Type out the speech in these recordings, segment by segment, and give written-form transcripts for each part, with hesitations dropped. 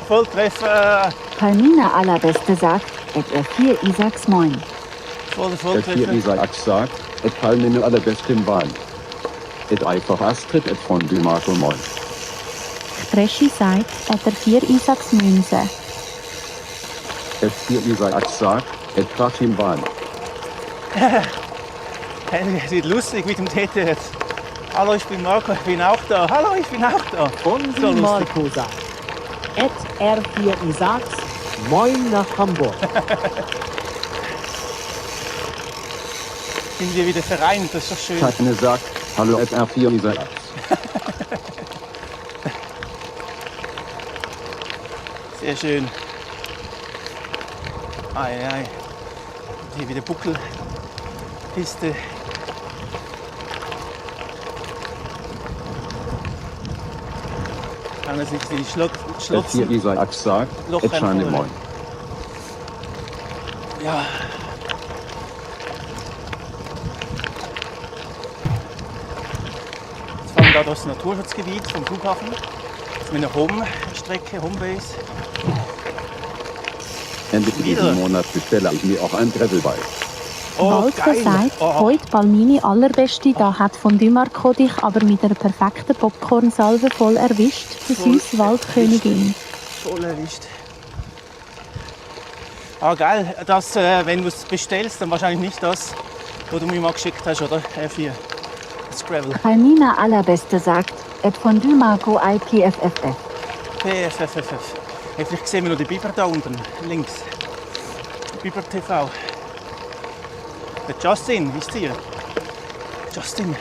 Volltreffer. Palmina Allerbeste sagt, R4 Isaacs Moin. Der Volltreffer. Isaac sagt, Palmina Allerbeste im Wahn. Einfach Astrid, Fondue Marco Moin. Treschi sagt, R4 Isaacs Münze. Isaac sagt, Krach im Wahn. Sieht lustig mit dem TT jetzt. Hallo, ich bin Marco, ich bin auch da. Hallo, ich bin auch da. Fondue So lustig. Marco sagt, R4 Isaacs, Moin nach Hamburg. Sind wir wieder vereint, das ist doch schön. Tatne sagt, hallo R4 Isaac. Sehr schön. Ei. Hier wieder Buckelpiste. Kann das nicht die Schlotzen. Isaac sagt, Loch Scheine reinfallen. Moin. Ja. Jetzt fahren wir da durchs Naturschutzgebiet vom Flughafen. Jetzt mit einer Home-Strecke, Homebase. Ende Wieder. diesen Monat bestelle ich mir auch ein Gravelbike. Oh, Walter geil. sagt, Oh, heute Palmini Allerbeste, da hat Fondue Marco dich aber mit einer perfekten Popcornsalve voll erwischt. Die Voll süße Waldkönigin. voll erwischt. Ah, geil. Das, wenn du es bestellst, dann wahrscheinlich nicht das, was du mir mal geschickt hast, oder? R4. Das Gravel. Palmina Allerbeste sagt, Fondue Marco IPFFF. PFFFF. Hey, vielleicht sehen wir noch die Biber da unten, links. Biber TV. Der Justin, wisst ihr? Justin.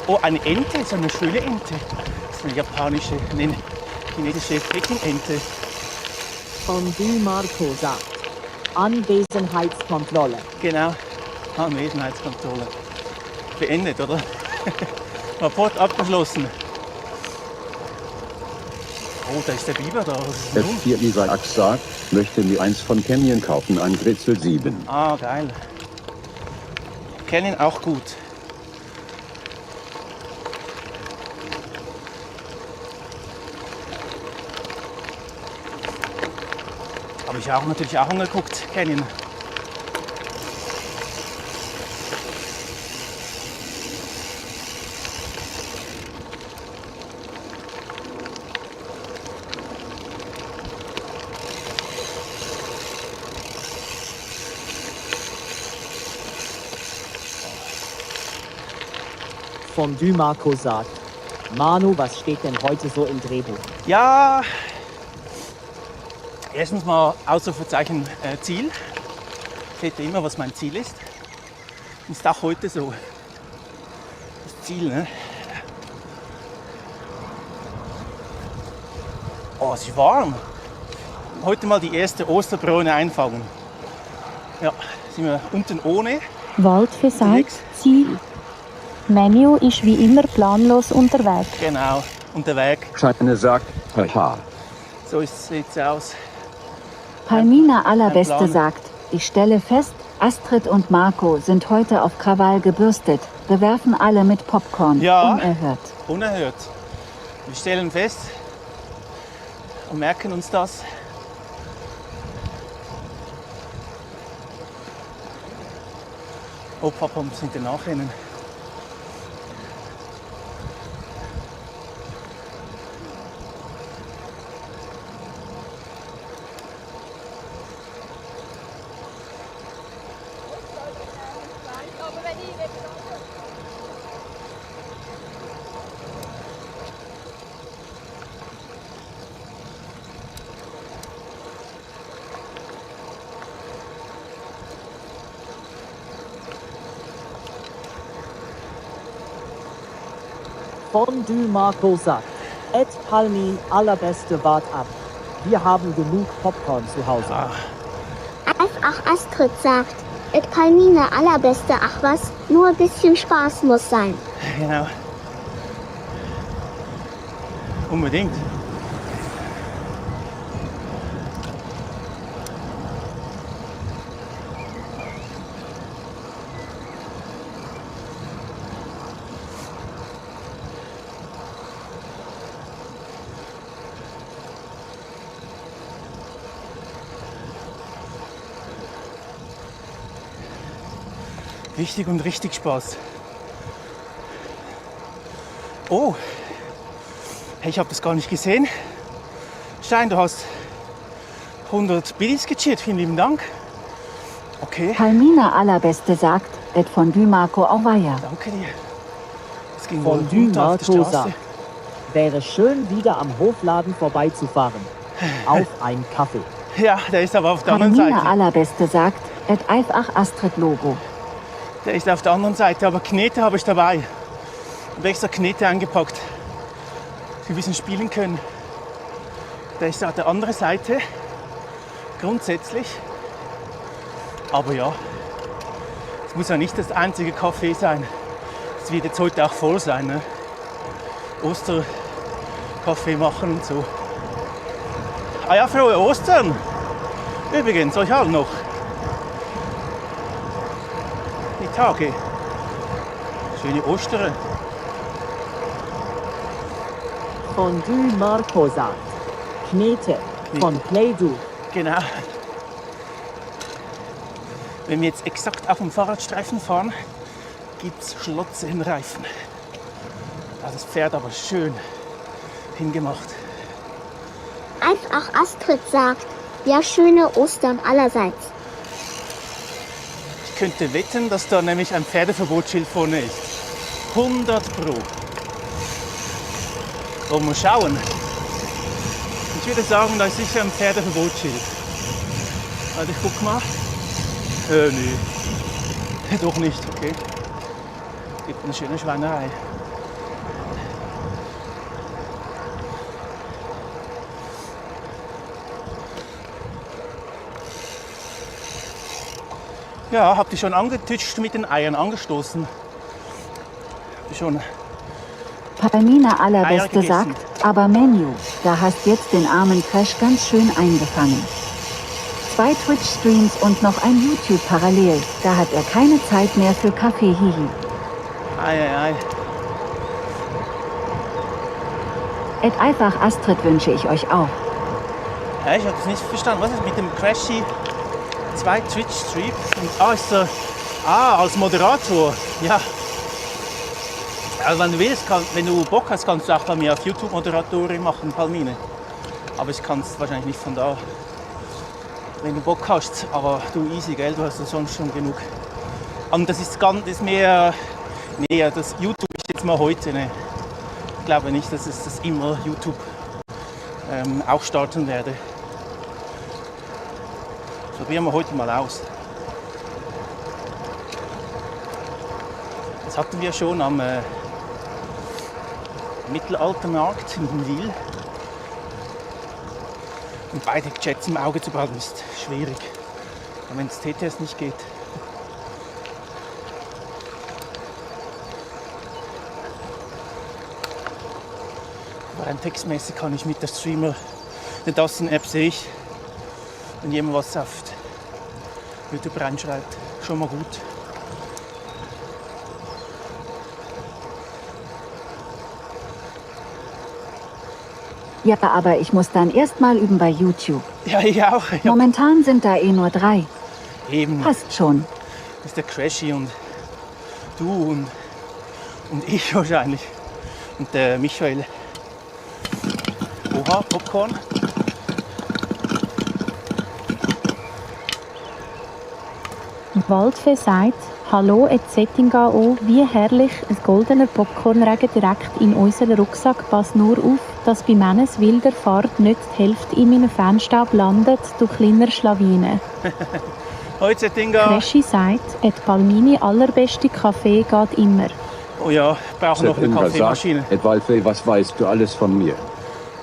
Oh, eine Ente, so eine schöne Ente. Das ist eine japanische, chinesische Peking-Ente. Fondue Marco sagt, Anwesenheitskontrolle. Genau. Anwesenheitskontrolle. Beendet, oder? Rapport abgeschlossen. Oh, da ist der Biber da. Was ist denn nun? F4 Isaac sagt, möchte mir eins von Canyon kaufen, ein Gritzel 7. Ah, geil. Kennen auch gut. Habe ich auch natürlich auch angeguckt, Canyon. Fondue Marco sagt, Manu, was steht denn heute so im Drehbuch? Ja, erstens mal Ausrufezeichen Ziel. Ich sehe immer, was mein Ziel ist. Ist auch heute so. Das Ziel, ne? Oh, es ist warm. Heute mal die erste Osterbrone einfangen. Ja, sind wir unten ohne. Waldfee sagt, Unterwegs. Ziel. Menü ist wie immer planlos unterwegs. Genau, und der Weg. Scheine sagt, haha. So sieht es aus. Palmina Allerbeste Plan. sagt, ich stelle fest, Astrid und Marco sind heute auf Krawall gebürstet, bewerfen alle mit Popcorn. Ja. Unerhört. Unerhört. Wir stellen fest und merken uns das. Oh, Papa muss hinter nachrennen. Fondue Marco sagt, Palmin Allerbeste wart ab. Wir haben genug Popcorn zu Hause. Ach, Astrid sagt, Palmina Allerbeste, ach was, nur ein bisschen Spaß muss sein. Genau. Unbedingt. Wichtig und richtig Spaß. Oh, hey, ich habe das gar nicht gesehen. Stein, du hast 100 Biddies gechillt. Vielen lieben Dank. Okay, Palmina Allerbeste sagt, Et Fondue Marco Auweia. danke dir. Es ging wohl Fondue runter auf der Marco Straße. sagt, wäre schön wieder am Hofladen vorbeizufahren. Auf ein Kaffee. Ja, der ist aber auf der anderen Palmina Seite. Allerbeste sagt, Et Eifach Astrid Logo. Der ist auf der anderen Seite, aber Knete habe ich dabei. Ich habe extra Knete eingepackt, dass wir ein bisschen spielen können. Der ist auf der anderen Seite, grundsätzlich. Aber ja, es muss ja nicht das einzige Café sein. Es wird jetzt heute auch voll sein. Ne? Osterkaffee machen und so. Ah ja, frohe Ostern! Übrigens, euch allen noch. Die Tage. Schöne Ostern. Fondue Marco sagt, Knete von Play-Doh. Genau. Wenn wir jetzt exakt auf dem Fahrradstreifen fahren, gibt es Schlotze im Reifen. Da ist das Pferd aber schön hingemacht. Einfach Astrid sagt, ja, schöne Ostern allerseits. Ich könnte wetten, dass da nämlich ein Pferdeverbotsschild vorne ist. 100 Pro. Wollen wir schauen? Ich würde sagen, da ist sicher ein Pferdeverbotsschild. Warte, ich guck mal. Nee. Doch nicht, okay. Gibt eine schöne Schweinerei. Ja, habt ihr schon angetitscht mit den Eiern, angestoßen? Habt ihr schon? Palmina Eier Allerbeste gegessen. sagt, aber Menu, da hast jetzt den armen Crash ganz schön eingefangen. 2 Twitch-Streams und noch ein YouTube parallel, da hat er keine Zeit mehr für Kaffee, hihi. Ei. Et Eifach Astrid wünsche ich euch auch. Ja, ich habe das nicht verstanden. Was ist mit dem Crashy? 2 Twitch-Streams und ist er als Moderator. Ja. Also wenn du willst, wenn du Bock hast, kannst du auch bei mir auf YouTube Moderatorin machen, Palmine. Aber ich kann es wahrscheinlich nicht von da. Wenn du Bock hast, aber du easy, gell? Du hast ja sonst schon genug. Und das ist mehr, nee, das YouTube ist jetzt mal heute. Ne? Ich glaube nicht, dass ich das immer YouTube auch starten werde. Probieren wir heute mal aus. Das hatten wir schon am Mittelaltermarkt in Wil. Und beide Jets im Auge zu behalten ist schwierig, wenn das TTS nicht geht. Aber rein textmäßig kann ich mit der Streamer, der Dassen-App sehe ich, wenn jemand was auf YouTube reinschreibt, schon mal gut. Ja, aber ich muss dann erst mal üben bei YouTube. Ja, ich auch. Ja, Momentan sind da eh nur 3. eben. Passt schon. Das ist der Crashy und du und ich wahrscheinlich. Und der Michael. Oha, Popcorn. Waldfee sagt, hallo et Settinga auch, wie herrlich, ein goldener Popcornregen direkt in unseren Rucksack. Pass nur auf, dass bei Männes wilder Fahrt nicht die Hälfte in meinem Feenstaub landet, du kleiner Schlawine. Heute Dinga. Cresci sagt, et Palmini allerbeste Kaffee geht immer. Oh ja, ich brauche noch eine Inga sagt, Kaffeemaschine. Et Walfey, was weißt du alles von mir?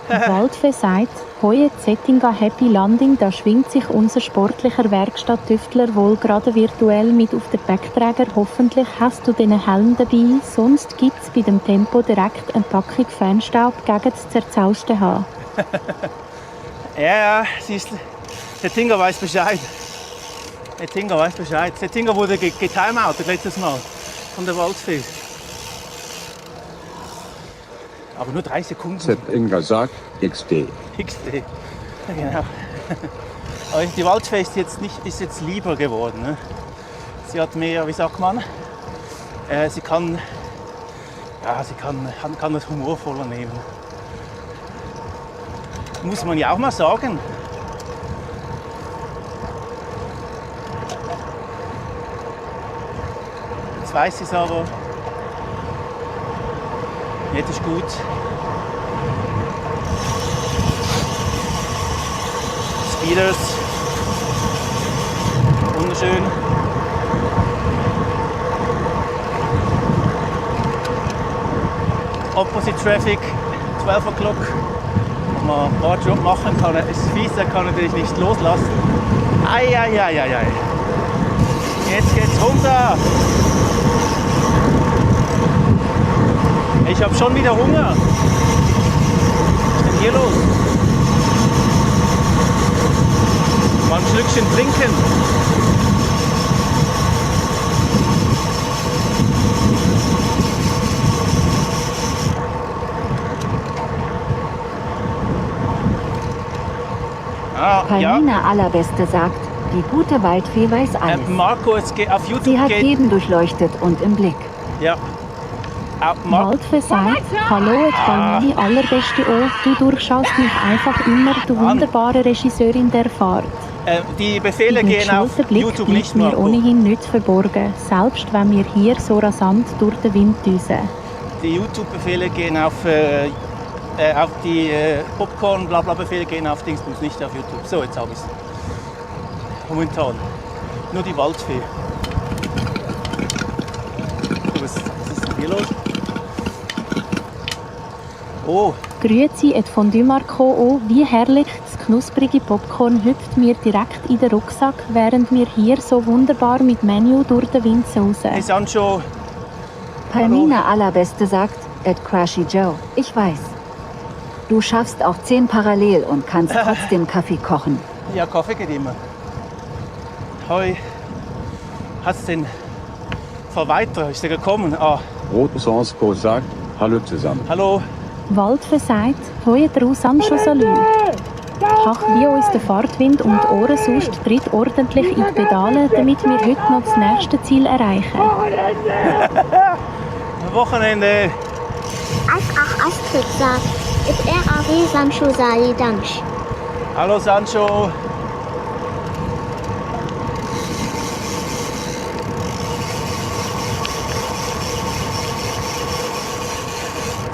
Waldfee sagt, hoi et Settinga Happy Landing, da schwingt sich unser sportlicher Werkstatttüftler wohl gerade virtuell mit auf den Backträger. Hoffentlich hast du den Helm dabei, sonst gibt's bei dem Tempo direkt eine Packung Feenstaub gegen das zerzauste Haar. Ja, siehst du, der Tinga weiß Bescheid. Der Tinga weiß Bescheid. Der Tinga wurde getimeoutet letztes Mal von der Waldfee. Aber nur 3 Sekunden. Sepp Inga sagt, XD. XD. Ja, genau. Aber die Waldfee ist jetzt lieber geworden. Ne? Sie hat mehr, wie sagt man, sie kann das humorvoller nehmen. Muss man ja auch mal sagen. Jetzt weiß sie es aber. Jetzt ist gut. Speeders. Wunderschön. Opposite Traffic, 12 o'clock. Wenn man einen Boardjob machen kann, ist fies, er kann natürlich nicht loslassen. Eieieiei. Jetzt geht's runter. Ich habe schon wieder Hunger. Was ist denn hier los? Mal ein Schlückchen trinken. Palmina Allerbeste sagt, die gute Waldfee weiß alles. Marco, es geht auf YouTube. Sie hat jeden durchleuchtet und im Blick. Ja. Waldfee sagt, hallo, et Palmini allerbeste O, du durchschaust mich einfach immer, du wunderbare Regisseurin der Fahrt. Die Befehle Dein gehen auf geschulter Blick YouTube bleibt nicht, mir Marco. ohnehin nicht verborgen, selbst wenn wir hier so rasant durch den Wind düsen. Die YouTube-Befehle gehen auf die Popcorn-Blabla-Befehle gehen auf Dingsbums, nicht auf YouTube. So, jetzt habe ich es. Momentan. Nur die Waldfee. Was ist denn hier los? Oh, Grüezi et Fondue Marco O, wie herrlich, das knusprige Popcorn hüpft mir direkt in den Rucksack, während wir hier so wunderbar mit Menü durch den Wind sausen. hey Sancho. Palmina Allerbeste sagt, Ed Crashy Joe, ich weiß. Du schaffst auch 10 parallel und kannst trotzdem Kaffee kochen. Ja, Kaffee geht immer. Hoi. Hat's denn vor weiter? Ist der gekommen? Ah, Rotensansko sagt, hallo zusammen. hallo. Waldfee sagt, hoi draus Sancho Salü. Ach, wie uns der Fahrtwind um die Ohren saust, tritt ordentlich in die Pedale, damit wir heute noch das nächste Ziel erreichen. Wochenende. Ach Astrid sagt, et RAW Sancho Sali Dansch. Hallo Sancho.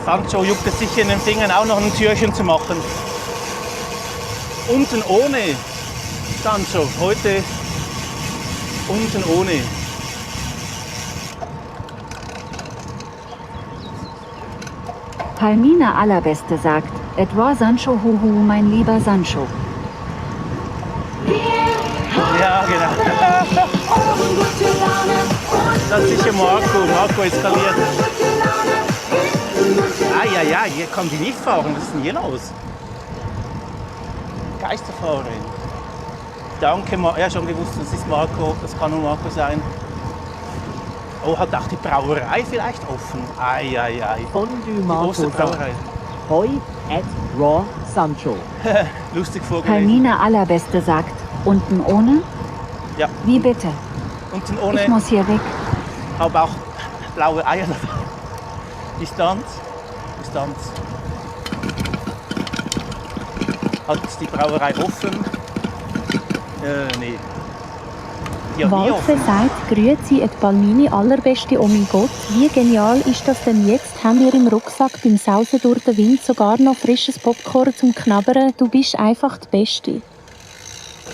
Sancho juckt es sich in den Fingern auch noch ein Türchen zu machen. Unten ohne. Sancho, heute unten ohne. Palmina Allerbeste sagt, et war Sancho huhu, mein lieber Sancho. Ja, genau. Das ist sicher Marco. Marco eskaliert. Ja, hier kann die nicht fahren. Was ist denn hier los? Geisterfahrerin. Danke, er hat schon gewusst, das ist Marco. Das kann nur Marco sein. Oh, hat auch die Brauerei vielleicht offen? Ei. Fondue Die Marco große sagt, Brauerei. hoi et raw Sancho. Lustig vorgelesen. Palmina Allerbeste sagt, unten ohne? Ja, Wie bitte? unten Ich ohne. muss hier weg. Habe auch blaue Eier dabei. Distanz. Hat die Brauerei offen? Nee. Die hat nie Waldfee offen. sagt, grüezi et Palmini allerbeste, oh mein Gott, wie genial ist das denn jetzt? Haben wir im Rucksack beim Sausen durch den Wind sogar noch frisches Popcorn zum Knabbern? Du bist einfach die Beste.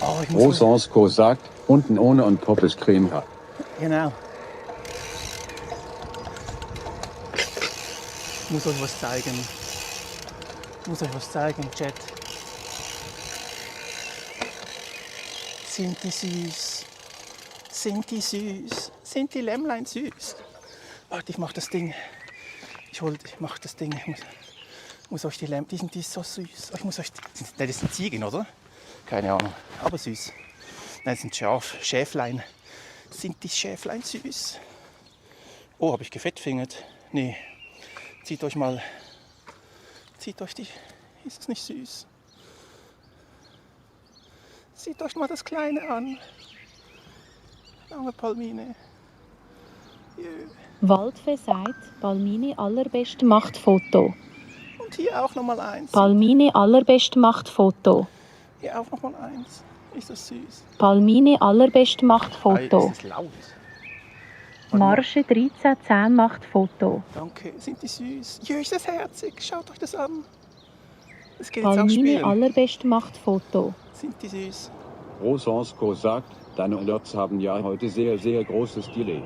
Oh, ich muss Rotensansko sagt, unten ohne und Poppes Creme. Genau. Ich muss euch was zeigen. Chat. Sind die süß? Sind die Lämmlein süß? Warte, ich mach das Ding. Ich mach das Ding. Ich muss euch die Lämmlein, die sind so süß. Ich muss euch, nein, das sind Ziegen, oder? Keine Ahnung, aber süß. Nein, das sind Schäflein. Sind die Schäflein süß? Oh, habe ich gefettfingert? Nee. Zieht euch die. Ist es nicht süß? Seht euch mal das Kleine an. Danke, Palmine. Jö. Waldfee sagt, Palmini allerbest macht Foto. Und hier auch nochmal eins. Palmini allerbest macht Foto. Hier auch nochmal eins. Ist das süß? Palmini allerbest macht Ei, Foto. ist das laut? Marsche 1310 macht Foto. Danke. Sind die süß? Jö, ist das herzig. Schaut euch das an. Das geht jetzt auch Palmini spielen. allerbest macht Foto. Sind die süß? Rosansko sagt, deine Alerts haben ja heute sehr, sehr großes Delay.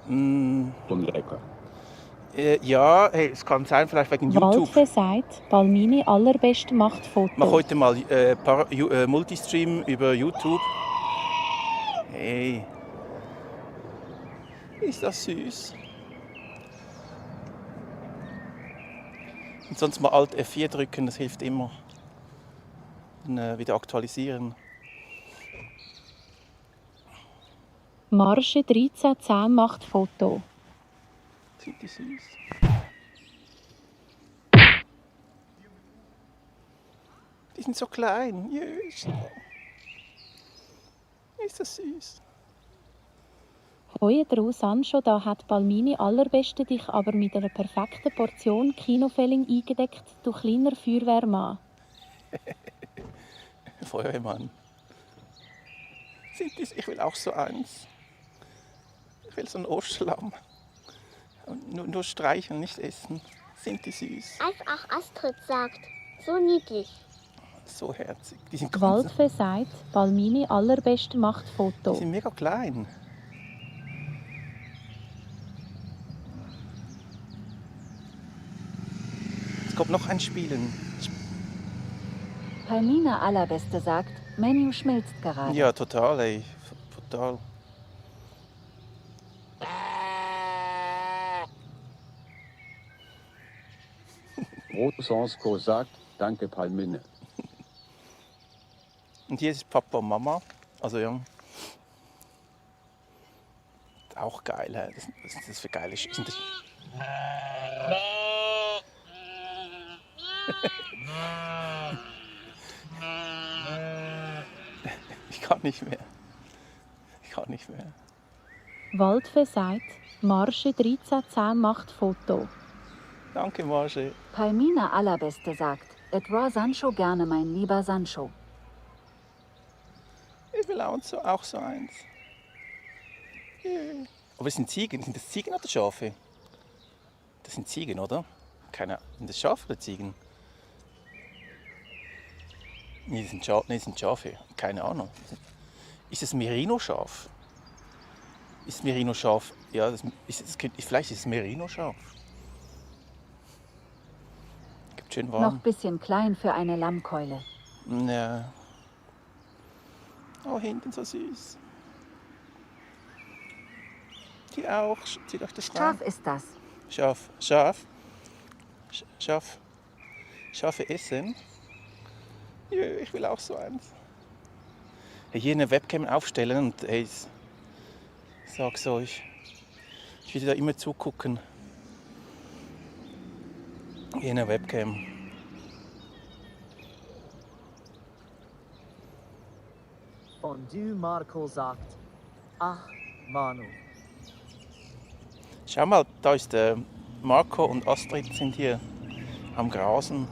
Mm, Und lecker. ja, hey, es kann sein, vielleicht wegen YouTube. Waldfee sagt, Palmini allerbest macht Mach Foto. heute mal Multistream über YouTube. Hey. Ist das süß? Und sonst mal Alt F4 drücken, das hilft immer. Dann wieder aktualisieren. Marsche 1310 macht Foto. Sind die süß? Die sind so klein. Jüss. Ist das süß? Hoi Drew Sancho, da hat Palmini allerbeste dich aber mit einer perfekten Portion Kinofelling eingedeckt, du kleiner Feuerwehrmann. Feuerwehrmann. Sind die, ich will auch so eins. Ich will so ein Osterlamm. Und nur streicheln, nicht essen. Sind die süß? Einfach Astrid sagt. So niedlich. So herzig. Die sind, Waldfee sagt, Palmini allerbeste macht die Foto. sind mega klein. Es kommt noch ein Spielen. Palmina Allerbeste sagt, Menü schmilzt gerade. Ja, total, ey. Total. Rosansko sagt, danke Palmine. Und hier ist Papa und Mama. Also ja. Auch geil, hä? Was sind das für geile sind das? Ich kann nicht mehr. Ich kann nicht mehr. Waldfee sagt, Marsche 1310 macht Foto. Danke, Marge. Palmina Allerbeste sagt, et war Sancho gerne, mein lieber Sancho. Ich will auch so eins. Yeah. Aber es sind Ziegen. Sind das Ziegen oder Schafe? Das sind Ziegen, oder? Keine Ahnung. Sind das Schafe oder Ziegen? Nee, das sind Schafe. Keine Ahnung. Ist es Merino-Schaf? Ist Merino-Schaf? Ja, vielleicht ist es Merino-Schaf. Gibt schön Noch warm. bisschen klein für eine Lammkeule. Ja. Oh, hinten so süß. Die auch. Zieht euch das rein. Scharf ist das. Schafe essen. Jö, ich will auch so eins. Hey, hier eine Webcam aufstellen und hey, ich sag's euch. Ich will da immer zugucken. Hier eine Webcam. Fondue Marco sagt, ach Manu. Schau mal, da ist Marco und Astrid sind hier am Grasen.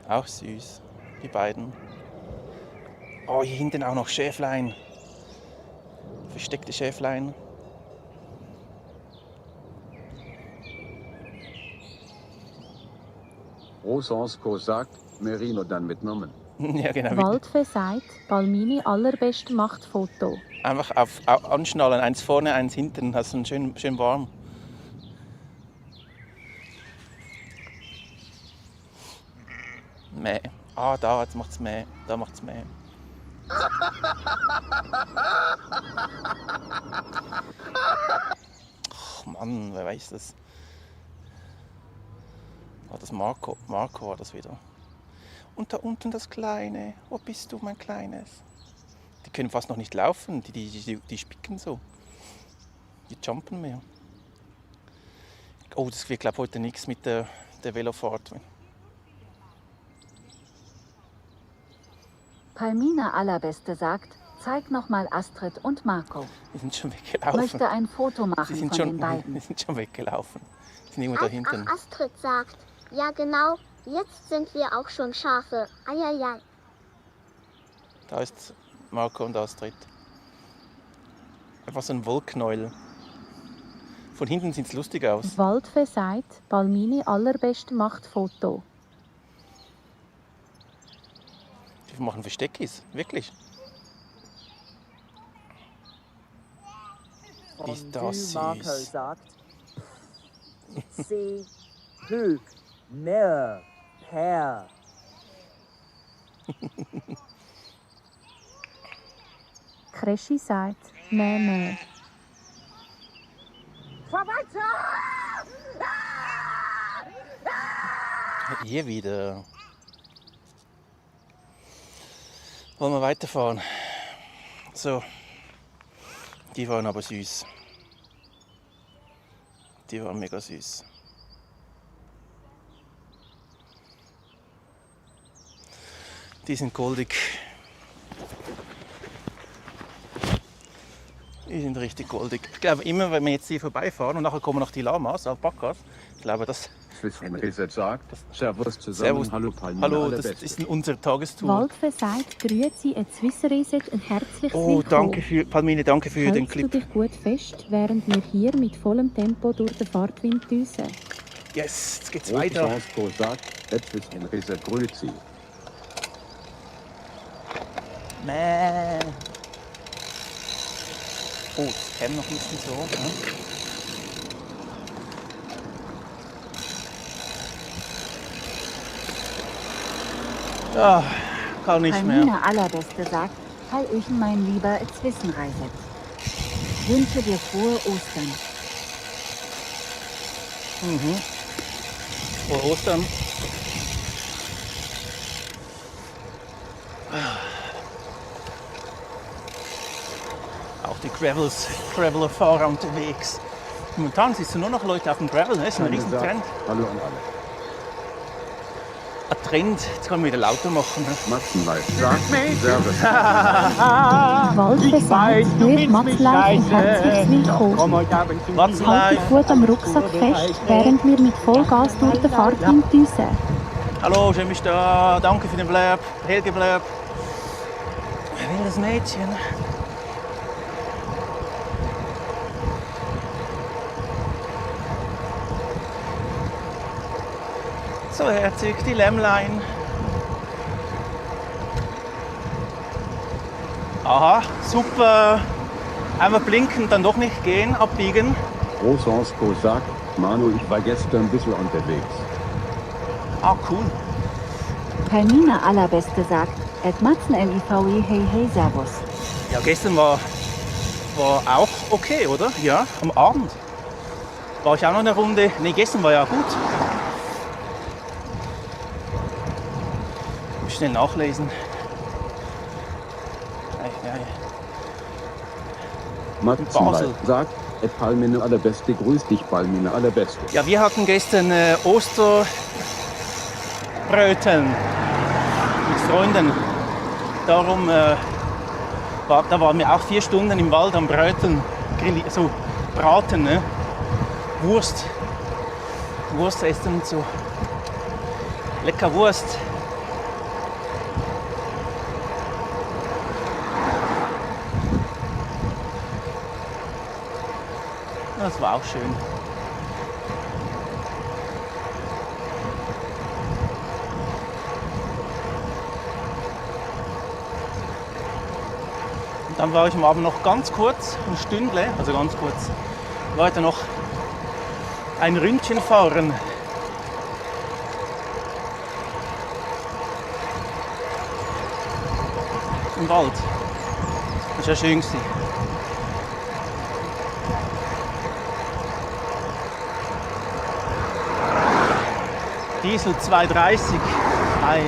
Auch süß, die beiden. Oh, hier hinten auch noch Schäflein. Versteckte Schäflein. Rosansko sagt, Merino dann mitgenommen. Ja, genau. Waldfee sagt, Palmini allerbeste macht Foto. Einfach anschnallen, eins vorne, eins hinten, hast du schön warm. Mäh. Ah, da, jetzt macht's Mäh. Da macht's Mäh. Ach Mann, wer weiß das? War das Marco? Marco war das wieder. Und da unten das Kleine. Wo bist du, mein Kleines? Die können fast noch nicht laufen, die spicken so. Die jumpen mehr. Oh, das wird glaube heute nichts mit der Velofahrt. Palmina Allerbeste sagt, Zeig nochmal Astrid und Marco. Die sind schon weggelaufen. Möchte ein Foto machen Die sind von den schon, beiden. die sind schon weggelaufen. Die sind irgendwo da hinten. Ach, Astrid sagt. Ja genau, jetzt sind wir auch schon Schafe. Eieiei. Da ist Marco und Astrid. Einfach so ein Wollknäuel. Von hinten sieht es lustig aus. Waldfee sagt, Palmini allerbeste macht Foto. Die machen Versteckis, wirklich. Ist das Marco süß. sagt, C, Hög, Mer, Per. Kreschi sagt, Mäh. Hier wieder. Wollen wir weiterfahren? So. Die waren aber süß. Die waren mega süß. Die sind goldig. Die sind richtig goldig. Ich glaube, immer wenn wir jetzt hier vorbeifahren und nachher kommen noch die Lamas, Alpakas, ich glaube, das... Swiss Reset sagt, Servus zusammen, Servus. hallo Palmina, Hallo, allerbeste. das ist unser Tagestour. Waldfee sagt, grüezi, ein Swiss Reset, ein herzliches Oh, Willkommen. danke für, Palmine, danke für den Hältst Clip. du dich gut fest, während wir hier mit vollem Tempo durch den Fahrtwind düsen? Yes, jetzt geht's Rote weiter. Chance sagt, Swiss Reset grüezi. Mäh. Oh, das käme noch ein bisschen so. Ne? Ah, kann nicht mehr. Palmina Allerbeste sagt, Hallöchen mein Lieber, it's Wissenreiset. Wünsche dir frohe Ostern. Frohe Ostern. Auch die Graveler-Fahrer unterwegs. Momentan siehst du nur noch Leute auf dem Gravel, ne? Das ist ein riesen Trend. Hallo an alle. Ein Trend, jetzt kann man wieder lauter machen. Ne? Matzenleid sagt, Servus. Waldfee sagt, hier Matzleif, ein herzliches Willkommen. Halt Matzenleif. dich gut am Rucksack fest, während wir mit Vollgas durch den Fahrtwind düsen. Hallo, schön bist du da. Danke für den Blurb. Helge Blurb. Wildes Mädchen. So herzig, die Lämmlein. Aha, super. Einmal blinken, dann doch nicht gehen, abbiegen. Rosansko sagt, Manu, ich war gestern ein bisschen unterwegs. Ah, cool. Palmina Allerbeste sagt, Matzen LIVI, hey servus. Ja, gestern war auch okay, oder? Ja, am Abend. War ich auch noch eine Runde. Ne, gestern war ja gut. Muss schnell nachlesen. Basel. Matzenleid sagt, Palmina Allerbeste, grüß dich Palmina Allerbeste. Ja, wir hatten gestern Osterbröteln mit Freunden. Darum da waren wir auch 4 Stunden im Wald am Bröteln, so braten, ne? Wurst essen und so. Lecker Wurst. Das war auch schön. Und dann war ich am Abend noch ganz kurz, ein Stündle, also ganz kurz, weiter noch ein Ründchen fahren. Im Wald. Das war ja schön gewesen. Diesel 2,30. Ei.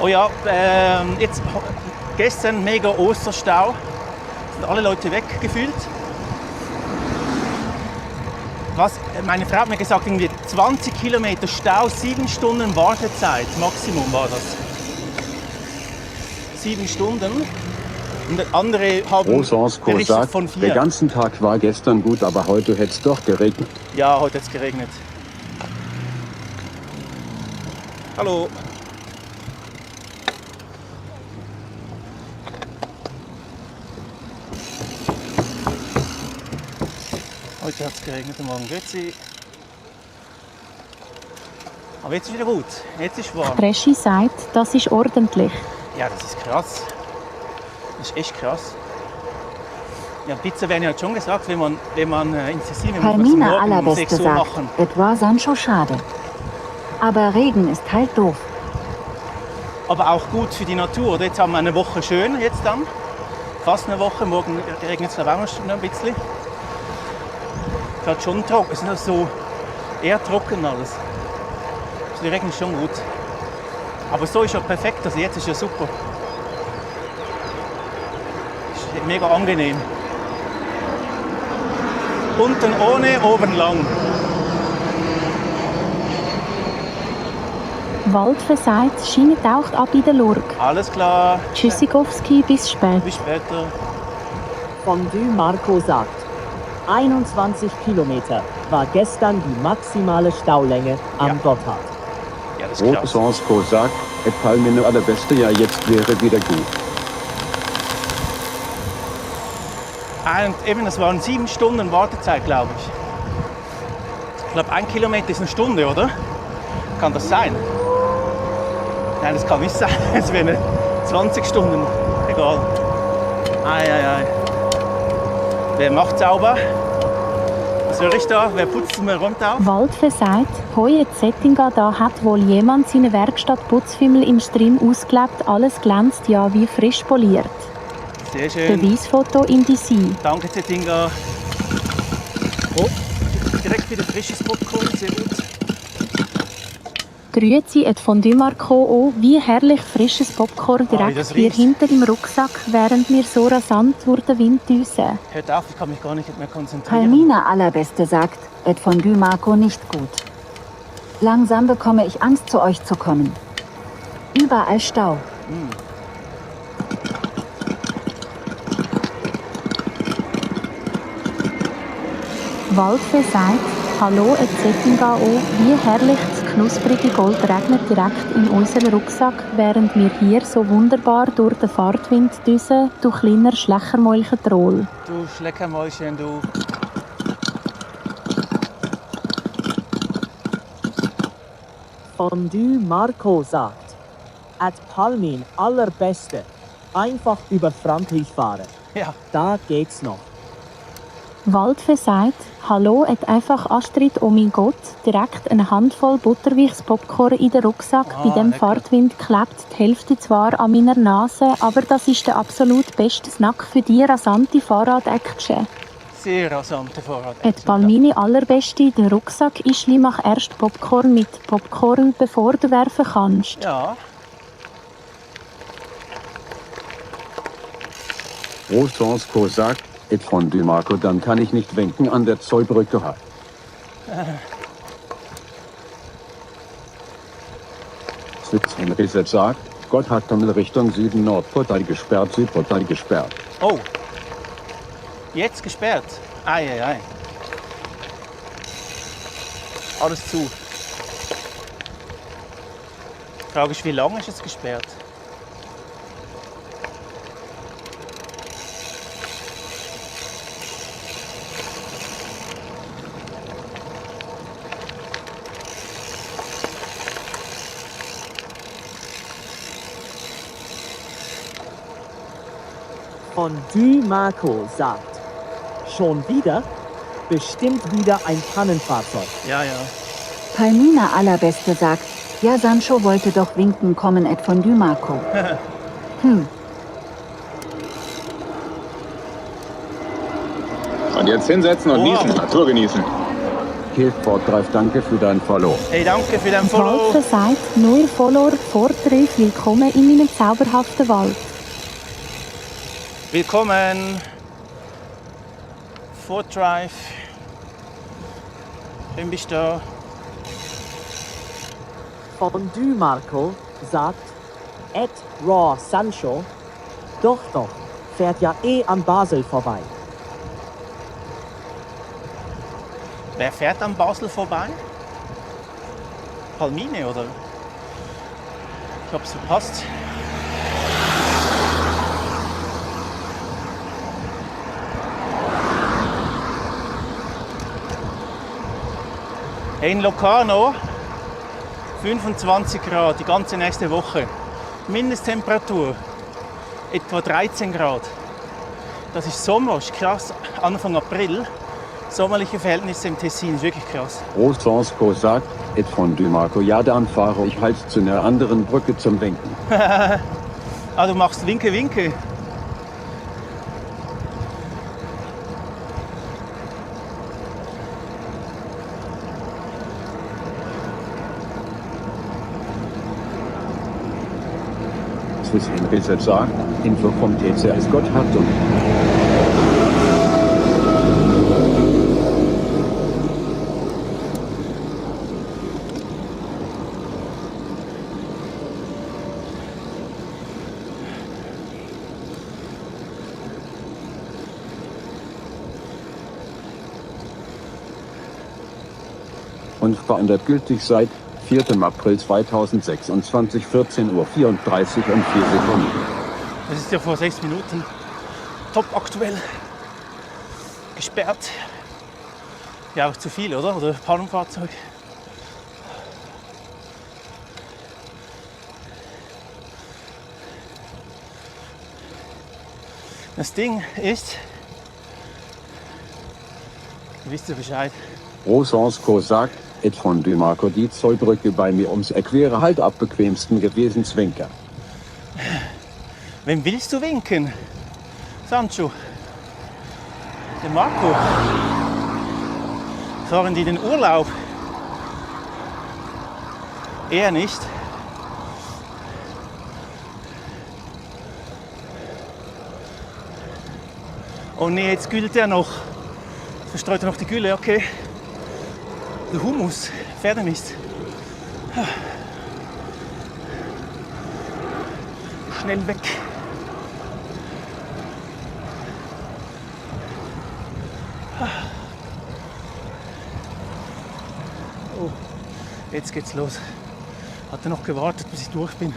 Oh ja, jetzt gestern mega Osterstau. Sind alle Leute weg gefühlt. Meine Frau hat mir gesagt, irgendwie 20 Kilometer Stau, 7 Stunden Wartezeit, Maximum war das. 7 Stunden. Und andere haben Rosans berichtet sagt, von der 4. ganze Tag war gestern gut, aber heute hätte es doch geregnet. Ja, heute hat es geregnet. Hallo. Heute hat es geregnet und morgen grüezi. Aber jetzt ist wieder gut. Jetzt ist warm. Freschi sagt, das ist ordentlich. Ja, das ist krass. Das ist echt krass. Ja, Pizza werden ja schon gesagt, wenn man in Tessin muss man Palmina morgen um Allerbeste 6 Uhr sagt, machen. es war Sancho schade. Aber Regen ist halt doof. Aber auch gut für die Natur. Oder? Jetzt haben wir eine Woche schön, jetzt dann. Fast eine Woche. Morgen regnet es glaube ich auch noch ein bisschen. Es ist schon trocken. Es ist noch so eher trocken alles. Also die Regen ist schon gut. Aber so ist ja perfekt. Also jetzt ist ja super. Ist mega angenehm. Unten ohne, oben lang. Waldfe sagt, Schiene taucht ab in der Lurg. Alles klar. Tschüssikowski, bis spät. Bis später. Fondue Marco sagt, 21 Kilometer war gestern die maximale Staulänge am Ja. Gotthard. Ja, das ist krass. Rosans sagt, et Palmine Allerbeste, ja jetzt wäre wieder gut. Und eben, das waren 7 Stunden Wartezeit, glaube ich. Ich glaube, 1 Kilometer ist eine Stunde, oder? Kann das sein? Nein, das kann nicht sein. Es wären 20 Stunden. Egal. Ei. Wer macht sauber? Was höre ich da? Wer putzt es mir runter auf? Waldfe sagt, Hoye Zettinga, da hat wohl jemand seine Werkstatt Putzfimmel im Stream ausgelebt. Alles glänzt ja wie frisch poliert. Sehr schön. Beweisfoto in DC. Danke, Zettinga. Oh, direkt wieder frisches Popcorn. Sehr gut. Grüezi et Fondue Marco auch. Wie herrlich frisches Popcorn wie direkt das hier riecht. hinter im Rucksack, während wir so rasant durch den Wind düsen. Hört auf, ich kann mich gar nicht mehr konzentrieren. Palmina Allerbeste sagt, et Fondue Marco nicht gut. Langsam bekomme ich Angst, zu euch zu kommen. Überall Stau. Waldfe sagt, hallo et Zettinga auch. Wie herrlich das knusprige Gold regnet direkt in unseren Rucksack, während wir hier so wunderbar durch den Fahrtwind düsen, du kleiner Schleckermäulchen-Troll. Du Schleckermäulchen, du. Fondue Marco sagt, at Palmin Allerbeste, einfach über Frankreich fahren. Ja, Da geht's noch. Waldfe sagt, hallo et einfach Astrid, oh mein Gott, direkt eine Handvoll butterweichs Popcorn in den Rucksack. Bei dem lecker. Fahrtwind klebt die Hälfte zwar an meiner Nase, aber das ist der absolut beste Snack für die rasante Fahrrad-Action. sehr rasante Vorrat. Et Palmini Allerbeste, der Rucksack Ischli, mach erst Popcorn mit Popcorn, bevor du werfen kannst. Ja, Rosans sagt, et Fondue Marco, dann kann ich nicht winken an der Zollbrücke. Sitzen Reset sagt, Gott hat Tunnel Richtung Süden Nordportal gesperrt, Südportal gesperrt. oh. Jetzt gesperrt. Ei. Alles zu. Die Frage ist, wie lange ist es gesperrt? Fondue Marco sagt, schon wieder? Bestimmt wieder ein Pannenfahrzeug. Ja. Palmina Allerbeste sagt, ja Sancho wollte doch winken kommen et Fondue Marco. Und jetzt hinsetzen und Wow. niesen, Natur genießen. Kilford danke für dein Follow. Hey, danke für den Follow. Waldfe sagt, neuer Follower, Vortritt, willkommen in meinem zauberhaften Wald. Willkommen. Ford Drive. Schön bist du da. Fondue Marco sagt, Ed Raw Sancho, doch, fährt ja eh an Basel vorbei. Wer fährt an Basel vorbei? Palmine, oder? Ich hab's verpasst. In Locarno 25 Grad die ganze nächste Woche. Mindesttemperatur etwa 13 Grad. Das ist Sommer, ist krass. Anfang April. Sommerliche Verhältnisse im Tessin, ist wirklich krass. Rosansko sagt, et Fondue Marco, ja dann fahre ich halt zu einer anderen Brücke zum Winken. Ah, du machst Winke, Winke. Swiss Henriset sagt, Info vom TCS Gotthardtunnel. Und verändert gültig seit 4. April 2026, 14:34 Uhr und 4 Sekunden. Das ist ja vor 6 Minuten top aktuell gesperrt. Ja, auch zu viel, oder? Oder Pannenfahrzeug. Das Ding ist, wisst ihr Bescheid, Rosansko sagt, et Fondue Marco, die Zollbrücke bei mir ums Eck wäre halt am bequemsten gewesen, Zwinker. wem willst du winken? Sancho. Den Marco. Fahren die den Urlaub? Er nicht. Oh nee, jetzt güllt er noch. Jetzt verstreut er noch die Gülle, okay. Der Humus, Pferdemist. Schnell weg. Oh, jetzt geht's los. Hat er noch gewartet, bis ich durch bin.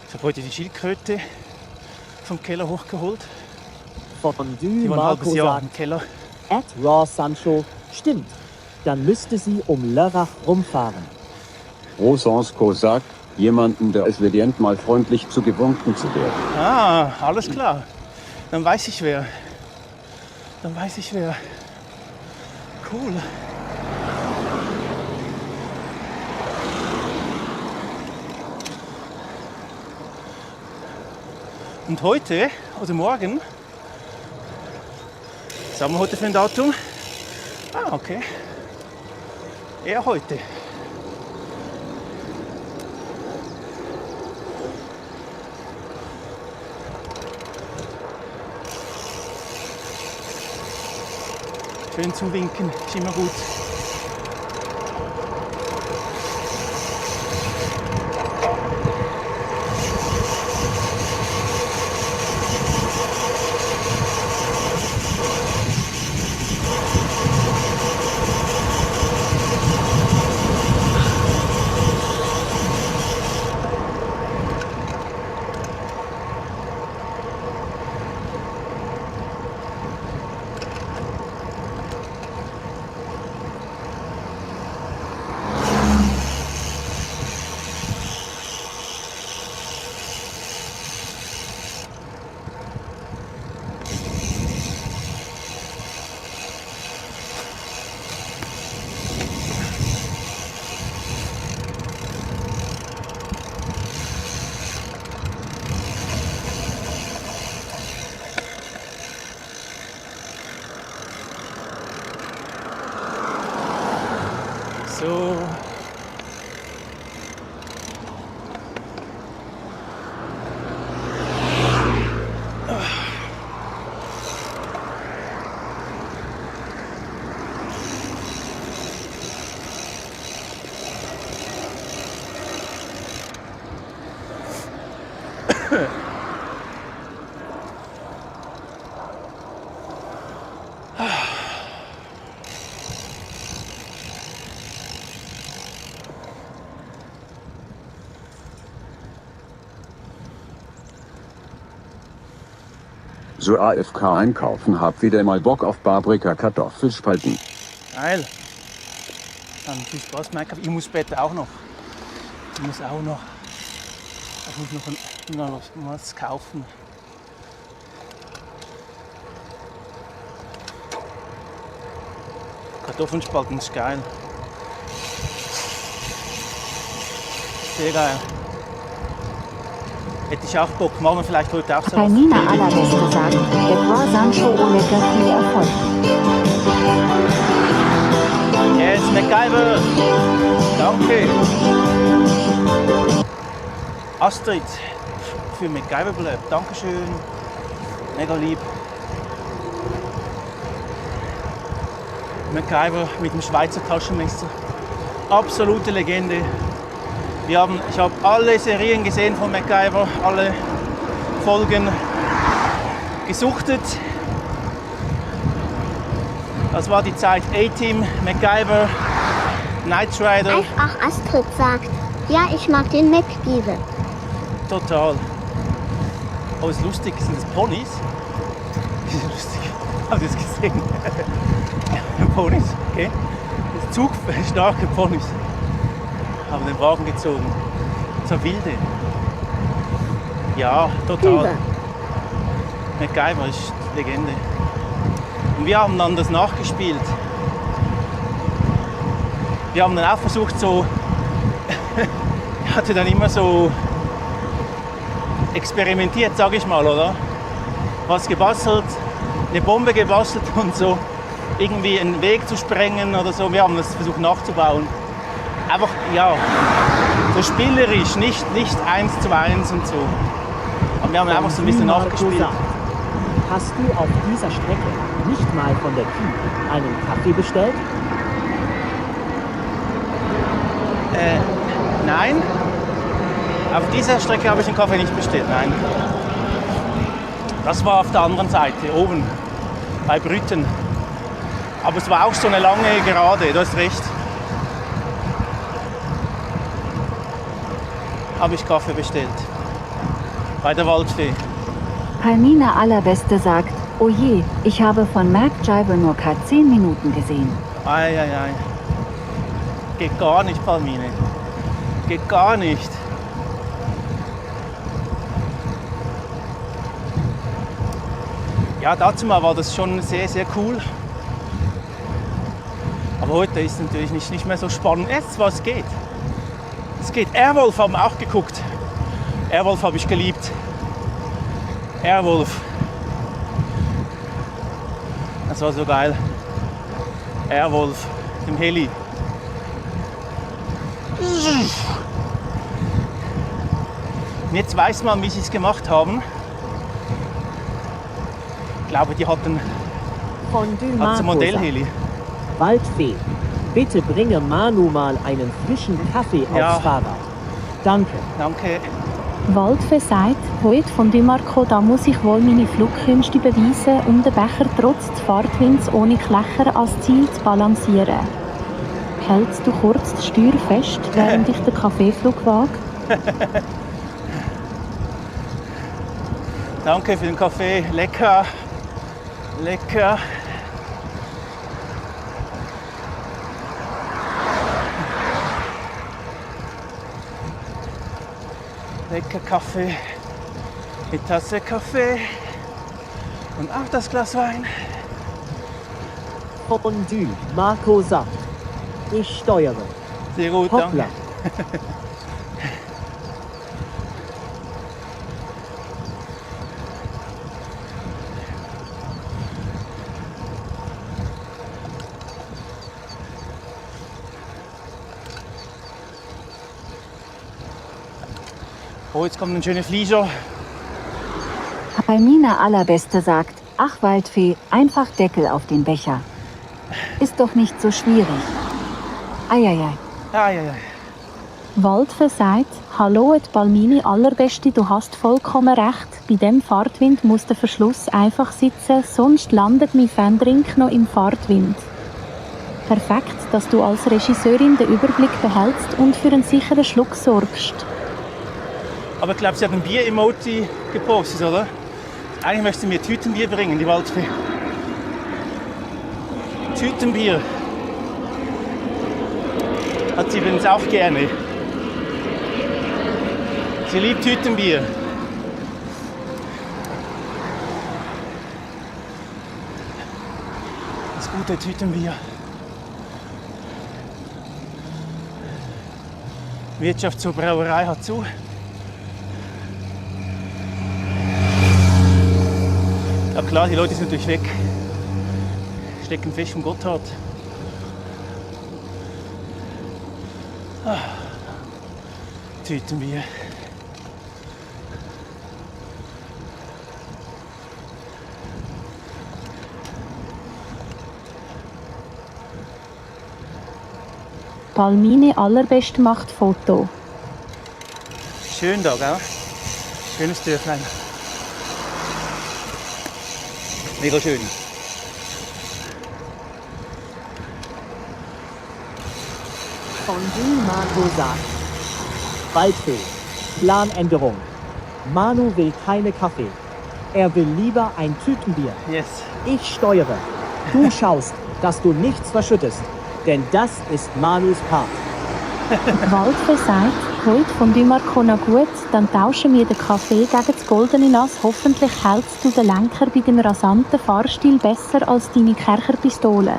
Ich habe heute die Schildkröte vom Keller hochgeholt. Fondue Die war ein halbes Marco Jahr sagt, im Keller. Ed Raw Sancho, stimmt. Dann müsste sie um Lörrach rumfahren. Rosansko sagt, jemanden, der es verdient, mal freundlich zugewunken zu werden. Ah, alles klar. Dann weiß ich wer. Dann weiß ich wer. Cool. Und heute oder morgen, was haben wir heute für ein Datum? Ah, okay. Eher heute. Schön zum Winken, ist immer gut. So AFK einkaufen, hab wieder mal Bock auf Paprika Kartoffelspalten. Geil. Dann viel Spaß, Mike. Ich muss später auch noch. Ich muss noch was kaufen. Kartoffelspalten ist geil. Sehr geil. Hätte ich auch Bock. Machen wir vielleicht heute auch so was. Palmina Allerbeste sagt, der Croissant Show lecker, viel Erfolg. Yes, MacGyver. Danke. Astrid für MacGyver bleibt. Dankeschön. Mega lieb. MacGyver mit dem Schweizer Taschenmesser. Absolute Legende. Ich habe alle Serien gesehen von MacGyver, alle Folgen gesuchtet. Das war die Zeit A-Team, MacGyver, Knight Rider. Einfach Astrid sagt, ja, ich mag den MacGyver. Total. Oh, ist lustig. Sind das Ponys? Das ist lustig. Habt ihr das gesehen? Ponys, okay. Das Zug, starke Ponys. Haben den Wagen gezogen. So wilde. Ja, total. MacGyver ist Legende. Und wir haben dann das nachgespielt. Wir haben dann auch versucht, so. Ich hatte dann immer so experimentiert, sage ich mal, oder? Was gebastelt, eine Bombe gebastelt und so irgendwie einen Weg zu sprengen oder so. Wir haben das versucht nachzubauen. Einfach, ja, so spielerisch, nicht 1:1 und so. Aber wir haben einfach so ein bisschen nachgespielt. Hast du auf dieser Strecke nicht mal von der Kühe einen Kaffee bestellt? Nein. Auf dieser Strecke habe ich den Kaffee nicht bestellt, nein. Das war auf der anderen Seite, oben, bei Brüten. Aber es war auch so eine lange Gerade, du hast recht. Habe ich Kaffee bestellt. Bei der Waldfee. Palmina Allerbeste sagt, oh je, ich habe von MacGyver nur gerade 10 Minuten gesehen. Ei. Geht gar nicht, Palmine. Geht gar nicht. Ja, dazu mal war das schon sehr, sehr cool. Aber heute ist es natürlich nicht mehr so spannend. Was geht? Es geht. Airwolf haben wir auch geguckt. Airwolf habe ich geliebt. Airwolf. Das war so geil. Airwolf, dem Heli. Und jetzt weiß man, wie sie es gemacht haben. Ich glaube, die hatten ein Modellheli. Waldfee, bitte bringe Manu mal einen frischen Kaffee aufs Fahrrad. Danke. Danke. Waldfee sagt, heute von Marco, da muss ich wohl meine Flugkünste beweisen, um den Becher trotz des Fahrtwinds ohne Klecher ans Ziel zu balancieren. Hältst du kurz die Steuer fest, während ich den Kaffeeflug wage? Danke für den Kaffee. Lecker. Lecker. Lecker Kaffee. Eine Tasse Kaffee. Und auch das Glas Wein. Fondue, Marco sagt, ich steuere. Sehr gut, Hoppla. danke. Oh, jetzt kommt ein schöner Flieger. Palmina Allerbeste sagt, ach Waldfee, einfach Deckel auf den Becher. Ist doch nicht so schwierig. Eieiei. Eieiei. Waldfee sagt, hallo, et Palmini Allerbeste, du hast vollkommen recht. Bei dem Fahrtwind muss der Verschluss einfach sitzen, sonst landet mein Fendrink noch im Fahrtwind. Perfekt, dass du als Regisseurin den Überblick behältst und für einen sicheren Schluck sorgst. Aber ich glaube, sie hat ein Bier-Emoji gepostet, oder? Eigentlich möchte sie mir Tütenbier bringen, die Waldfee. Tütenbier. Hat sie übrigens auch gerne. Sie liebt Tütenbier. Das gute Tütenbier. Wirtschaft zur Brauerei hat zu. Ja klar, die Leute sind natürlich weg. Stecken fest vom Gotthard. Tütenbier. Palmine allerbest macht Foto. Schön da, gell? Schönes Dörflein. Mega schön. Fondue Marco sagt. Waldfee. Planänderung. Manu will keine Kaffee. Er will lieber ein Tütenbier. Yes. Ich steuere. Du schaust, dass du nichts verschüttest. Denn das ist Manus Part. Waldfee sagt, heute Fondue Marco noch gut, dann tauschen wir den Kaffee gegen das goldene Nass. Hoffentlich hältst du den Lenker bei dem rasanten Fahrstil besser als deine Kercherpistole.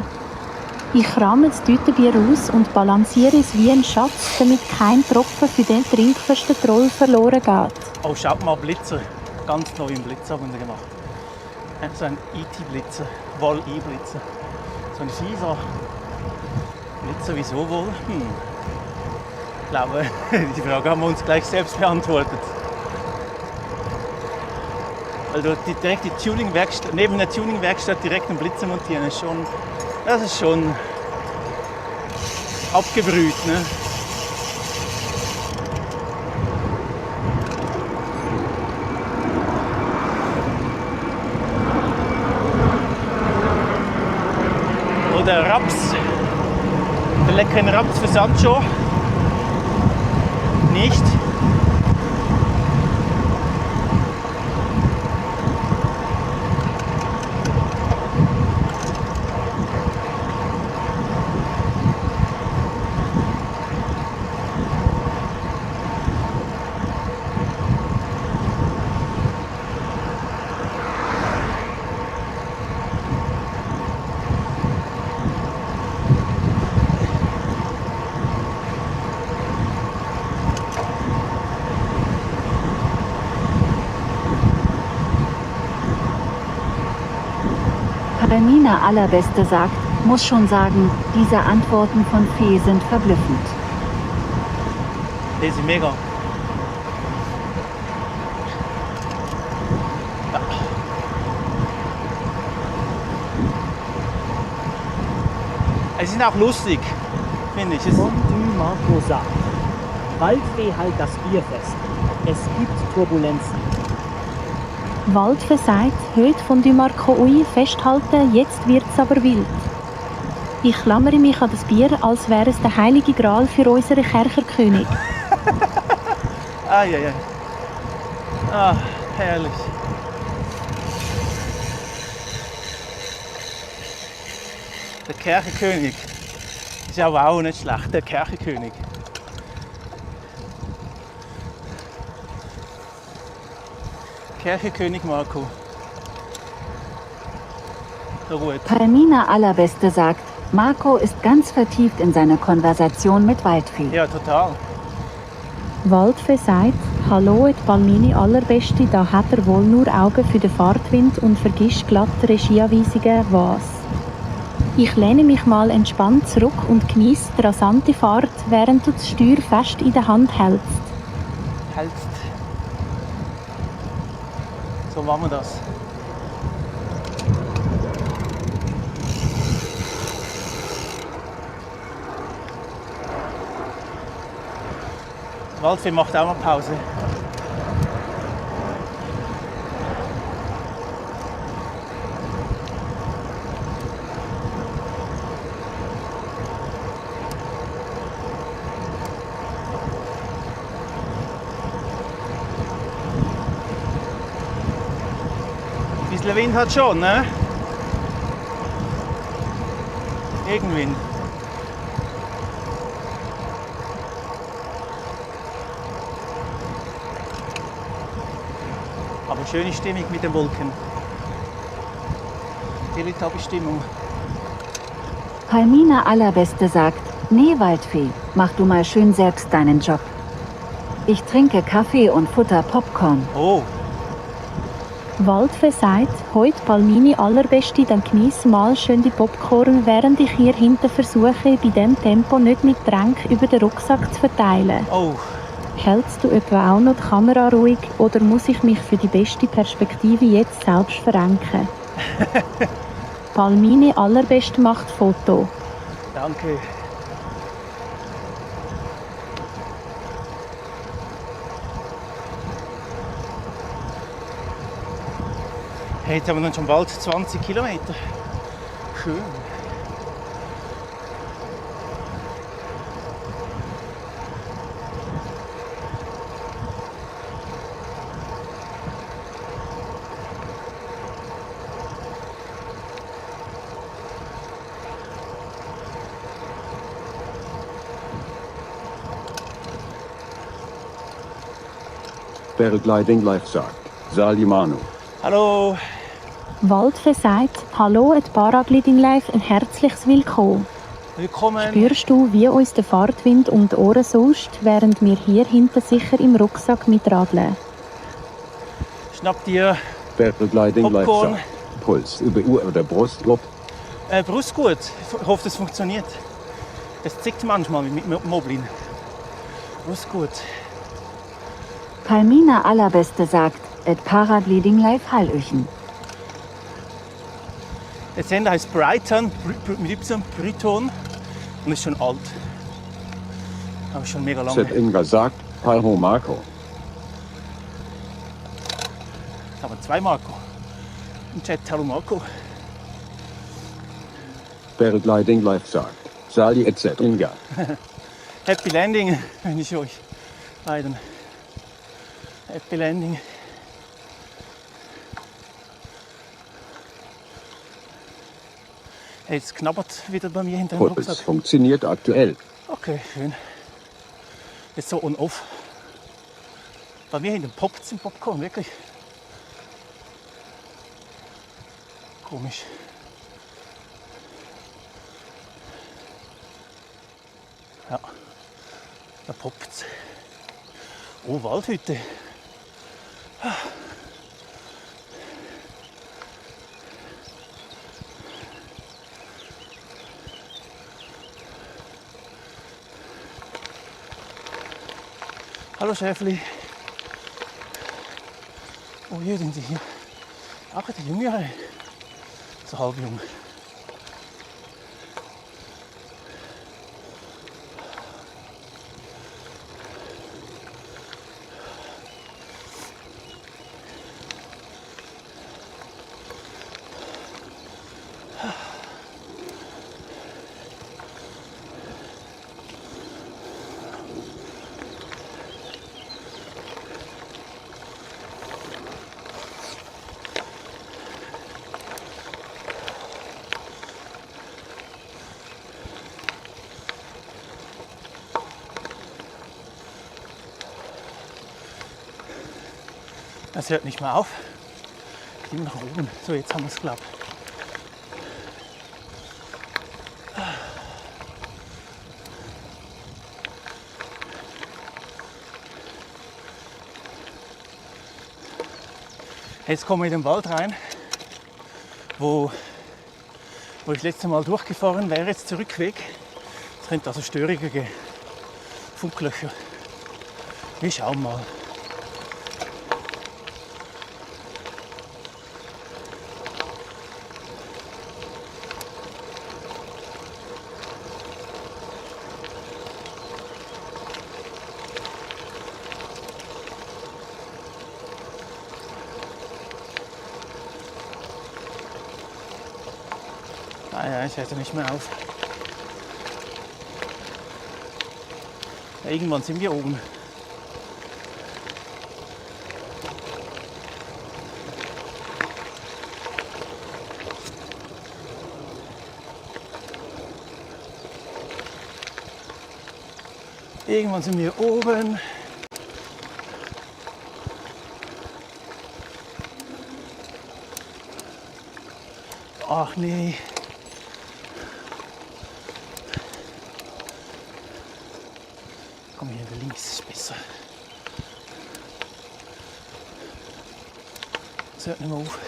Ich krame das Tütenbier aus und balanciere es wie ein Schatz, damit kein Tropfen für den trinkfesten Troll verloren geht. Oh, schaut mal, Blitzer. Ganz neuen Blitzer haben sie gemacht. So ein E.T.-Blitzer, Wall-E-Blitzer. So ein fieser Blitzer, wieso wohl? Ich glaube, die Frage haben wir uns gleich selbst beantwortet. Also direkt die Tuning-Werkstatt, neben der Tuning-Werkstatt direkt einen Blitzer montieren, das ist schon abgebrüht, ne? Oder Raps, den leckeren Raps für Sancho. Nicht. Nina Allerbeste sagt, muss schon sagen, diese Antworten von Fee sind verblüffend. Die sind mega. Ja. Es sind auch lustig, finde ich. Fondue Marco sagt. Waldfee halt das Bier fest. Es gibt Turbulenzen. Waldfee sagt, heute Fondue Marco ui, festhalten, jetzt wird's aber wild. Ich klammere mich an das Bier, als wäre es der heilige Gral für unseren Kerkerkönig. Ja. Ah, herrlich. Der Kerkerkönig ist aber auch nicht schlecht, der Kerkerkönig. Kerkerkönig Marco. So gut. Palmina Allerbeste sagt, Marco ist ganz vertieft in seine Konversation mit Waldfee. Ja, total. Waldfee sagt, hallo, et Palmini Allerbeste, da hat er wohl nur Augen für den Fahrtwind und vergisst glatt Regieanweisungen, was? Ich lehne mich mal entspannt zurück und genieße die rasante Fahrt, während du das Steuer fest in der Hand hältst. Hältst. So machen wir das. Waldfee macht auch mal Pause. der Wind hat schon, ne? Gegenwind. Aber schöne Stimmung mit den Wolken. Teletubby-Stimmung. Palmina Allerbeste sagt, nee Waldfee, mach du mal schön selbst deinen Job. Ich trinke Kaffee und futter Popcorn. Oh, Waldfee sagt, heute Palmini Allerbeste, dann geniess mal schön die Popcorn, während ich hier hinten versuche, bei dem Tempo nicht mit Tränk über den Rucksack zu verteilen. oh. Hältst du etwa auch noch die Kamera ruhig oder muss ich mich für die beste Perspektive jetzt selbst verrenken? Palmini Allerbest macht Foto. Danke. Hey, jetzt haben wir dann schon bald 20 Kilometer. Schön. Paragliding Live sagt, Salimano. Hallo. Waldfee sagt, hallo at Paragliding Live, ein herzliches Willkommen. Willkommen. Spürst du, wie uns der Fahrtwind um die Ohren saust, während wir hier hinten sicher im Rucksack mitradeln? Schnapp dir Paragliding Live Popcorn. sagt, Puls über Uhr oder Brustlob. Brustgurt. Ich hoffe, das funktioniert. Das zickt manchmal mit Moblin. Brustgurt. Palmina Allerbeste sagt, et Paragliding Live Hallöchen. Der Sender heißt Brighton, mit Y, Brighton, und ist schon alt. Aber schon mega lange. Z Inga sagt, Hallo Marco. Jetzt haben wir 2 Marco. Im Chat, hallo Marco. Paragliding Live sagt, Sali et Z Inga. Happy Landing, wenn ich euch beiden. Happy Landing. Hey, jetzt knabbert wieder bei mir hinter dem Puls Rucksack. funktioniert aktuell. Okay, schön. Jetzt so on-off. Bei mir hinten poppt es im Popcorn, wirklich. Komisch. Ja, da poppt es. Oh, Waldhütte. Hallo Schäfli. Oh, hier sind sie hier. Ach, der Jüngere. So halb jung. Das hört nicht mehr auf. Immer nach oben. So, jetzt haben wir es geklappt. Jetzt kommen wir in den Wald rein, wo ich das letzte Mal durchgefahren wäre, jetzt Zurückweg. Es könnte also Störungen geben. Funklöcher. Wir schauen mal. Ah ja, ich höre nicht mehr auf. Ja, irgendwann sind wir oben. Irgendwann sind wir oben. Ach nee. Komm hier links, ist besser. Das hört nicht mehr auf.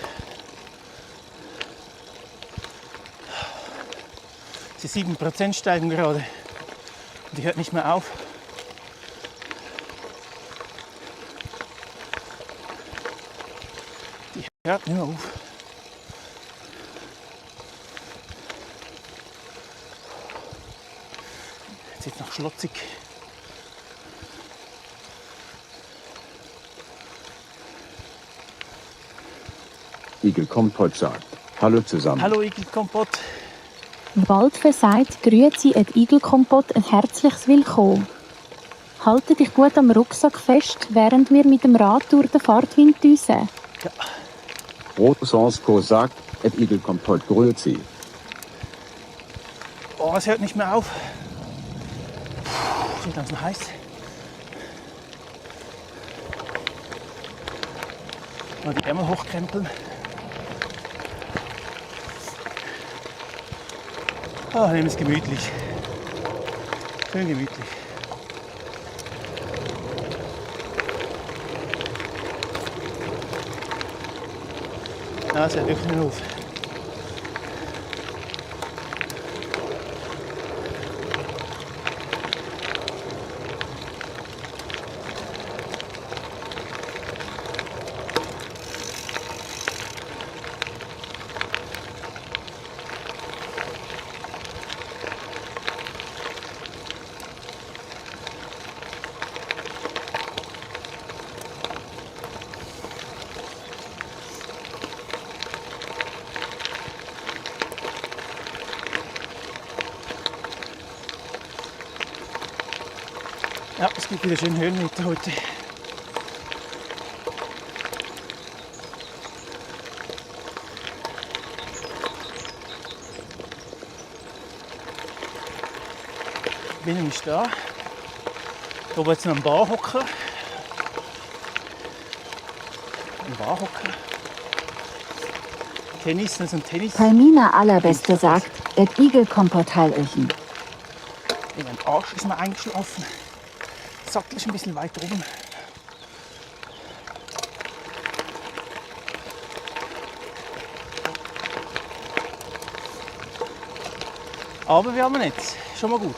Die 7% steigen gerade. Und die hört nicht mehr auf. Die hört nicht mehr auf. Jetzt ist noch schlotzig. Igelkompott sagt: Hallo zusammen. Hallo Igelkompott. Waldfee sagt, grüezi et Igelkompott, ein herzliches Willkommen. Halte dich gut am Rucksack fest, während wir mit dem Rad durch den Fahrtwind düsen. Ja. Rosansko sagt: Et Igelkompott grüezi. Oh, es hört nicht mehr auf. Puh, wird langsam heiß. Mal die Ärmel hochkrempeln. Oh, nehmen es gemütlich. Schön gemütlich. Ja, es hört wirklich nicht auf. Ja, es gibt wieder schön Höhenmeter heute. Bin nämlich da. Da oben jetzt noch ein Barhocker. Ein Barhocker. Tennis, das ist ein Tennis. Palmina Allerbeste sagt, et Igelkompott Hallöchen. Mein Arsch ist mal eingeschlafen. Der Sattel ist ein bisschen weit oben. Aber wir haben ihn jetzt. Schon mal gut.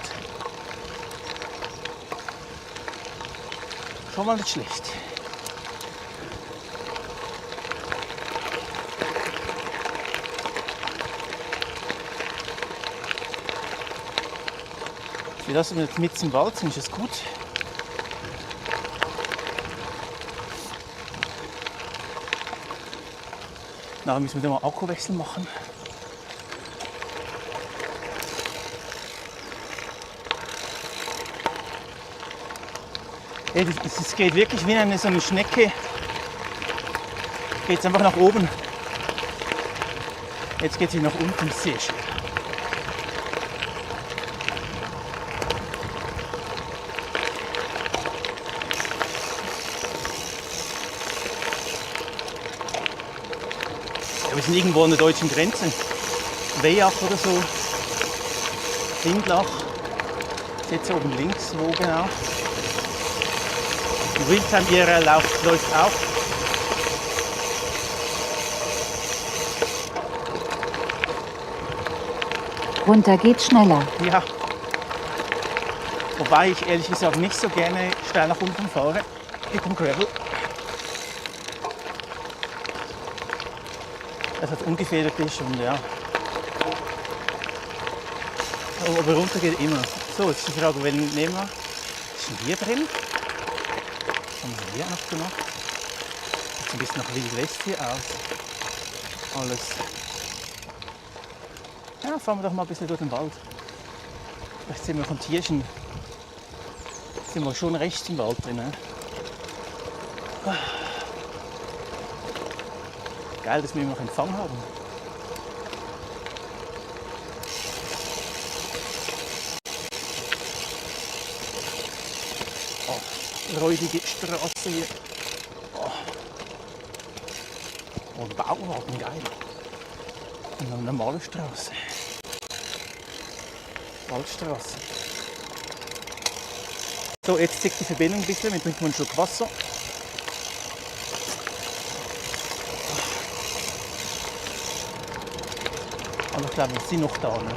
Schon mal nicht schlecht. Für das wir jetzt mitten im Wald sind, ist es gut. Nachher müssen wir mal Akkuwechsel machen. Es geht wirklich wie so eine Schnecke. Geht es einfach nach oben. Jetzt geht es nach unten. Sehr schön. Ja, wir sind irgendwo an der deutschen Grenze. Weyach oder so. Lindlach. Jetzt oben links, wo genau? Die Realtime IRL läuft auch. Runter geht schneller. Ja. Wobei ich ehrlich gesagt nicht so gerne steil nach unten fahre. Mit dem Gravel. Es hat ungefedert ist und ja. Aber runter geht immer. So, jetzt ist die Frage, wen nehmen wir? Ist denn hier drin? Was haben wir hier noch gemacht? Sieht ein bisschen nach Wild West hier aus. Alles. Ja, fahren wir doch mal ein bisschen durch den Wald. Vielleicht sehen wir von Tierchen. Sind wir schon recht im Wald drin. Ne? Geil, dass wir immer noch Empfang haben. räudige Straße hier. Oh, oh Bauwagen, geil. Und eine normale Straße. Waldstraße. So, jetzt zieht die Verbindung ein bisschen, wir trinken einen Schluck Wasser. Aber ich glaube, wir sind noch da. Ne?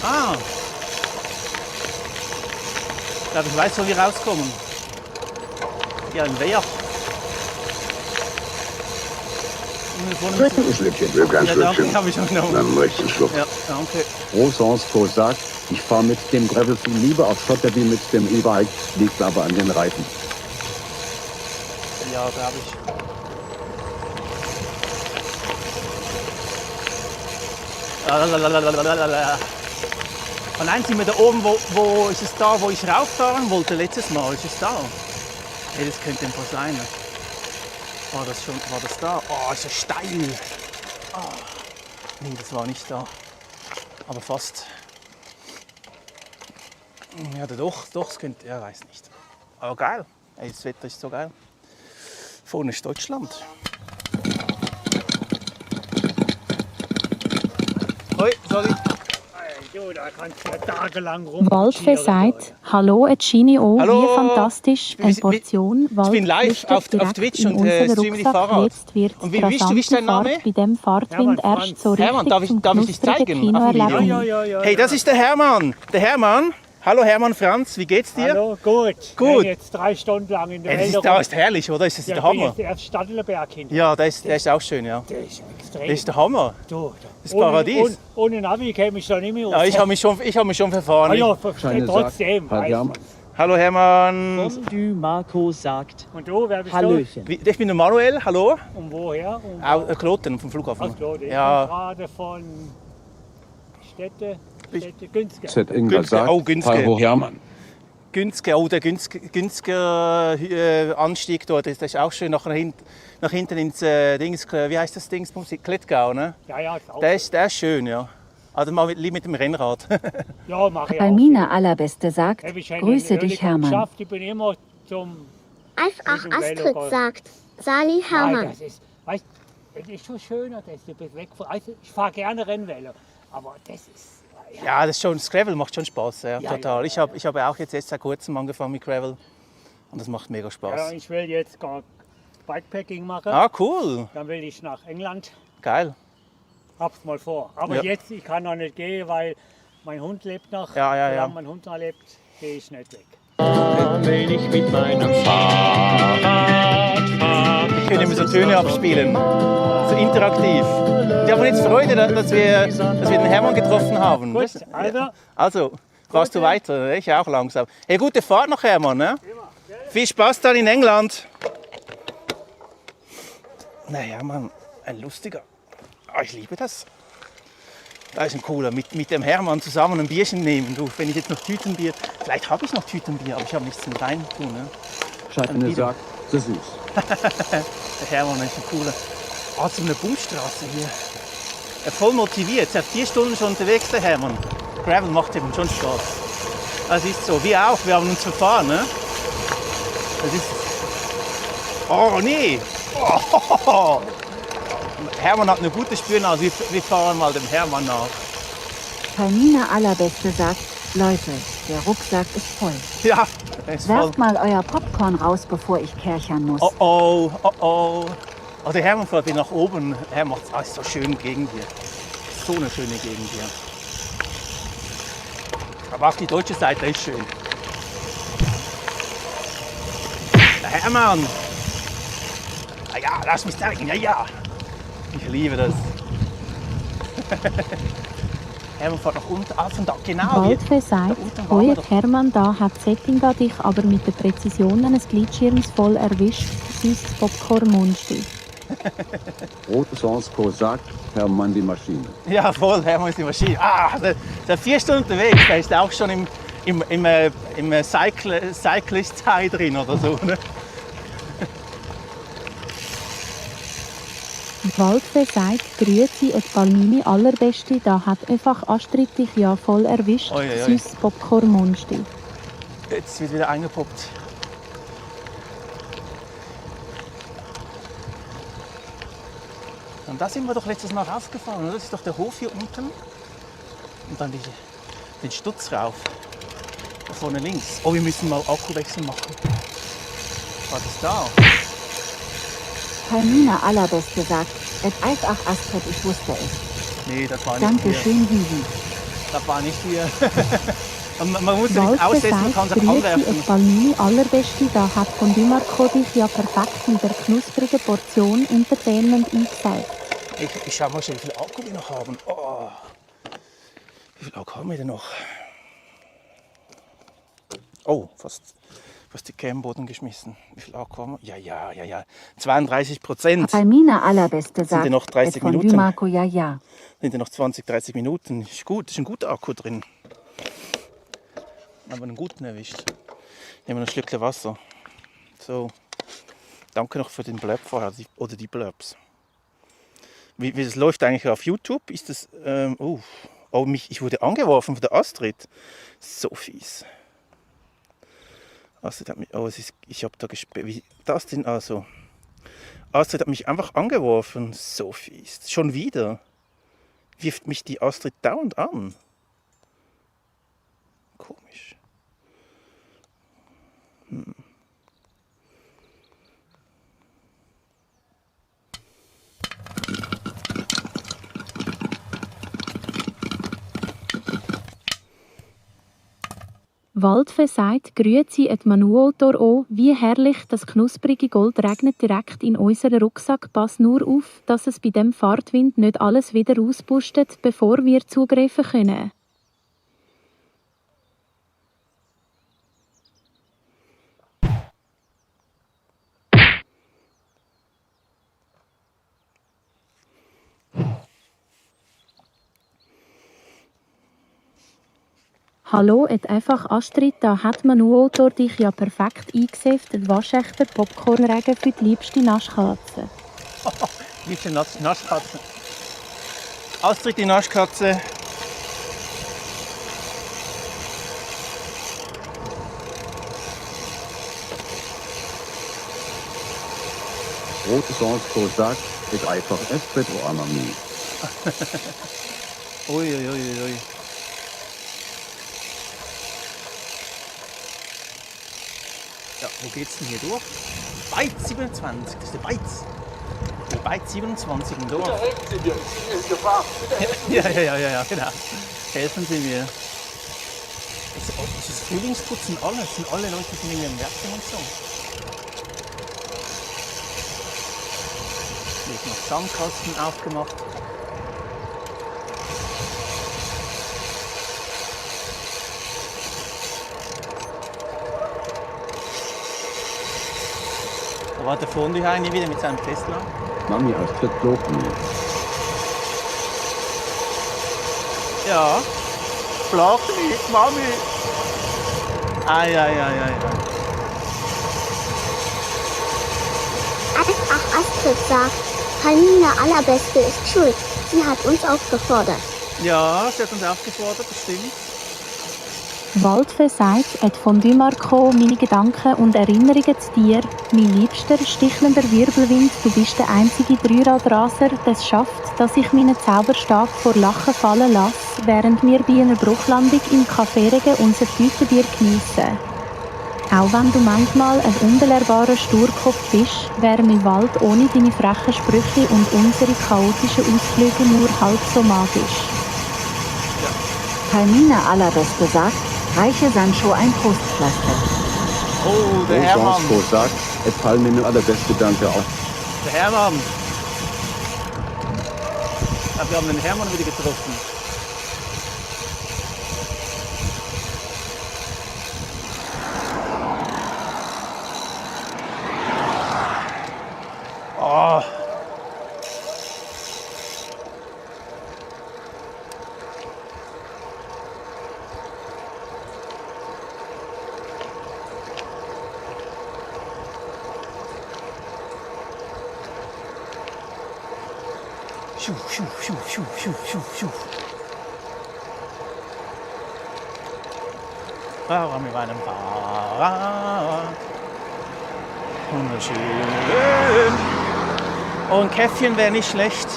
Ah! Ich glaube, ich weiß, wo wir rauskommen. Ja, ein Wehr. Ein Schlückchen, will kein Ja, danke, Schlückchen. habe ich schon genommen. Dann möchte ich einen Schluck. Ja, danke. Rosansko sagt, ich fahre mit dem Gravel viel lieber auf Schotter wie mit dem E-Bike, liegt aber an den Reifen. Ja, glaube ich. Und dann sind wir da oben, wo ist es da, wo ich rauffahren wollte letztes Mal? Ist es da? Hey, das könnte irgendwo sein. War das da? Oh, ist ja steil. Oh. Nee, das war nicht da. Aber fast. Ja, doch, es könnte, ja, weiß nicht. Aber geil. Ey, das Wetter ist so geil. Vorne ist Deutschland. Hoi, sorry. Du, da kannst du ja tagelang Waldfee sagt, hallo, et Gini auch, Hallo. wie fantastisch, eine Portion Ich bin live auf Twitch und streame die Fahrrad. Jetzt wird Und wie ist dein Name? Bei dem Fahrtwind Hermann erst so Hermann, richtig darf ich dich zeigen auf dem Video? Ja. Hey, das ist der Hermann. Der Hermann. Hallo Hermann Franz, wie geht's dir? Hallo, gut. Gut. Ich bin jetzt 3 Stunden lang in der Ey, Wälder. das ist herrlich, oder? Ist das Ja, der ich bin Hammer? jetzt erst Stadlerberg hinter. Ja, der ist auch schön, ja. Der ist extrem. Das ist der Hammer. Du, Das Paradies. Ohne Navi käme ich da nicht mehr Ja, ich habe mich schon verfahren. Ah ja, Scheine trotzdem. sagt, weiß ja, man. Hallo Hermann. Fondue Marco sagt Und du, wer bist Hallöchen. Ich bin der Manuel, hallo. du? Und woher? Kloten vom Flughafen. Ach so, ich Ja. bin gerade von Städte Günzke. Z. Ingwer Günzke, sagt, oh, Günzke. Hallo Hermann. Günzke, oh, der Günzke Anstieg dort, das ist auch schön. Nach hinten ins Dings, wie heißt das Ding? Klettgau, ne? Ja, ist auch Der ist schön, ja. Also mal mit dem Rennrad. Ja, mache ich auch. Palmina Allerbeste sagt, Hab ich eine grüße ehrliche dich Hermann. Geschafft. Ich bin immer zum... F8 Mit dem Astrid Velocross. sagt, Sali Nein, Hermann. das ist, weißt, das ist schon schöner, das ist ein bisschen weg von, also ich fahre gerne Rennwelle, aber das ist... Ja, das Gravel macht schon Spaß, ja, Ja, total. ja, Ich habe auch jetzt seit kurzem angefangen mit Gravel und das macht mega Ja, Spaß. ich will jetzt gar Bikepacking machen, Ah, cool, dann will ich nach England, geil. hab's mal vor. Aber Ja. jetzt, ich kann noch nicht gehen, weil mein Hund lebt noch. Ja. Solange mein Hund noch lebt, gehe ich nicht weg. Wenn ich mit meinem Fahrrad fahre. Wir können immer so Töne abspielen, so interaktiv. Und ich habe jetzt Freude, dass wir den Hermann getroffen haben. Gut, also, Fährst du weiter? Ich auch langsam. Hey, gute Fahrt noch, Hermann. Ne? Viel Spaß dann in England. Na Hermann, ein lustiger. Ah, ich liebe das. Da ist ein cooler. Mit dem Hermann zusammen ein Bierchen nehmen. Du, wenn ich jetzt noch Tütenbier. Vielleicht habe ich noch Tütenbier, aber ich habe nichts zum rein tun. Ne? Scheine sagt, so süß. Der Hermann ist ein cooler. Ah, so eine Bumstraße hier. Er voll motiviert. Seit 4 Stunden schon unterwegs, der Hermann. Gravel macht ihm schon Spaß. Das ist so. Wir auch. Wir haben uns verfahren. Ne? Das ist. Oh, nee. Oh. Hermann hat eine gute Spürnase. Wir fahren mal dem Hermann nach. Palmina Allerbeste sagt, Leute, der Rucksack ist voll. Ja, er ist voll. Werft mal euer Popcorn raus, bevor ich kärchern muss. Oh. Oh, der Hermann fährt wieder nach oben. Er macht ist so schön Gegend hier. So eine schöne Gegend hier. Aber auch die deutsche Seite ist schön. Der Hermann. Ja, lass mich zeigen. Ja. Ich liebe das. Hermann fährt nach unten. Ah, von da, genau. Waldfee sagt, unten waren wir hoi, doch. Hermann, da hat Settinga dich aber mit der Präzision eines Gleitschirms voll erwischt, süßes Popcorn-Mundstück. Rosansko sagt, Hermann die Maschine. Ja, voll, Hermann ist die Maschine. Ah, der ist 4 Stunden unterwegs. Der ist auch schon im Cyclist-High drin oder so. Ne? Waldfee sagt, grüezi, et Palmini allerbeste, da hat einfach Astrid dich ja voll erwischt, Oi, oi, oi. süß Popcorn-Monster. Jetzt wird wieder eingepoppt. Und da sind wir doch letztes Mal raufgefahren, oder? Das ist doch der Hof hier unten. Und dann den Stutz rauf. Da vorne links. Oh, wir müssen mal Akkuwechsel machen. War das da? Palmina Allerbeste sagt, et einfach Astrid, ich wusste es. Nee, das war nicht hier. Dankeschön, Vivi. Das war nicht hier. Man muss ja nicht Waldfee aussetzen, man kann sagt, sich grüezi, anwerfen. et Palmini allerbeste, da hat Fondue Marco dich ja perfekt mit der knusprigen Portion Entertainment eingesaugt. Ich schau mal schnell, wie viel Akku wir noch haben. Oh. Wie viel Akku haben wir denn noch? Oh, fast die Cam am Boden geschmissen. Wie viel Akku haben wir? Ja. 32%. Palmina Allerbeste Sind sagt, ja noch 30 et Fondue Minuten. Marco, ja. Sind ja noch 20, 30 Minuten. Ist gut, ist ein guter Akku drin. Haben wir einen guten erwischt. Nehmen wir ein Schlückchen Wasser. So. Danke noch für den Blurb vorher, oder die Blurbs. Wie das läuft eigentlich auf YouTube? Ist das. Ich wurde angeworfen von der Astrid. So fies. Astrid hat mich. Oh, ich habe da gesperrt. Wie das denn also? Astrid hat mich einfach angeworfen. So fies. Schon wieder. Wirft mich die Astrid dauernd an. Komisch. Waldfee sagt, grüezi et Manuautor o, wie herrlich, das knusprige Gold regnet direkt in unseren Rucksack. Pass nur auf, dass es bei dem Fahrtwind nicht alles wieder auspustet, bevor wir zugreifen können. Hallo, et einfach Astrid, da hat Manuautor dich ja perfekt eingesäft, ein waschechter Popcornregen für die liebste Naschkatze. Liebste Naschkatze. Astrid, die Naschkatze. Rote Sauce sagt, et einfach Esprit o Amami. Ui. Ja, wo geht's denn hier durch? Beiz 27, das ist der Beiz. Der Beiz 27 im Dorf. Helfen Sie mir, ich bin in Gefahr. Ja, genau. Helfen Sie mir. Es ist Frühlingsputzen, alles. Sind alle Leute sind irgendwie am Werken und so. Hier ist noch Sandkasten aufgemacht. Da war der Fondue Heini wieder mit seinem Tesla. Mami Astrid lobt mich. Ja, schlag mich, Mami. Ai. Ach, Astrid sagt, Palmina Allerbeste ist schuld. Sie hat uns aufgefordert. Ja, sie hat uns aufgefordert, das stimmt. Waldfee sagt, et Fondue Marco, meine Gedanken und Erinnerungen zu dir, mein liebster, stichelnder Wirbelwind, du bist der einzige Dreiradraser, das schafft, dass ich meinen Zauberstab vor Lachen fallen lasse, während wir bei einer Bruchlandung im Kaffeeregen unser Tütenbier geniessen. Auch wenn du manchmal ein unbelehrbarer Sturkopf bist, wäre mein Wald ohne deine frechen Sprüche und unsere chaotischen Ausflüge nur halb so magisch. Palmina Allerbeste sagt, reiche Sancho ein Trostpflaster. Oh, der Rote Hermann. Sauce sagt, et Palmine allerbeste Danke auch. Der Hermann. Ja, wir haben den Hermann wieder getroffen. Oh. Schuh, schuh, schuh, schuh, schuh, schuh, schuh. Fahrer mit meinem Fahrrad. Wunderschön. Oh, ein Käffchen wäre nicht schlecht.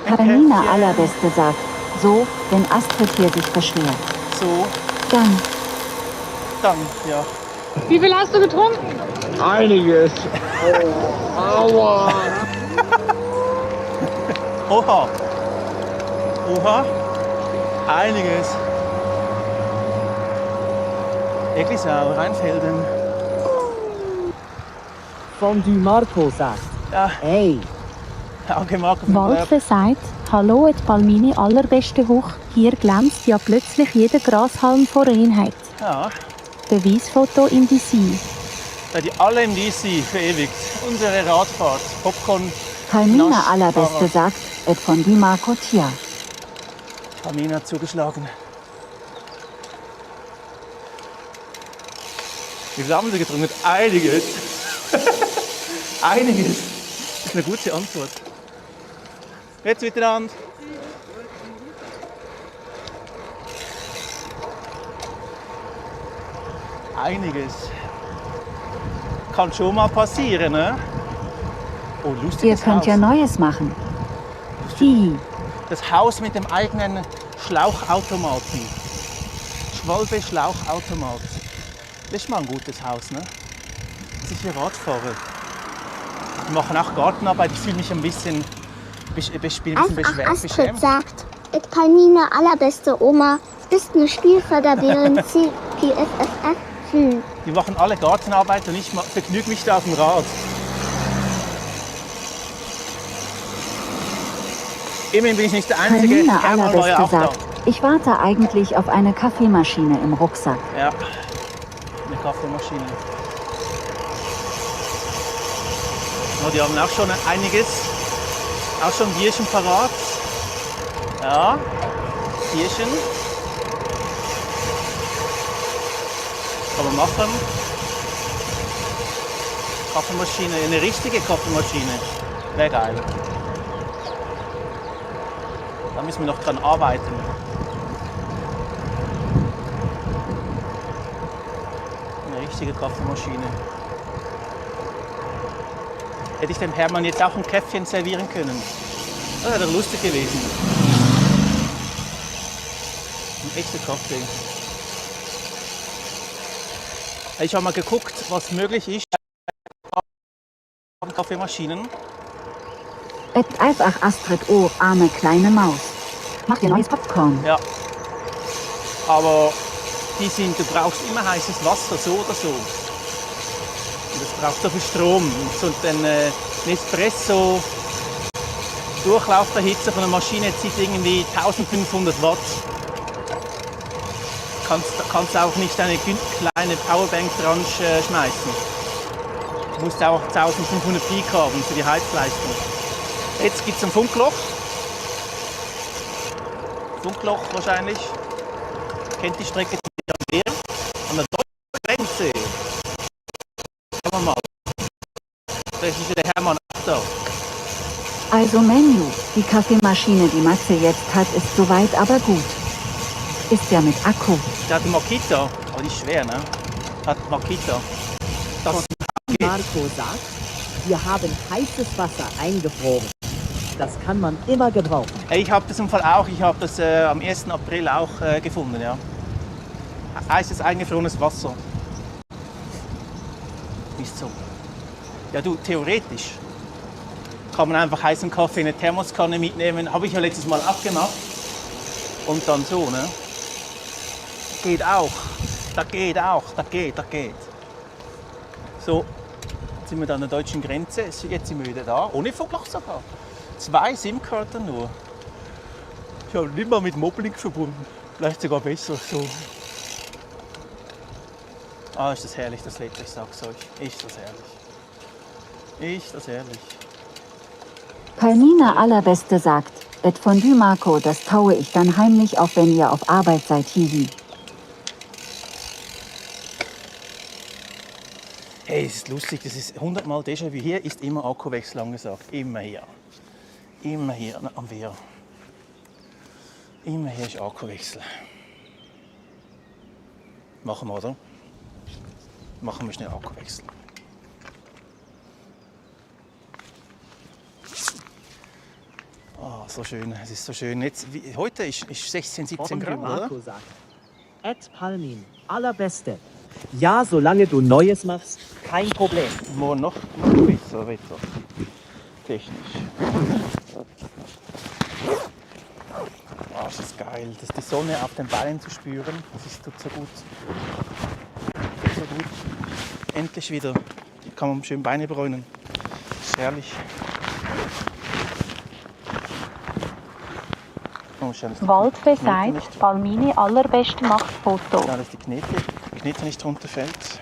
Ein Palmina Käffchen. Allerbeste sagt, so, wenn Astrid hier sich beschwert. So, Dann, dann, ja. Wie viel hast du getrunken? Einiges. Aua. Oha. Oha. Einiges. Eglisau, Rheinfelden. Fondue Marco sagt, Ja, ey, danke Marco für den Verb. Walfe sagt, hallo, et Palmini allerbeste Hoch. Hier glänzt ja plötzlich jeder Grashalm vor Reinheit. Ja, Beweisfoto im DC. da die alle im DC verewigt. Unsere Radfahrt, Popcorn, Palmina Nasch- Allerbeste Fahrrad. sagt, et von die Marco Tia. Palmina hat zugeschlagen. Wie viel haben Sie getrunken? Einiges. Einiges. Das ist eine gute Antwort. Jetzt miteinander. Einiges. Kann schon mal passieren, ne? Oh, Ihr lustiges könnt Haus. ja Neues machen. Hihi. Das Das Haus mit dem eigenen Schlauchautomaten. Schwalbe Schlauchautomat. Das ist mal ein gutes Haus, ne? Sicher Radfahrer. Die machen auch Gartenarbeit. Ich fühle mich ein bisschen, bin ein bisschen Ach, Astrid beschämt. sagt, et Palmina allerbeste Oma, bist eine Spielförderbeerin CPFFF. Die machen alle Gartenarbeit und ich vergnüge mich da auf dem Rad. Immerhin bin ich nicht der Einzige. Palmina Hermann war ja Allerbeste auch da. sagt, ich warte eigentlich auf eine Kaffeemaschine im Rucksack. Ja, eine Kaffeemaschine. Oh, die haben auch schon einiges. Auch schon Bierchen parat. Ja, Bierchen. Kann man machen. Kaffeemaschine, eine richtige Kaffeemaschine. Wäre geil. Da müssen wir noch dran arbeiten. Eine richtige Kaffeemaschine. Hätte ich dem Hermann jetzt auch ein Käffchen servieren können. Das wäre doch lustig gewesen. Ein echter Kaffee. Ich habe mal geguckt, was möglich ist an Kaffeemaschinen. Et einfach Astrid, oh, arme kleine Maus. Mach dir neues Popcorn. Ja. Aber du brauchst immer heißes Wasser, so oder so. Und das braucht so viel Strom. So ein Nespresso Durchlauferhitzer von einer Maschine zieht irgendwie 1500 Watt. Kannst auch nicht eine kleine Powerbank dran schmeißen. Du musst auch 1500 Peak haben für die Heizleistung. Jetzt gibt es ein Funkloch. Funkloch wahrscheinlich. Kennt die Strecke an der deutschen Grenze. Schauen wir mal. Da ist der Hermann auch da. Also Menü, die Kaffeemaschine, die Matze jetzt hat, ist soweit aber gut. Ist ja mit Akku. Der hat eine Makita, aber die ist schwer, ne? Hat Makita. Das Marco sagt, wir haben heißes Wasser eingefroren. Das kann man immer gebrauchen. Ich habe das im Fall auch. Ich habe das am 1. April auch gefunden, ja. Heißes eingefrorenes Wasser. Ist so. Ja, du, theoretisch kann man einfach heißen Kaffee in eine Thermoskanne mitnehmen. Habe ich ja letztes Mal auch gemacht. Und dann so, ne? Geht auch. Da geht auch. Da geht. So, jetzt sind wir an der deutschen Grenze. Jetzt sind wir wieder da. Ohne Funkloch sogar. 2 SIM-Karten nur. Ich habe nicht mal mit Mobbing verbunden. Vielleicht sogar besser so. Ah, ist das herrlich, das Wetter, ich sag's euch. Ist das herrlich. Ist das herrlich. Palmina Allerbeste sagt, et Fondue Marco, das taue ich dann heimlich auf, wenn ihr auf Arbeit seid, hihi. Hey, es ist lustig, das ist 100-mal Déjà-vu. Hier ist immer Akkuwechsel angesagt. Immer hier. Immer hier am Wehr. Immer hier ist Akkuwechsel. Machen wir, oder? Machen wir schnell Akkuwechsel. Oh, so schön, es ist so schön. Jetzt, heute ist 16, 17 Grad, oder? Marco sagt. @Palmin, allerbeste. Ja, solange du Neues machst, kein Problem. Morgen noch besser Wetter. Technisch. Oh, ist das geil, das die Sonne auf den Beinen zu spüren. Das tut so gut. Tut so gut. Endlich wieder. Hier kann man schön Beine bräunen. Das ist herrlich. Oh, schau, dass die Waldfee Knete sagt, nicht- Palmini allerbeste macht Foto. Ja, dass die Knete nicht runterfällt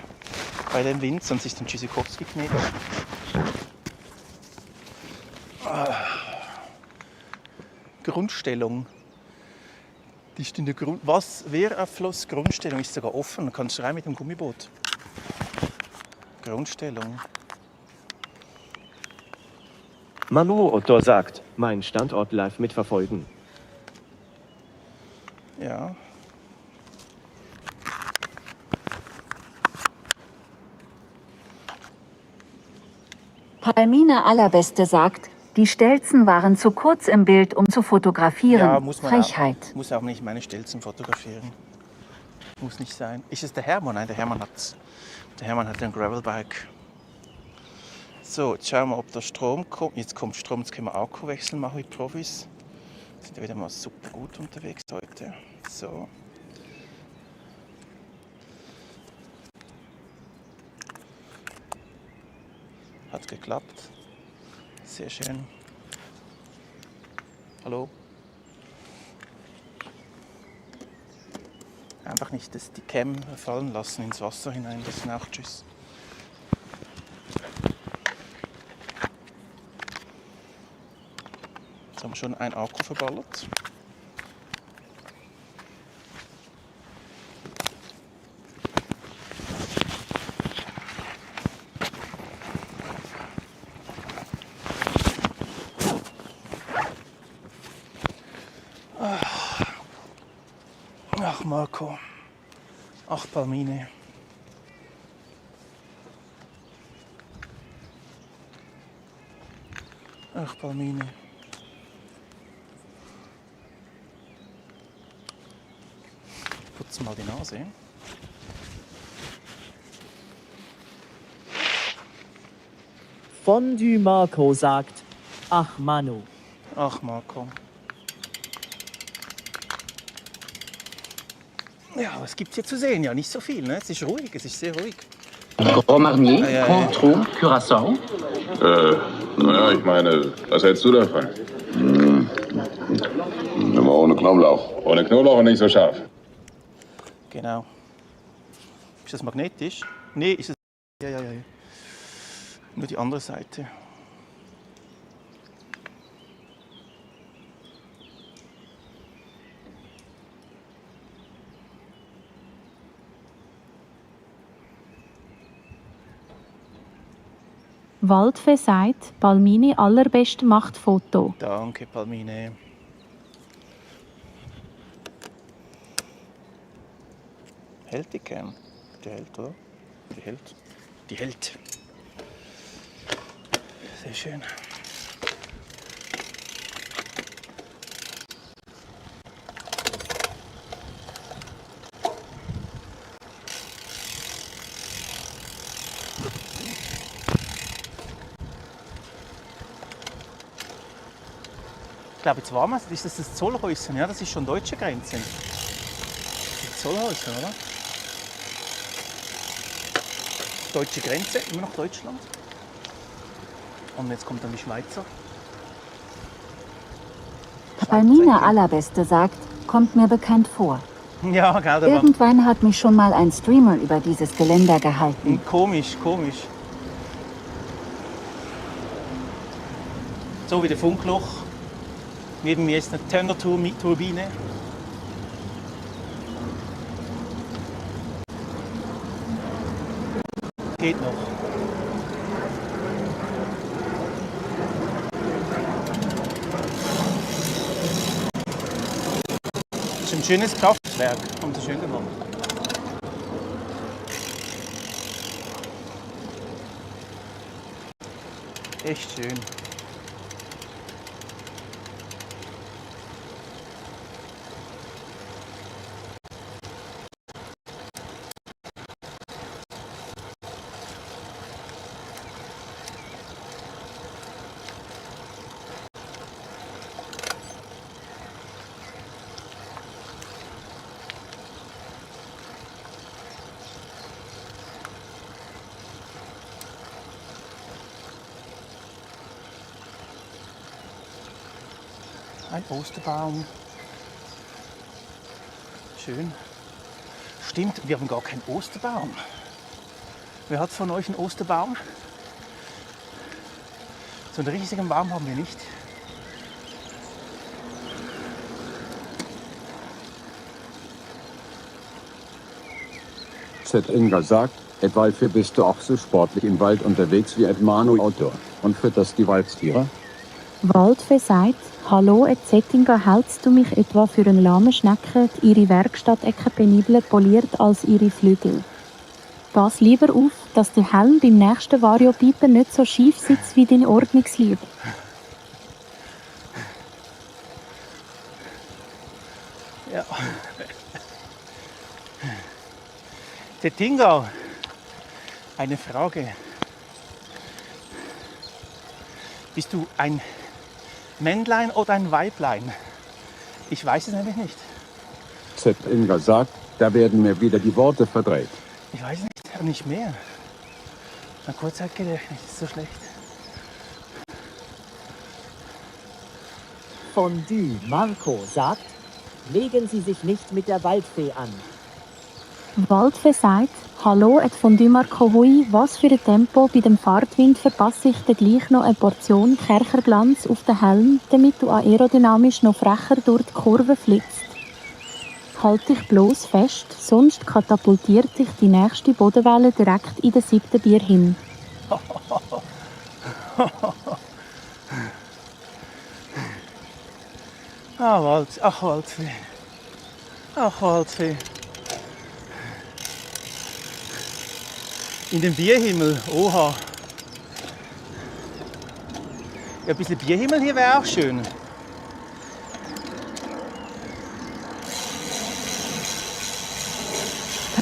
bei dem Wind, sonst ist ein Tschüssikowski-Knete. Grundstellung. Die ist in der Wehrabfluss Grundstellung ist sogar offen. Du kannst rein mit dem Gummiboot. Grundstellung. Manu Otto sagt, mein Standort live mitverfolgen. Ja. Palmine Allerbeste sagt, die Stelzen waren zu kurz im Bild, um zu fotografieren. Ja, muss man Frechheit. auch. Muss auch nicht meine Stelzen fotografieren. Muss nicht sein. Ist es der Hermann? Nein, der Hermann hat ein Gravelbike. So, jetzt schauen wir, ob der Strom kommt. Jetzt kommt Strom, jetzt können wir Akkuwechsel machen wie Profis. Sind ja wieder mal super gut unterwegs heute. So. Hat geklappt. Sehr schön. Hallo? Einfach nicht die Cam fallen lassen ins Wasser hinein. Das ist auch tschüss. Jetzt haben wir schon einen Akku verballert. Ach Marco, ach Palmine. Ach Palmine. Putz mal die Nase. Fondue Marco sagt, ach Manu. Ach Marco. Ja, was gibt's hier zu sehen? Ja, nicht so viel, ne? Es ist ruhig, es ist sehr ruhig. Gros Marnier, Ja, ja, ja. Cointreau, Curaçao. Naja, ich meine, was hältst du davon? Aber ohne Knoblauch. Ohne Knoblauch und nicht so scharf. Genau. Ist das magnetisch? Nee, ist es. Ja. Nur die andere Seite. Waldfee sagt, Palmini allerbeste macht Foto. Danke, Palmine. Hält die Cam? Die hält, oder? Die hält. Die hält. Sehr schön. Ich glaube, jetzt war es. Ist das Zollhäuschen? Ja, das ist schon deutsche Grenze. Das Zollhäuschen, oder? Deutsche Grenze, immer noch Deutschland. Und jetzt kommt dann die Schweizer. Palmine Allerbeste sagt, kommt mir bekannt vor. Ja, gell, aber Irgendwann hat mich schon mal ein Streamer über dieses Geländer gehalten. komisch. So wie der Funkloch. Neben mir ist eine Turner-Turbine. Geht noch. schönes Kraftwerk, haben sie schön gemacht. Echt schön. Ein Osterbaum. Schön. Stimmt, wir haben gar keinen Osterbaum. Wer hat von euch einen Osterbaum? So einen riesigen Baum haben wir nicht. Z. Inga sagt, Ed Waldfee, bist du auch so sportlich im Wald unterwegs wie Ed Manu Outdoor und fütterst die Waldtiere? Waldfee sagt, hallo, Ed Zettinger, hältst du mich etwa für eine lahme Schnecke, die ihre Werkstattecke penibler poliert als ihre Flügel? Pass lieber auf, dass der Helm beim nächsten Vario-Piper nicht so schief sitzt wie deine Ordnungsliebe. Ja. Zettinger, eine Frage. Bist du ein Männlein oder ein Weiblein? Ich weiß es nämlich nicht. Z. Inga sagt, da werden mir wieder die Worte verdreht. Ich weiß nicht, nicht mehr. Mein Kurzzeitgedächtnis ist so schlecht. Fondue Marco sagt, legen Sie sich nicht mit der Waldfee an. Waldfee sagt, hallo, Ed Fondue Marco Hui, was für ein Tempo, bei dem Fahrtwind verpasse ich dir gleich noch eine Portion Kercherglanz auf den Helm, damit du aerodynamisch noch frecher durch die Kurve flitzt. Halt dich bloß fest, sonst katapultiert dich die nächste Bodenwelle direkt in den 7. Bier hin. Ach Waldfee. Ach Waldfee. In den Bierhimmel, oha. Ja, ein bisschen Bierhimmel hier wäre auch schön.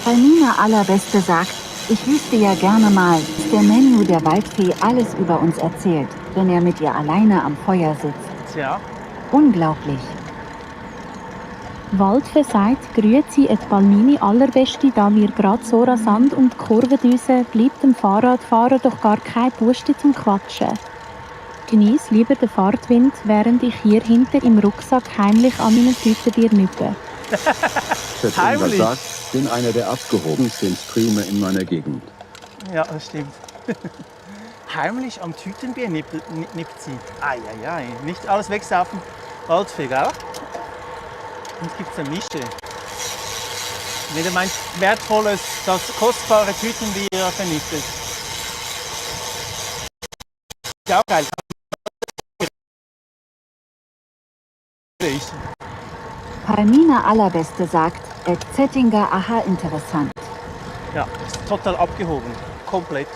Palmina Allerbeste sagt, ich wüsste ja gerne mal, dass der Menu der Waldfee alles über uns erzählt, wenn er mit ihr alleine am Feuer sitzt. Tja. Unglaublich. Waldfee sagt, grüezi et Palmini Allerbeste, da wir grad so rasant um die Kurve düsen, bleibt dem Fahrradfahrer doch gar keine Puste zum Quatschen. Genieß lieber den Fahrtwind, während ich hier hinten im Rucksack heimlich an meinen Tütenbier nippe. Heimlich? Sagt, bin einer der abgehobensten Streamer in meiner Gegend. Ja, das stimmt. Heimlich am Tütenbier nippt sie. Eieiei, nicht alles wegsaufen. Waldfee, gell? Und gibt es eine Mische. Wenn du mein wertvolles, das kostbare Tütenbier vernichtet. Ist auch geil. Palmina Allerbeste sagt, Ed Zettinger, aha, interessant. Ja, ist total abgehoben. Komplett.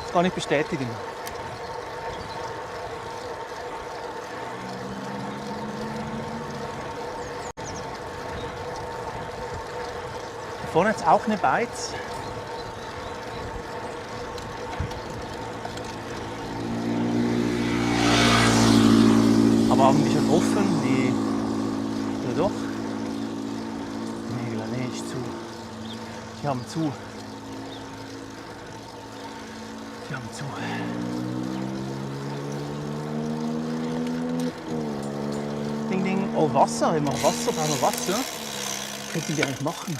Das kann ich bestätigen. Da vorne jetzt auch eine Beiz. Aber haben die schon offen? Nee. Oder doch? Nee, ist zu. Die haben zu. Die haben zu. Ding, ding. Oh, Wasser. Wir machen Wasser. Brauchen wir Wasser? Was könnten die eigentlich machen?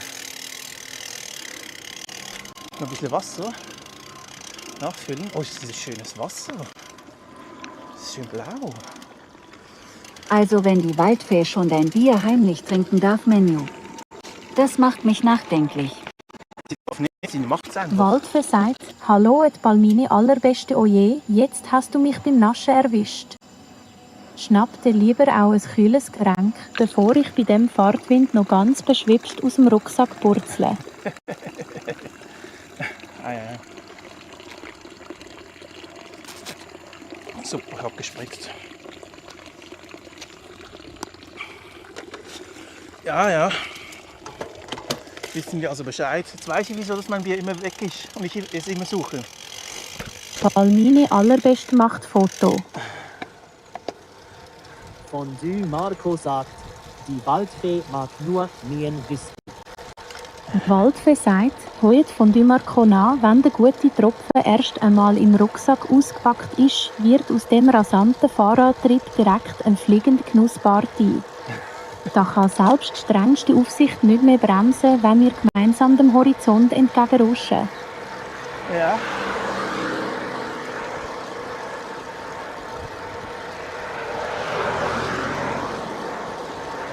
Noch ein bisschen Wasser nachfüllen. Oh, ist das schönes Wasser. Das ist schön blau. Also wenn die Waldfee schon dein Bier heimlich trinken darf, Menu. Das macht mich nachdenklich. Sie macht's einfach. Waldfee sagt, hallo et Palmini Allerbeste, oje, jetzt hast du mich beim Naschen erwischt. schnapp dir lieber auch ein kühles Getränk, bevor ich bei dem Fahrtwind noch ganz beschwipst aus dem Rucksack purzle. Ah, ja. Super, ich hab gespritzt. Ja. Wissen wir also Bescheid. Jetzt weiß ich, wieso dass mein Bier immer weg ist und ich es immer suche. Palmine allerbest macht Foto. Fondue Marco sagt, die Waldfee mag nur Whisky. Waldfee sagt, heute von Dumarcona, wenn der gute Tropfen erst einmal im Rucksack ausgepackt ist, wird aus dem rasanten Fahrradtrip direkt ein fliegender Genussparty. Da kann selbst die strengste Aufsicht nicht mehr bremsen, wenn wir gemeinsam dem Horizont entgegenrauschen. Ja.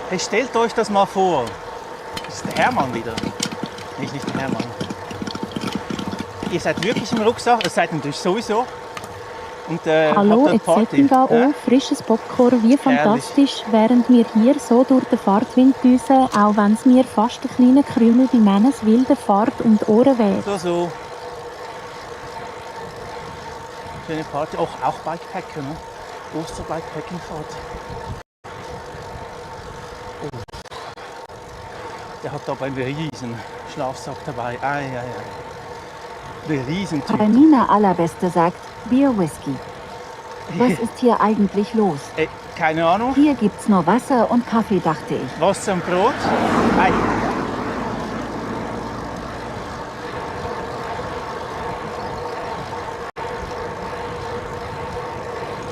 Hey, stellt euch das mal vor. Das ist der Hermann wieder. Nicht der Hermann. Ihr seid wirklich im Rucksack, das seid natürlich sowieso. Und, Hallo, habt eine Party. Zettingao, frisches Popcorn, wie fantastisch, während wir hier so durch den Fahrtwind düsen, auch wenn es mir fast ein kleiner Krümel bei meines wilden Fahrt und Ohren weht. So. Schöne Party, auch Bikepacken, ne? Oster-Bikepacking-Fahrt. Oh. Der hat aber einen riesen Schlafsack dabei. Der Riesentyp. Palmina Allerbeste sagt, Bier Whisky. Was ist hier eigentlich los? Keine Ahnung. Hier gibt's nur Wasser und Kaffee, dachte ich. Wasser und Brot. Ei.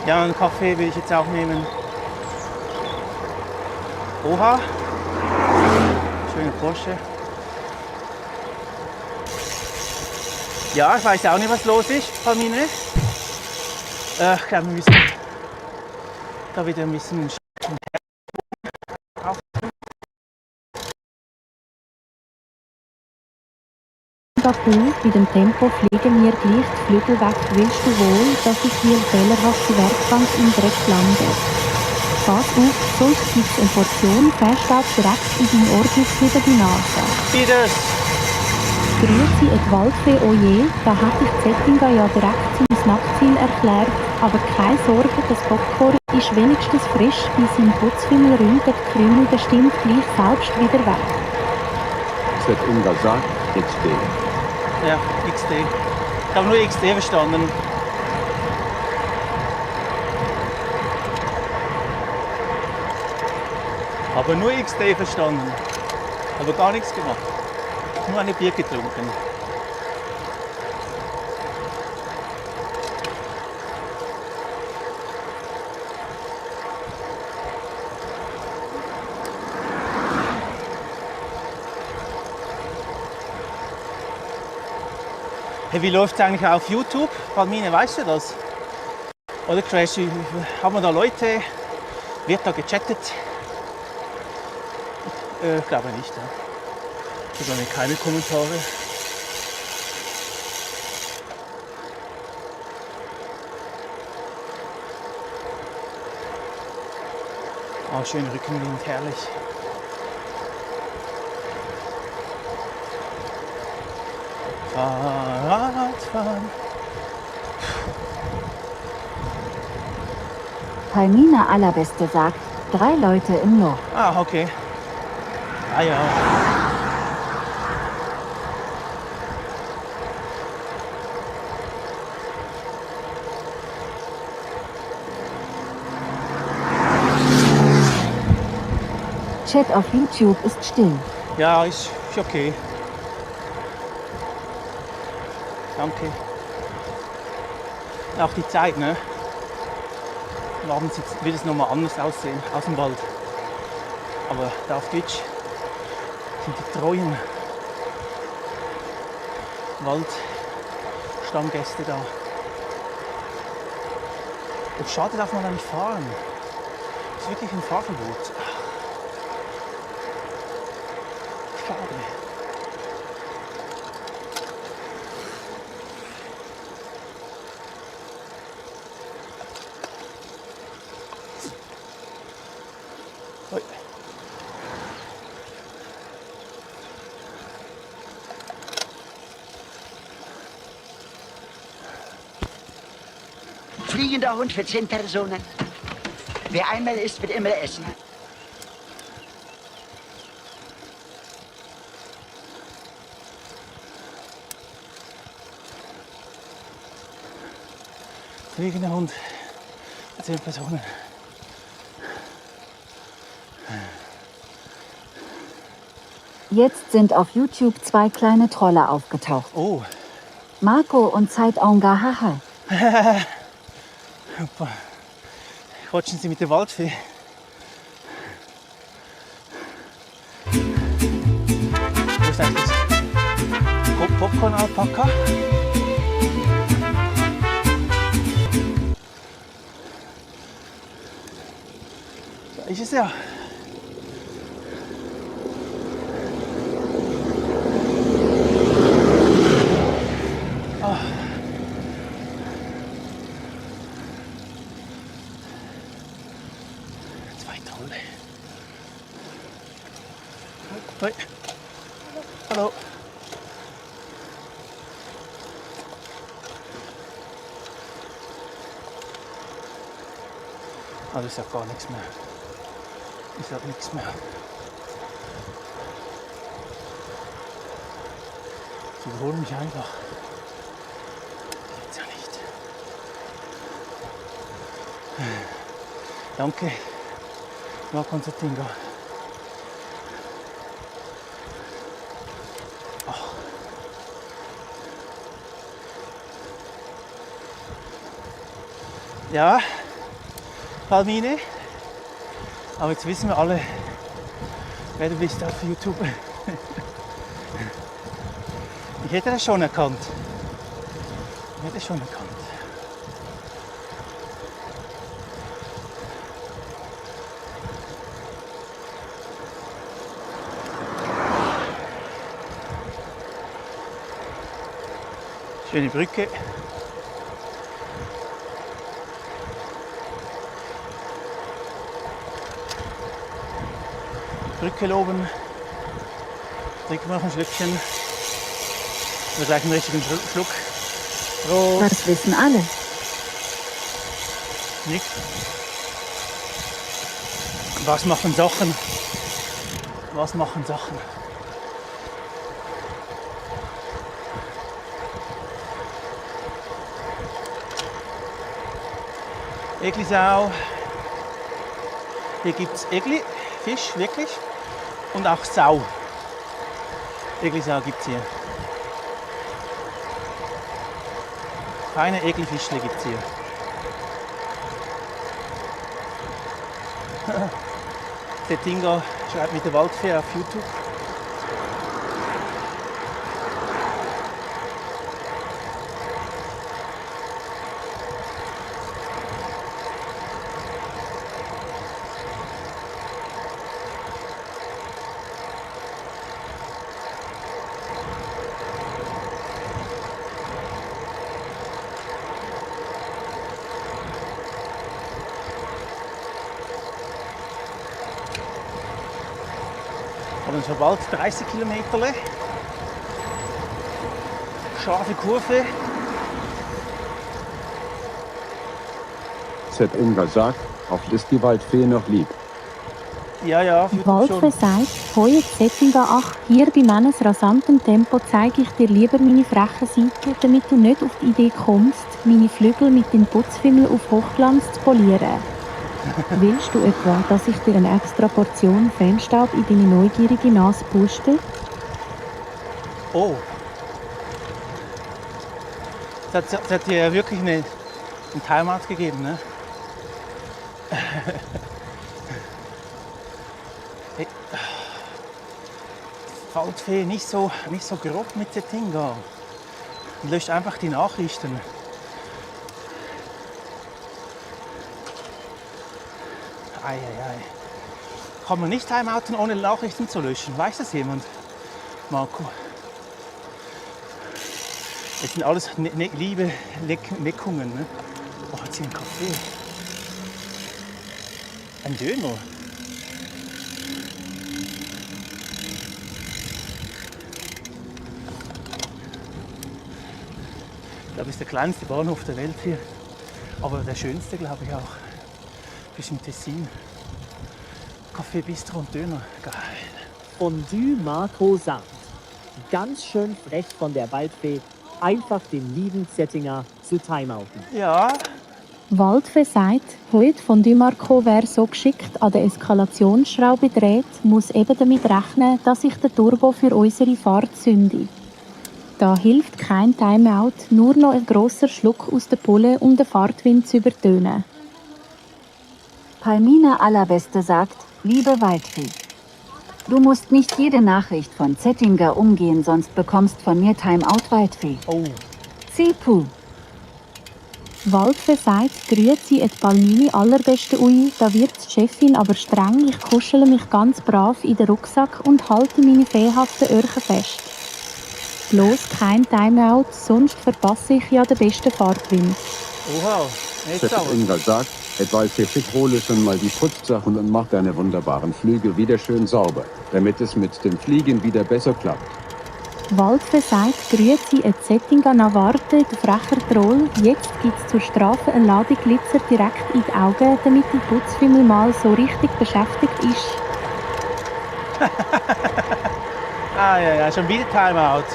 Ja, einen Kaffee will ich jetzt auch nehmen. Oha. Schöner Porsche. Ja, ich weiß auch nicht, was los ist, Palmine. Ich glaube, wir müssen da wieder ein bisschen Singapur, bei dem Tempo fliegen mir gleich die Flügel weg. Willst du wohl, dass ich hier fehlerhafte Werkbank im Dreck lande? Pass auf, sonst gibt's eine Portion Feststadt direkt in dein Ordnung über die Nase. Bitte. Grüezi et Waldfee oje, da hätte ich Zettinga ja direkt zum Snackziel erklärt, aber keine Sorge, das Popcorn ist wenigstens frisch, bei seinem Putzfimmel räumt die Krümel bestimmt gleich selbst wieder weg. Zettinga sagt, XD. Ja, XD. Ich habe nur XD verstanden. Aber nur XD verstanden. Aber gar nichts gemacht. Nur ein Bier getrunken. Hey, wie läuft es eigentlich auf YouTube? Palmine, weißt du das? Oder Crash, haben wir da Leute? Wird da gechattet? Ich glaube nicht. Ja. Ich habe keine Kommentare. Oh, schön Rückenwind, herrlich. Fahrradfahren. Palmina Allerbeste sagt, 3 Leute im Loch. Ah, okay. Ah ja. Chat auf YouTube ist still. Ja, ist okay. Danke. Auch die Zeit, ne? Abends wird es nochmal anders aussehen, aus dem Wald. Aber da auf Twitch sind die treuen Waldstammgäste da. Und schade, darf man da nicht fahren. Das ist wirklich ein Fahrverbot. Schade. fliegender Hund für 10 Personen. Wer einmal isst, wird immer essen. Fliegender Hund für 10 Personen. Jetzt sind auf YouTube 2 kleine Trolle aufgetaucht. Oh. Marco und Zeitaunga Haha. Quatschen Sie mit der Waldfee. Wo ist eigentlich das Popcorn-Alpaka? Da ist es ja. Hoi. Hallo. Ah, das ist ja gar nichts mehr. Ist ja nichts mehr. Sie überholen mich einfach. Gibt's ja nicht. Danke. Marco und Zetinga. Ja, Palmine. Aber jetzt wissen wir alle, wer du bist auf YouTube. Ich hätte das schon erkannt. Ich hätte es schon erkannt. Schöne Brücke. Brücke loben. Trinken wir noch ein Schlückchen. Oder gleich einen richtigen Schluck. Prost. Das wissen alle. Nicht. Was machen Sachen? Was machen Sachen? Eglisau. Hier gibt es Egli, Fisch, wirklich. Und auch Sau. Eglisau gibt es hier. Keine Eglifischle gibt es hier. Zetinga schreibt mit der Waldfee auf YouTube. Und schon bald 30 Kilometer. Scharfe Kurve. Zetinga sagt, oft ist die Waldfee noch lieb. Ja, ja, Waldfee sagt, hoi Zetinga, ach, hier bei meines rasanten Tempo zeige ich dir lieber meine freche Seite, damit du nicht auf die Idee kommst, meine Flügel mit den Putzfimmel auf Hochglanz zu polieren. Willst du etwa, dass ich dir eine extra Portion Feenstaub in deine neugierige Nase puste? Oh. Das hat dir ja wirklich einen Timeout gegeben, ne? Hey. Waldfee, nicht so grob mit Zetinga. Löscht einfach die Nachrichten. Eieiei. Kann man nicht timeouten, ohne Nachrichten zu löschen? Weiß das jemand? Marco. Das sind alles liebe Neckungen. Ne? Oh, jetzt hier ein Kaffee. Ein Döner. Ich glaube, das ist der kleinste Bahnhof der Welt hier. Aber der schönste, glaube ich, auch. Bis im Tessin. Kaffee, Bistro und Döner. Geil. Fondue Marco sagt, ganz schön frech von der Waldfee, einfach den lieben Zettinger zu timeouten. Ja. Waldfee sagt, heute von Dumarco wer so geschickt an der Eskalationsschraube dreht, muss eben damit rechnen, dass sich der Turbo für unsere Fahrt zünde. Da hilft kein Timeout, nur noch ein grosser Schluck aus der Pulle, um den Fahrtwind zu übertönen. Palmina Allerbeste sagt, liebe Waldfee, du musst nicht jede Nachricht von Zettinger umgehen, sonst bekommst von mir Timeout, Waldfee. Oh. Sepu. Waldfee sagt, grüezi et Palmini Allerbeste ui, da wird die Chefin aber streng, ich kuschele mich ganz brav in den Rucksack und halte meine fehhaften Öhrchen fest. Bloß kein Timeout, sonst verpasse ich ja den besten Fahrtwind. Oha, jetzt aber. Inga sagt, etwa schick hole schon mal die Putzsachen und mach deine wunderbaren Flügel wieder schön sauber, damit es mit dem Fliegen wieder besser klappt. Waldfee sagt, grüezi et Zettinga Navarte, du frecher Troll, jetzt gibt's zur Strafe eine Ladung Glitzer direkt in die Augen, damit die Putzfimmel mal so richtig beschäftigt ist. Ja, schon wieder Timeout.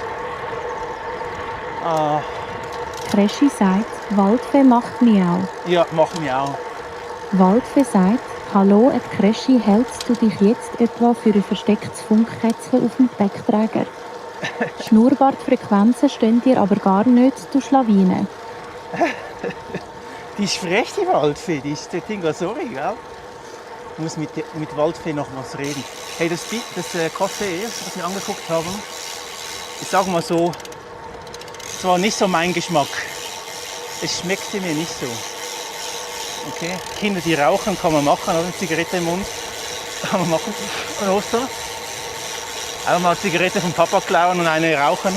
Ah. Kreschi sagt, Waldfee macht miau. Ja, mach mich auch. Waldfee sagt, hallo et Kreschi, hältst du dich jetzt etwa für ein verstecktes Funkkätzchen auf dem Gepäckträger? Schnurrbartfrequenzen stehen dir aber gar nicht, du Schlawine. Die ist frech, die Waldfee. Die ist der Ding, sorry, gell? Ich muss mit Waldfee noch was reden. Hey, das Café, was wir angeguckt haben, ich sage mal so, es war nicht so mein Geschmack. Es schmeckte mir nicht so. Okay? Kinder, die rauchen, kann man machen, oder? Eine Zigarette im Mund. Kann man machen an Ostern. Auch mal eine Zigarette vom Papa klauen und eine rauchen.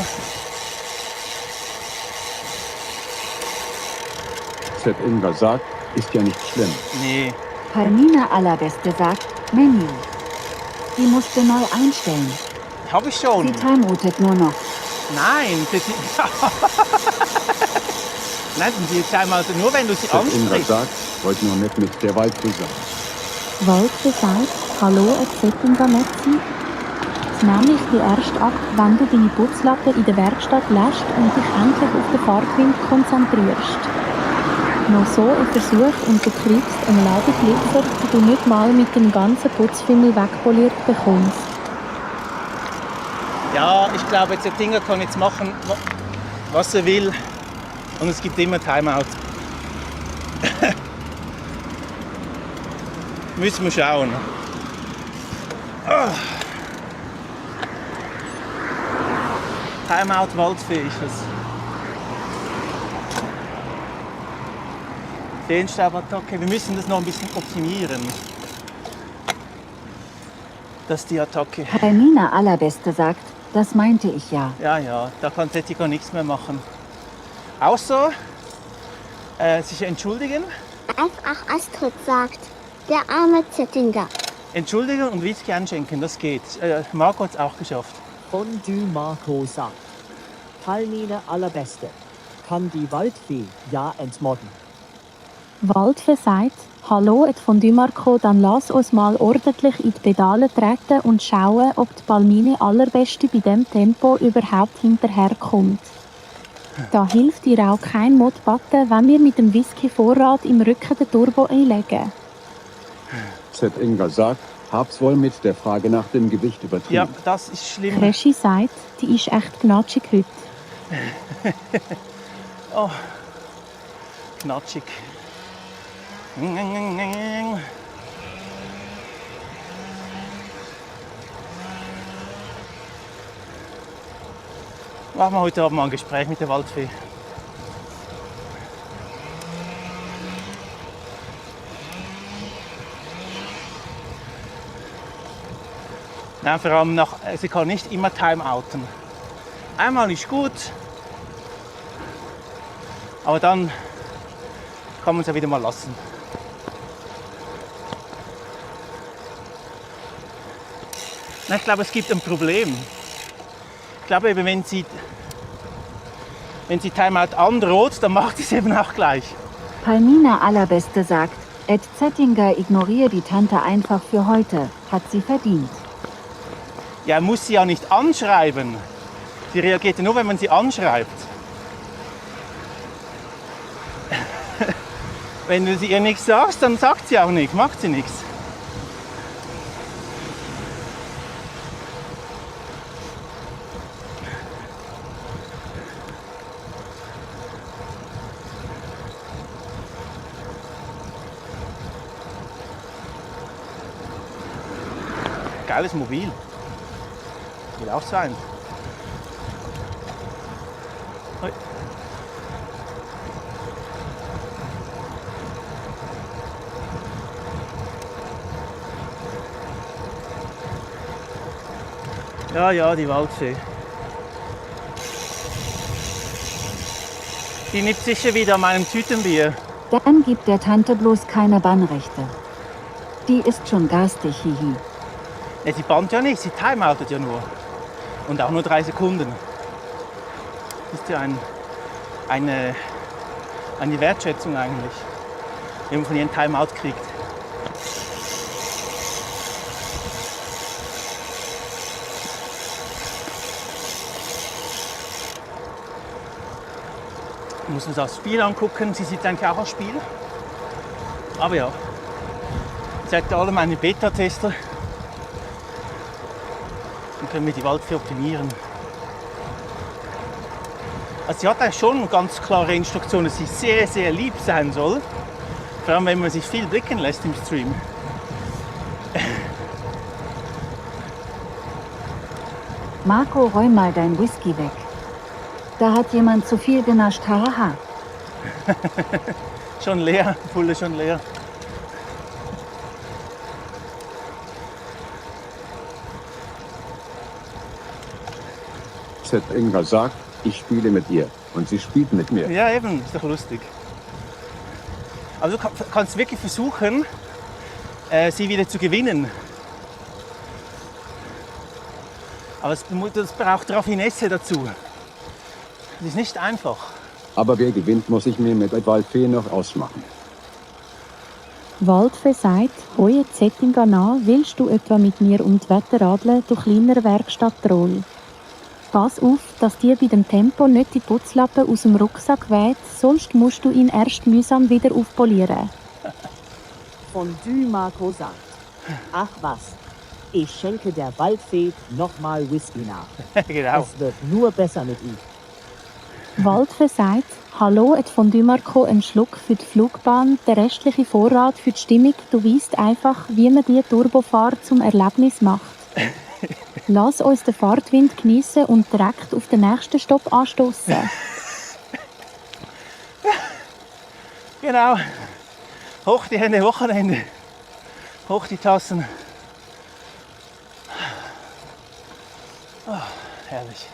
Inga sagt, ist ja nicht schlimm. Nee. Palmina Allerbeste sagt, Menü. Die musst du neu einstellen. Hab ich schon. Sie timeoutet nur noch. Nein, nein, die Timeout nur, wenn du sie Inga ansprichst. sagt, heute noch nicht mit der Waldfee sein. Waldfee sagt, hallo et Zettinga Netzi. Jetzt nehme ich dich erst ab, wenn du deine Putzlatte in der Werkstatt lässt und dich endlich auf den Fahrtwind konzentrierst. Noch so ein Versuch und du kriegst eine Ladung Glitzer, die du nicht mal mit dem ganzen Putzfimmel wegpoliert bekommst. Ja, ich glaube, der Dinger kann jetzt machen, was er will. Und es gibt immer Timeout. Müssen wir schauen. Timeout Waldfee ist es. Feenstaubattacke. Wir müssen das noch ein bisschen optimieren. Dass die Attacke. Palmina Allerbeste sagt, das meinte ich ja. Ja, da kann Zettinger nichts mehr machen. Außer sich entschuldigen. Einfach Astrid sagt, der arme Zettinger. Entschuldigen und Whisky einschenken, das geht. Marco hat es auch geschafft. Fondue Marco sagt, Palmine Allerbeste, kann die Waldfee ja entmodden. Waldfee sagt, hallo et von Dumarco, dann lass uns mal ordentlich in die Pedale treten und schauen, ob die Palmine Allerbeste bei dem Tempo überhaupt hinterherkommt. Da hilft ihr auch kein Mod-Button, wenn wir mit dem Whisky-Vorrat im Rücken den Turbo einlegen. Inga sagt, hab's wohl mit der Frage nach dem Gewicht übertrieben. Ja, das ist schlimm. Kreschi sagt, die ist echt gnatschig heute. Oh, knatschig. Machen wir heute Abend mal ein Gespräch mit der Waldfee. Nein, vor allem sie kann nicht immer timeouten. Einmal ist gut, aber dann kann man es ja wieder mal lassen. Nein, ich glaube, es gibt ein Problem. Ich glaube eben, wenn sie Timeout androht, dann macht sie es eben auch gleich. Palmina Allerbeste sagt, Ed Zettinger ignoriere die Tante einfach für heute, hat sie verdient. Ja, muss sie ja nicht anschreiben. Sie reagiert ja nur, wenn man sie anschreibt. Wenn du ihr nichts sagst, dann sagt sie auch nichts, macht sie nichts. Geiles Mobil. Will auch sein. Hoi. Ja, die Waldfee. Die nimmt sicher wieder an meinem Tütenbier. Dann gibt der Tante bloß keine Bannrechte. Die ist schon garstig, hihi. Ja, sie bannt ja nicht, sie timeoutet ja nur. Und auch nur 3 Sekunden. Das ist ja eine Wertschätzung eigentlich, wenn man von ihr ein Timeout kriegt. Ich muss uns das Spiel angucken, sie sieht eigentlich auch als Spiel. Aber ja, ich zeige alle meine Beta-Tester. Dann können wir die Waldfee optimieren. Also sie hat eigentlich schon ganz klare Instruktionen, dass sie sehr, sehr lieb sein soll. Vor allem, wenn man sich viel blicken lässt im Stream. Marco, räum mal dein Whisky weg. Da hat jemand zu viel genascht, haha. Schon leer, Pulle schon leer. Zettinger sagt, ich spiele mit ihr und sie spielt mit mir. Ja, eben, ist doch lustig. Also du kannst wirklich versuchen, sie wieder zu gewinnen. Aber es braucht Raffinesse dazu. Das ist nicht einfach. Aber wer gewinnt, muss ich mir mit der Waldfee noch ausmachen. Waldfee sagt, «Hoi Zettinger nach, willst du etwa mit mir um die Wette radeln, du kleiner Werkstattroll?» Pass auf, dass dir bei dem Tempo nicht die Putzlappe aus dem Rucksack weht, sonst musst du ihn erst mühsam wieder aufpolieren. Fondue Marco sagt, ach was, ich schenke der Waldfee nochmal Whisky nach. Genau. Es wird nur besser mit ihm. Waldfee sagt, «Hallo, et Fondue Marco, ein Schluck für die Flugbahn, der restliche Vorrat für die Stimmung, du weißt einfach, wie man die Turbofahrt zum Erlebnis macht. Lass uns den Fahrtwind geniessen und direkt auf den nächsten Stopp anstoßen.» Genau. Hoch die Hände, Wochenende. Hoch die Tassen. Oh, herrlich.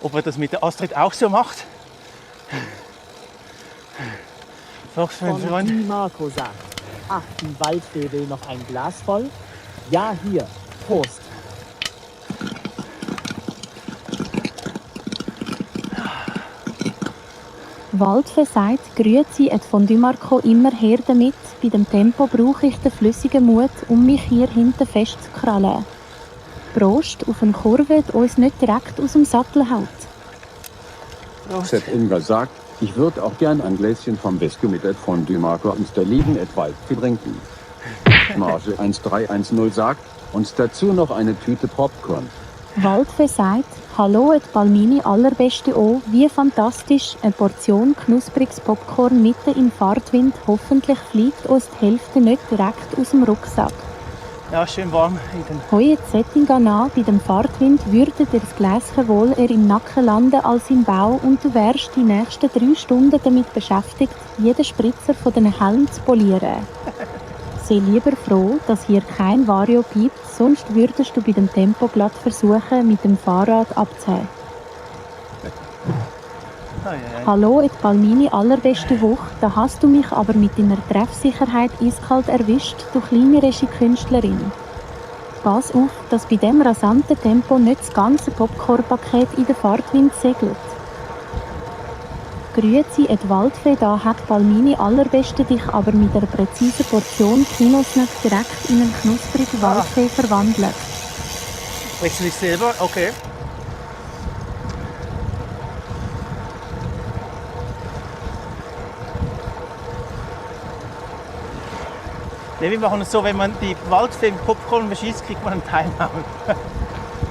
Ob er das mit der Astrid auch so macht? Frag's meinen Freund. Fondue Marco sagt, ach, die Waldfee will noch ein Glas voll? Ja, hier, Prost. Waldfee sagt, «Grüezi, et Fondue Marco, immer her damit, bei dem Tempo brauche ich den flüssigen Mut, um mich hier hinten festzukrallen. Prost auf eine Kurve, die uns nicht direkt aus dem Sattel haut.» Zettinger sagt, ich würde auch gern ein Gläschen vom Whisky mit Ed Fondue Marco uns der lieben Ed Waldfee trinken. Marge 1310 sagt, uns dazu noch eine Tüte Popcorn. Waldfee sagt, «Hallo, et Palmini Allerbeste auch, wie fantastisch, eine Portion knuspriges Popcorn mitten im Fahrtwind, hoffentlich fliegt uns die Hälfte nicht direkt aus dem Rucksack.» Ja, schön warm hinten. «Hoi Zettinger nach, bei dem Fahrtwind würde dir das Gläschen wohl eher im Nacken landen als im Bauch und du wärst die nächsten 3 Stunden damit beschäftigt, jeden Spritzer von den Helm zu polieren. Sei lieber froh, dass hier kein Vario piept, sonst würdest du bei dem Tempo glatt versuchen, mit dem Fahrrad abzuheben.» Hallo, et Palmini, allerbeste Woche. Da hast du mich aber mit deiner Treffsicherheit eiskalt erwischt, du kleine Regie-Künstlerin. Pass auf, dass bei dem rasanten Tempo nicht das ganze Popcorn-Paket in den Fahrtwind segelt. Grüezi, et Waldfee, da hat Palmini allerbeste dich aber mit einer präzisen Portion Kinosnack direkt in einen knusprigen Waldfee verwandelt. Wechsel ich selber? Okay. Ne, wir machen es so, wenn man die Waldfee mit Popcorn beschießt, kriegt man einen Timeout.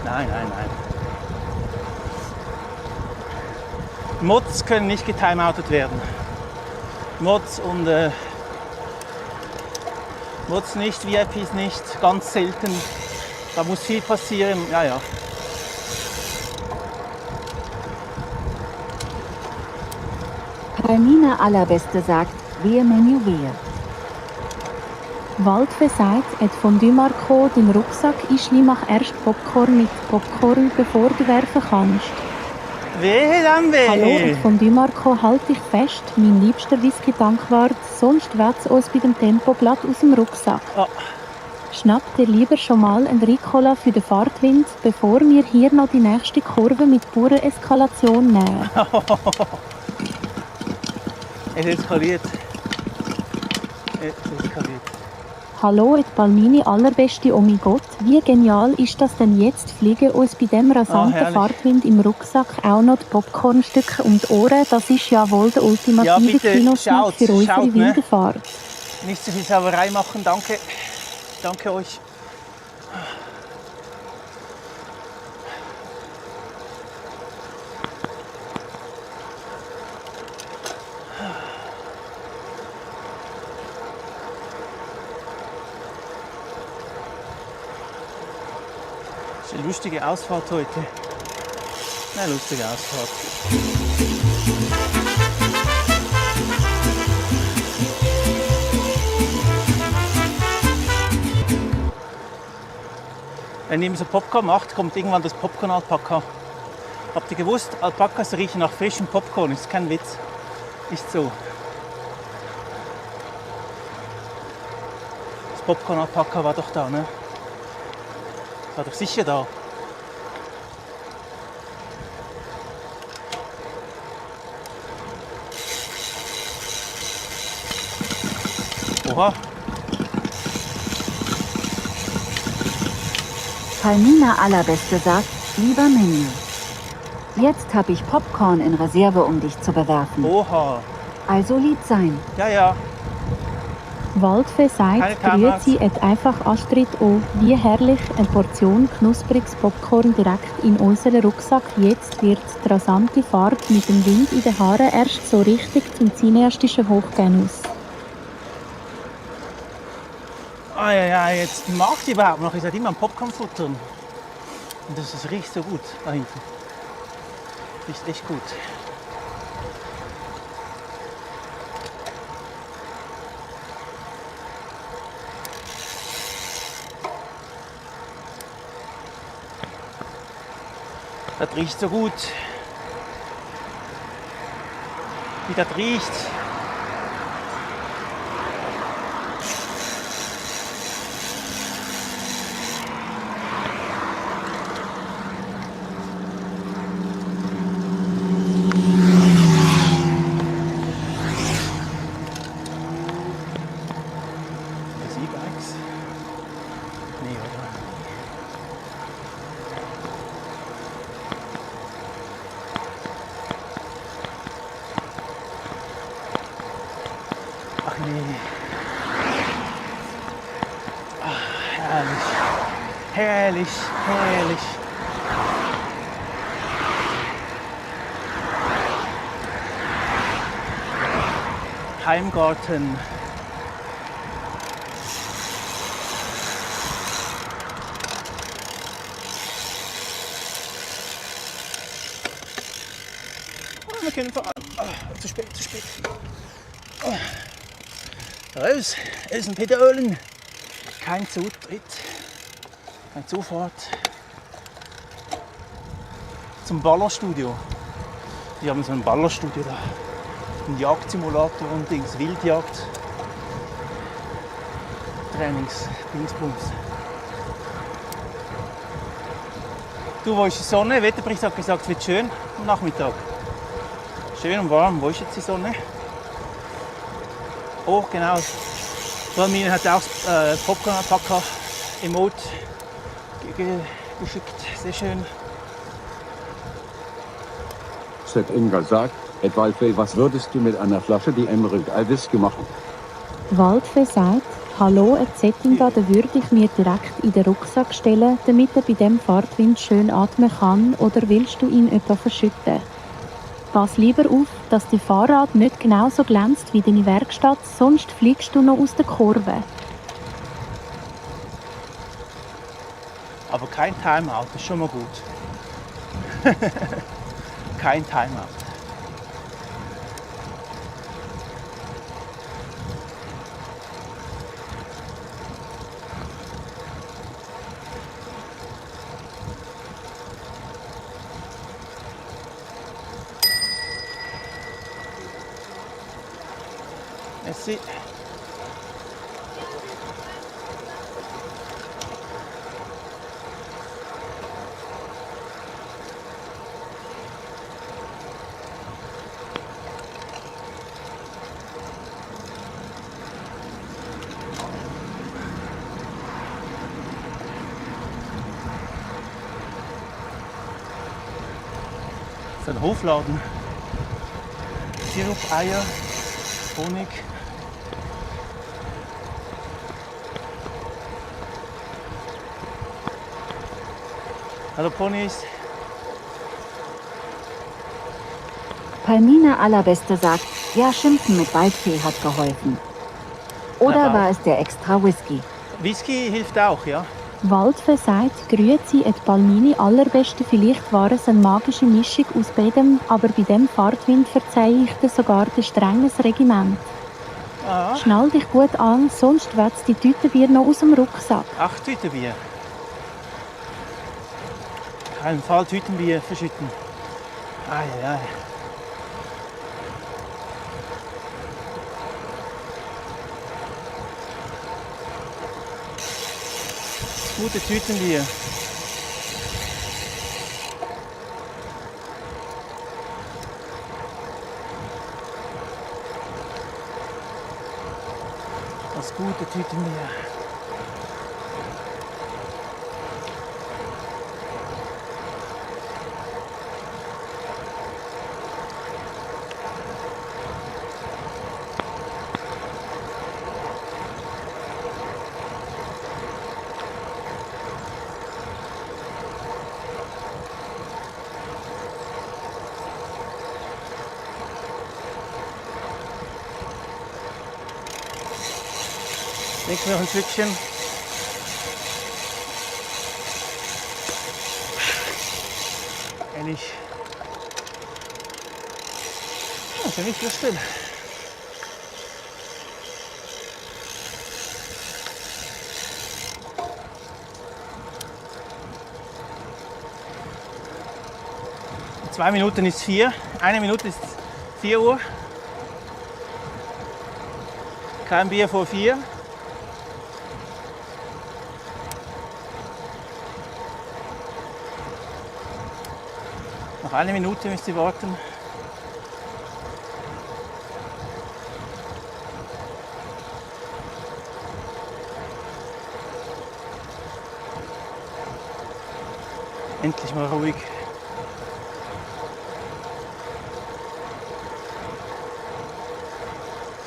Nein. Mods können nicht getimeoutet werden. Mods und Mods nicht, VIPs nicht, ganz selten. Da muss viel passieren, ja. Palmina Allerbeste sagt, wehe Menü wehe. Waldfee sagt, et von Dumarco, dein Rucksack Ischli, mach erst Popcorn mit Popcorn, bevor du werfen kannst. Wehe dann wehe! Hallo, et von Dumarco, halt dich fest, mein liebster Whisky-Dankwart, sonst weht's uns bei dem Tempoblatt aus dem Rucksack. Oh. Schnapp dir lieber schon mal ein Ricola für den Fahrtwind, bevor wir hier noch die nächste Kurve mit purer Eskalation nehmen. Es eskaliert. Hallo, et Palmini, allerbeste, oh mein Gott, wie genial ist das denn jetzt? Fliegen uns bei dem rasanten Fahrtwind im Rucksack auch noch die Popcornstücke um die Ohren? Das ist ja wohl der ultimative Kinosnack für unsere wilde Fahrt. Nicht so viel Sauerei machen, danke. Danke euch. Das ist eine lustige Ausfahrt heute. Eine lustige Ausfahrt. Wenn ihr so Popcorn macht, kommt irgendwann das Popcorn-Alpaka. Habt ihr gewusst, Alpakas riechen nach frischem Popcorn? Ist kein Witz. Ist so. Das Popcorn-Alpaka war doch da, ne? War doch sicher da. Oha. Palmina Allerbeste sagt, lieber Menü. Jetzt habe ich Popcorn in Reserve, um dich zu bewerfen. Oha. Also lieb sein. Ja. Waldfee sagt, grüezi et einfach Astrid O. Wie herrlich, eine Portion knuspriges Popcorn direkt in unseren Rucksack. Jetzt wird die rasante Fahrt mit dem Wind in den Haaren erst so richtig zum cineastischen Hochgenuss. Ja, jetzt mag ich überhaupt noch. Ich sage immer am Popcorn futtern. Und das riecht so gut da hinten. Riecht echt gut. Das riecht so gut. Wie das riecht. Herrlich. Heimgarten. Wir können fahren. Zu spät. Raus, aus dem Pedalen. Kein Zutritt. Keine Zufahrt zum Ballerstudio. Die haben so ein Ballerstudio da. Ein Jagdsimulator und Dings, Wildjagd. Trainings, Dingsbums. Du, wo ist die Sonne? Der Wetterbericht hat gesagt, es wird schön am Nachmittag. Schön und warm. Wo ist jetzt die Sonne? Oh, genau. Palmine hat auch das Popcorn-Packer-Emote geschickt. Sehr schön. Seth Inga sagt, Edwalfey, was würdest du mit einer Flasche die Emerald Whisky machen? Waldfee sagt, hallo, ein Zettinga, da würde ich mir direkt in den Rucksack stellen, damit er bei dem Fahrtwind schön atmen kann, oder willst du ihn etwa verschütten? Pass lieber auf, dass dein Fahrrad nicht genauso glänzt wie deine Werkstatt, sonst fliegst du noch aus der Kurve. Aber kein Timeout, das ist schon mal gut. Kein Timeout. Merci. Das ist ein Hofladen. Sirup, Eier, Honig. Hallo Ponys. Palmina Allerbeste sagt, ja, Schimpfen mit Waldfee hat geholfen. Oder Aber war es der extra Whisky? Whisky hilft auch, ja. Waldfee sagt, grüezi et Palmini Allerbeste, vielleicht war es eine magische Mischung aus beidem, aber bei dem Fahrtwind verzeihe ich dir sogar ein strenges Regiment. Ah. Schnall dich gut an, sonst wetzt die Tütenbier noch aus dem Rucksack. 8 Tütenbier. Keinen Fall Tütenbier verschütten. Ei. Gute Tütenbier. Das gute Tütenbier. Denk noch ein Stückchen. Ehrlich. Ja, ist ja nicht so still. In 2 Minuten ist 4. 1 Minute ist 4 Uhr. Kein Bier vor 4. Noch 1 Minute müsst ihr warten. Endlich mal ruhig.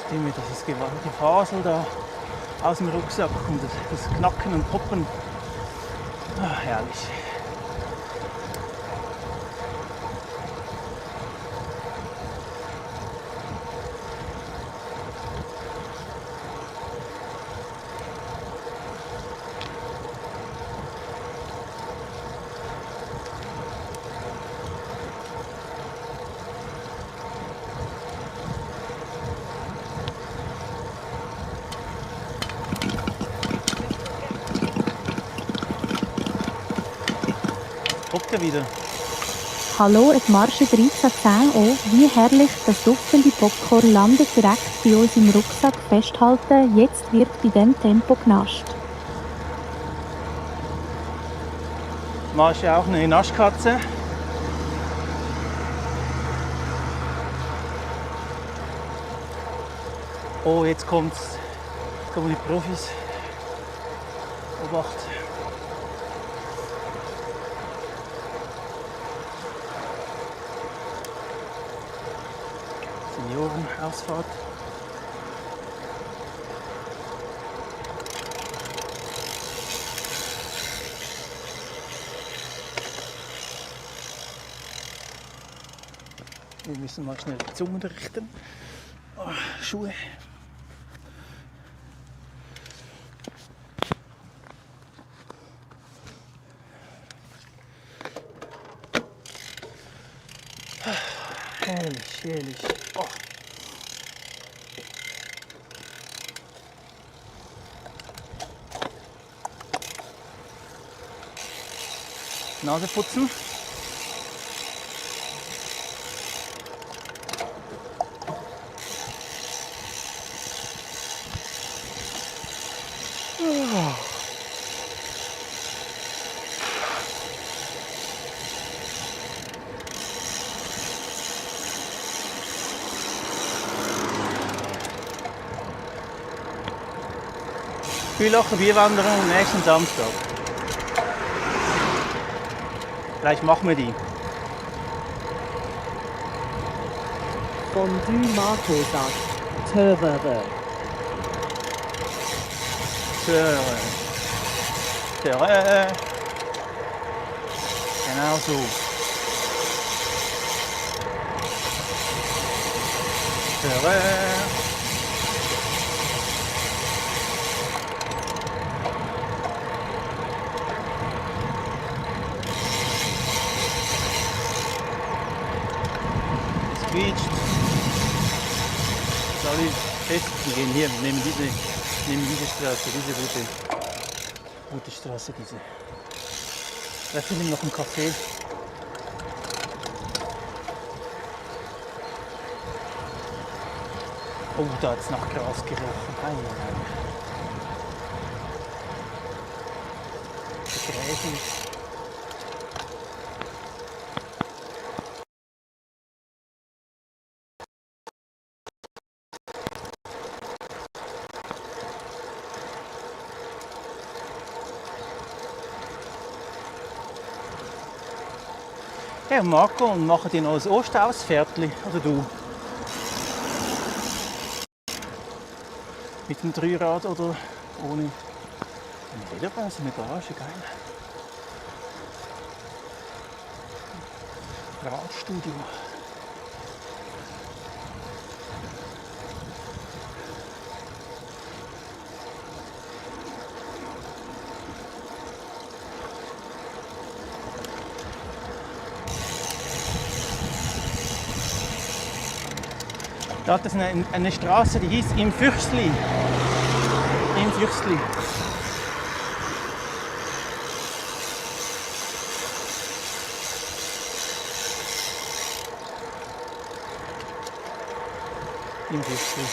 Stimme, das ist die Fasel da aus dem Rucksack und das Knacken und Poppen. Ah, herrlich. Poppt er wieder? Hallo, et Marsche 1310 oh, wie herrlich, das duftende Popcorn landet direkt bei uns im Rucksack. Festhalten, jetzt wird bei dem Tempo genascht. Machst ja auch eine Naschkatze. Oh, jetzt kommen die Profis. Obacht. Seniorenausfahrt. Wir müssen mal schnell die Zunge richten. Oh, Schuhe. Herrlich, herrlich. Oh. Nase putzen. Bühlacher Bierwanderung nächsten Samstag. Vielleicht machen wir die. Fondue Marco sagt, Törere. Töre. Genau so. Töre. Es quietscht. Soll ich testen gehen? Hier, nehmen diese Straße, diese gute Straße, diese. Da finden wir noch einen Café. Oh, da hat es nach Gras gerochen. Gräsig. Ja, Marco, und machen die noch ein Osterausfährtli, oder du? Mit dem Dreirad oder ohne? Eine Lederbahn, so eine Garage, geil. Radstudio. Da hat es eine Straße, die hieß Im Fürstli. Im Fürstli. Im Fürstli.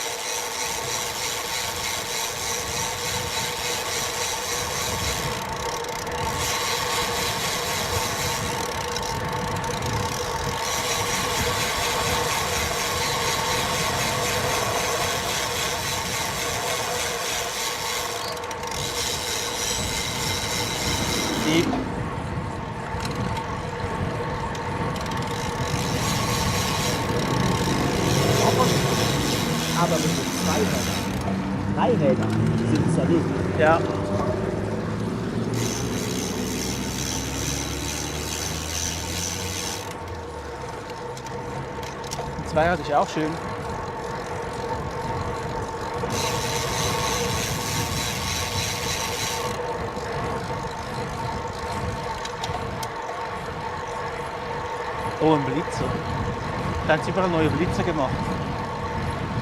Aber mit den Zweirädern sind zerlegt. Ja. Ein Zweirad ist auch schön. Oh, ein Blitzer. Da haben sie überall neue Blitzer gemacht.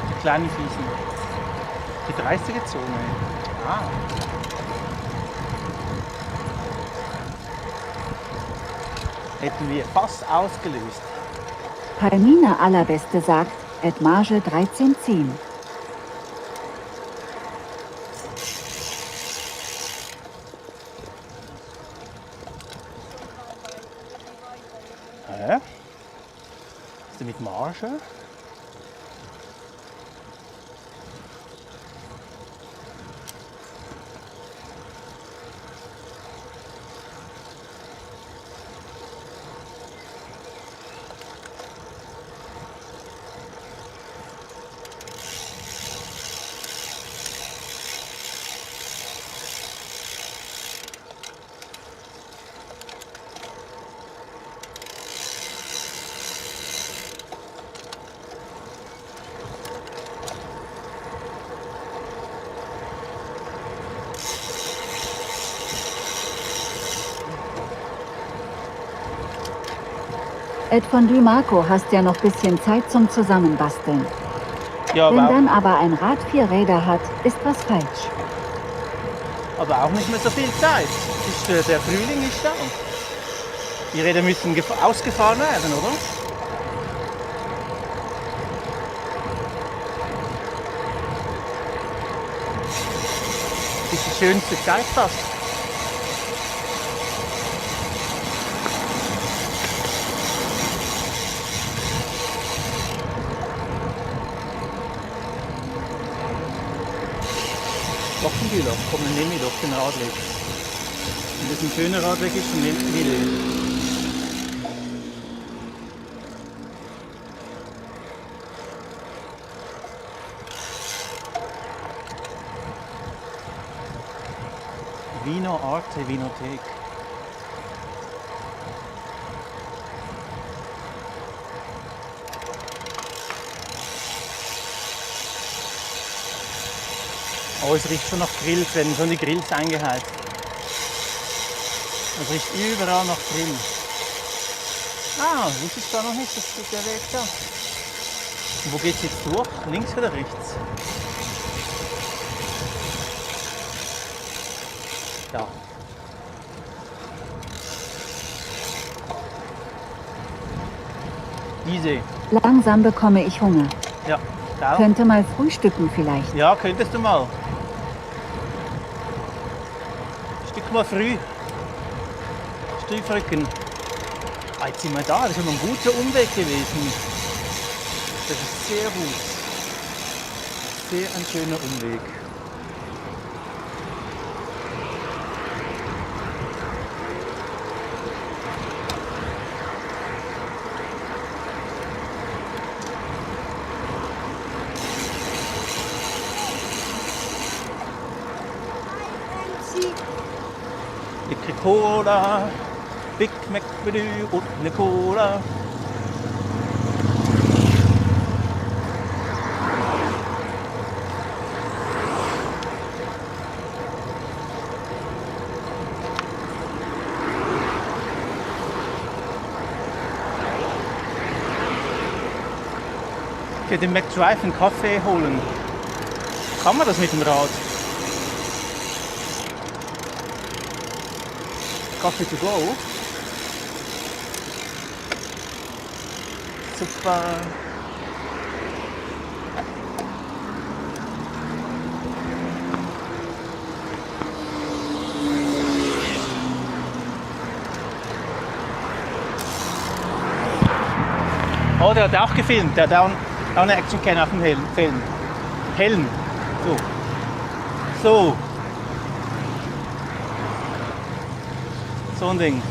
Die kleinen Fliesen. Die 30er-Zone. Ah. hätten wir fast ausgelöst. Palmina Allerbeste sagt, Edmarge 1310. Hä? Was ist denn mit Marge? Ed von Dumarco, hast ja noch bisschen Zeit zum Zusammenbasteln. Ja, Wenn aber dann aber ein Rad 4 Räder hat, ist was falsch. aber auch nicht mehr so viel Zeit. Der Frühling ist da. Die Räder müssen ausgefahren werden, oder? Das ist die schönste Zeit fast. Glockenbühler, komm, dann nehme ich doch den Radweg. Wenn das ein schöner Radweg ist, dann nehme ich den. Vino Arte Vinothek. Oh, es riecht schon nach Grills, werden schon die Grills eingeheizt. Es riecht überall nach Grill. Ah, wusste ich gar noch nicht, das ist der Weg da. Und wo geht's jetzt durch? Links oder rechts? Da. Diese. Langsam bekomme ich Hunger. Ja, da. Könnte mal frühstücken vielleicht. Ja, könntest du mal. Stück mal früh. Stiefrücken. Ah, jetzt sind wir da. Das ist immer ein guter Umweg gewesen. Das ist sehr gut. Sehr ein schöner Umweg. Dicke Cola, Big Mac Menü und eine Cola. Ich werde dem McDrive einen Kaffee holen. Kann man das mit dem Rad? Coffee to go. Super. Oh, der hat auch gefilmt. Der hat auch eine Action-Cam auf dem Film. Helm. So. So. So ein Ding.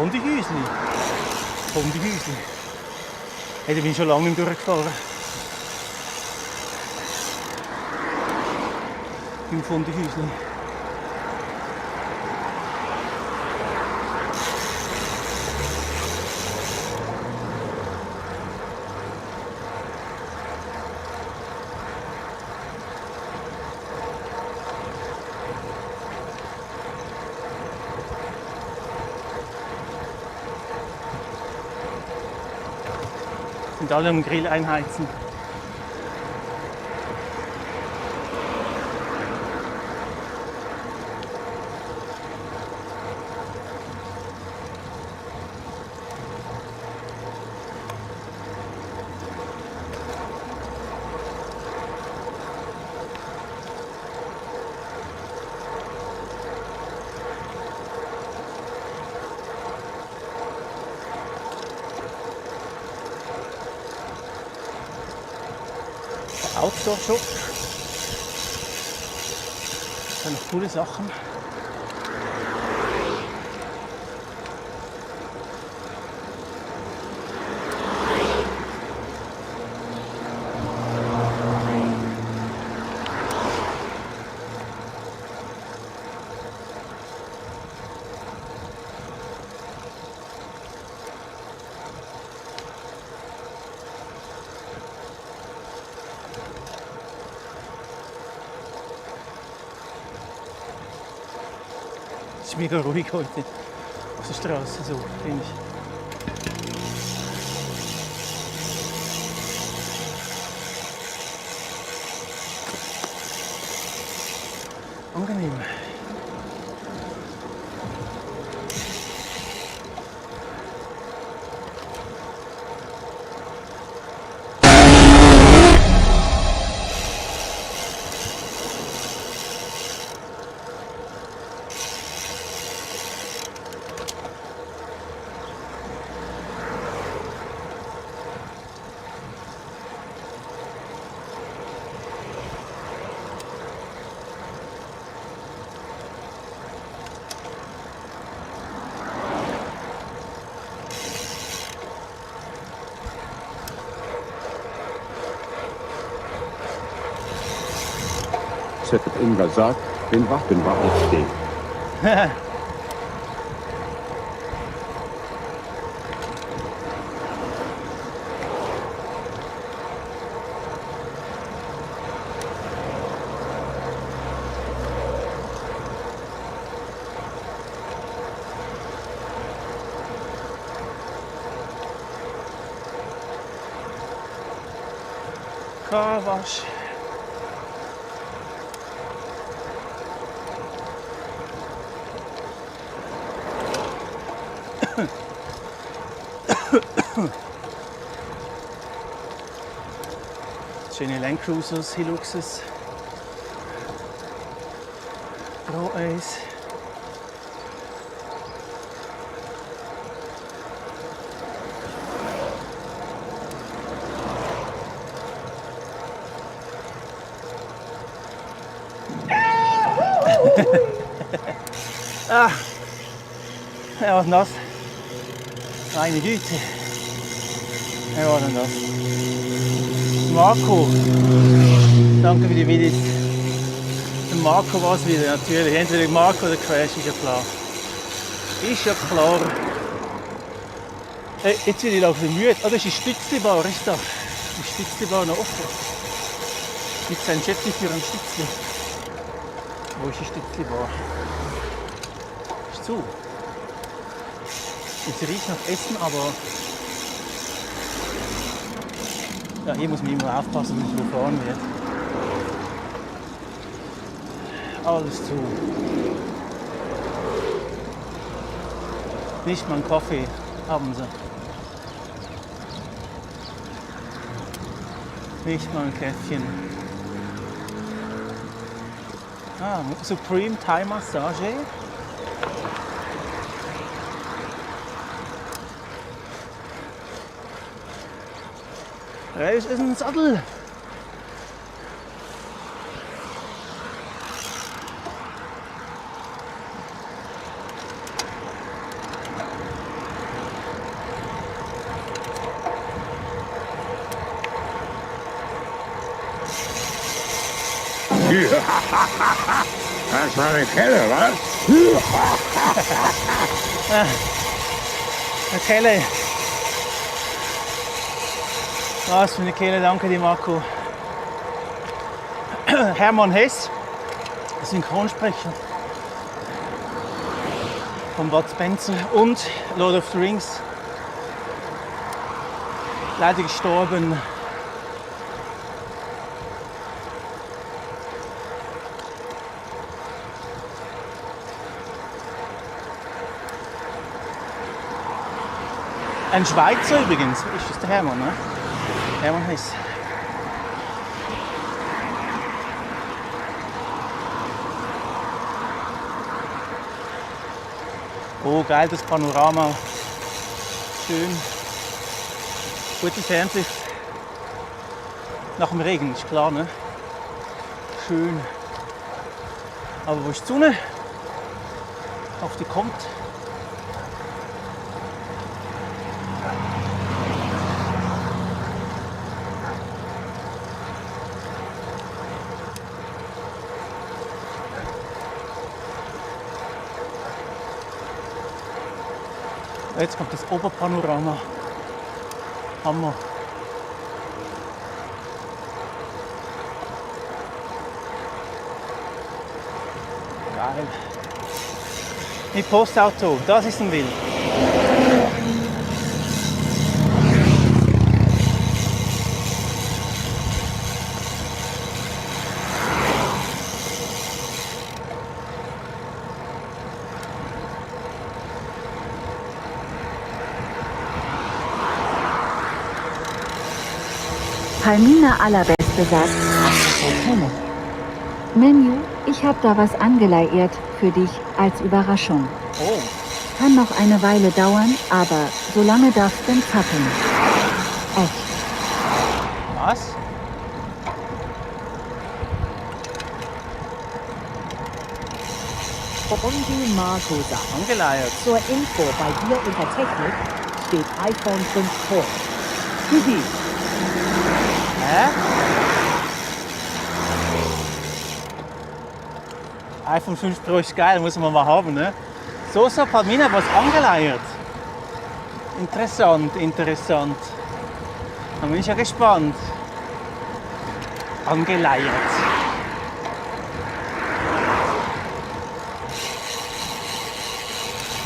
Fondue-Häusli. Fondue-Häusli. Hey, da bin ich schon lange nicht mehr durchgefahren. Im Fondue-Häusli. Sind alle am Grill einheizen. Outdoor-Shop. Da noch coole Sachen. Es ist mega ruhig heute auf der Straße, so finde ich. Angenehm. Inga sagt, bin war aufstehen. Carwash. Schöne Land Cruisers, Hiluxes, Pro Ace. Ah, er war nass. Meine Güte. Er war dann das. Marco. Danke für die Videos. Der Marco war es wieder, natürlich. Entweder Marco oder Crash, ist ja klar. Ist ja klar. Hey, jetzt bin ich langsam müde. Ah, das ist die Stützli-Bar, ist das? Die Stützli-Bar noch offen. Gibt es ein Schätzchen für ein Stützli? Wo ist die Stützli-Bar? Ist zu. Es riecht nach Essen, aber ja, hier muss man immer aufpassen, dass nicht überfahren wird. Alles zu. Nicht mal einen Kaffee haben sie. Nicht mal ein Käffchen. Ah, Supreme Thai Massage. Raus ist ein Sattel. Das war eine Kelle, was? Eine Kelle. Was für eine Kelle, danke dir Marco. Hermann Hess, Synchronsprecher von Bud Spencer und Lord of the Rings. Leider gestorben. Ein Schweizer übrigens, ist das der Hermann, ne? Hermann Hess. Oh, geil, das Panorama. Schön. Gute Fernsicht. Nach dem Regen, ist klar, ne? Schön. Aber wo ist die Sonne? Auf die kommt. Jetzt kommt das Oberpanorama. Hammer. Geil. Mit Postauto, das ist ein Bild. Palmina Allerbeste sagt, Menü, ich hab da was angeleiert für dich als Überraschung. Oh. Kann noch eine Weile dauern, aber solange darfst du zappeln. Echt. Was? Und Marco sagt, Angeleiert. zur Info bei dir unter Technik steht iPhone 5 Pro. Hihi. Hä? iPhone 5 Pro ist geil, muss man mal haben, ne? So Palmina was angeleiert. Interessant, interessant. Da bin ich ja gespannt. Angeleiert.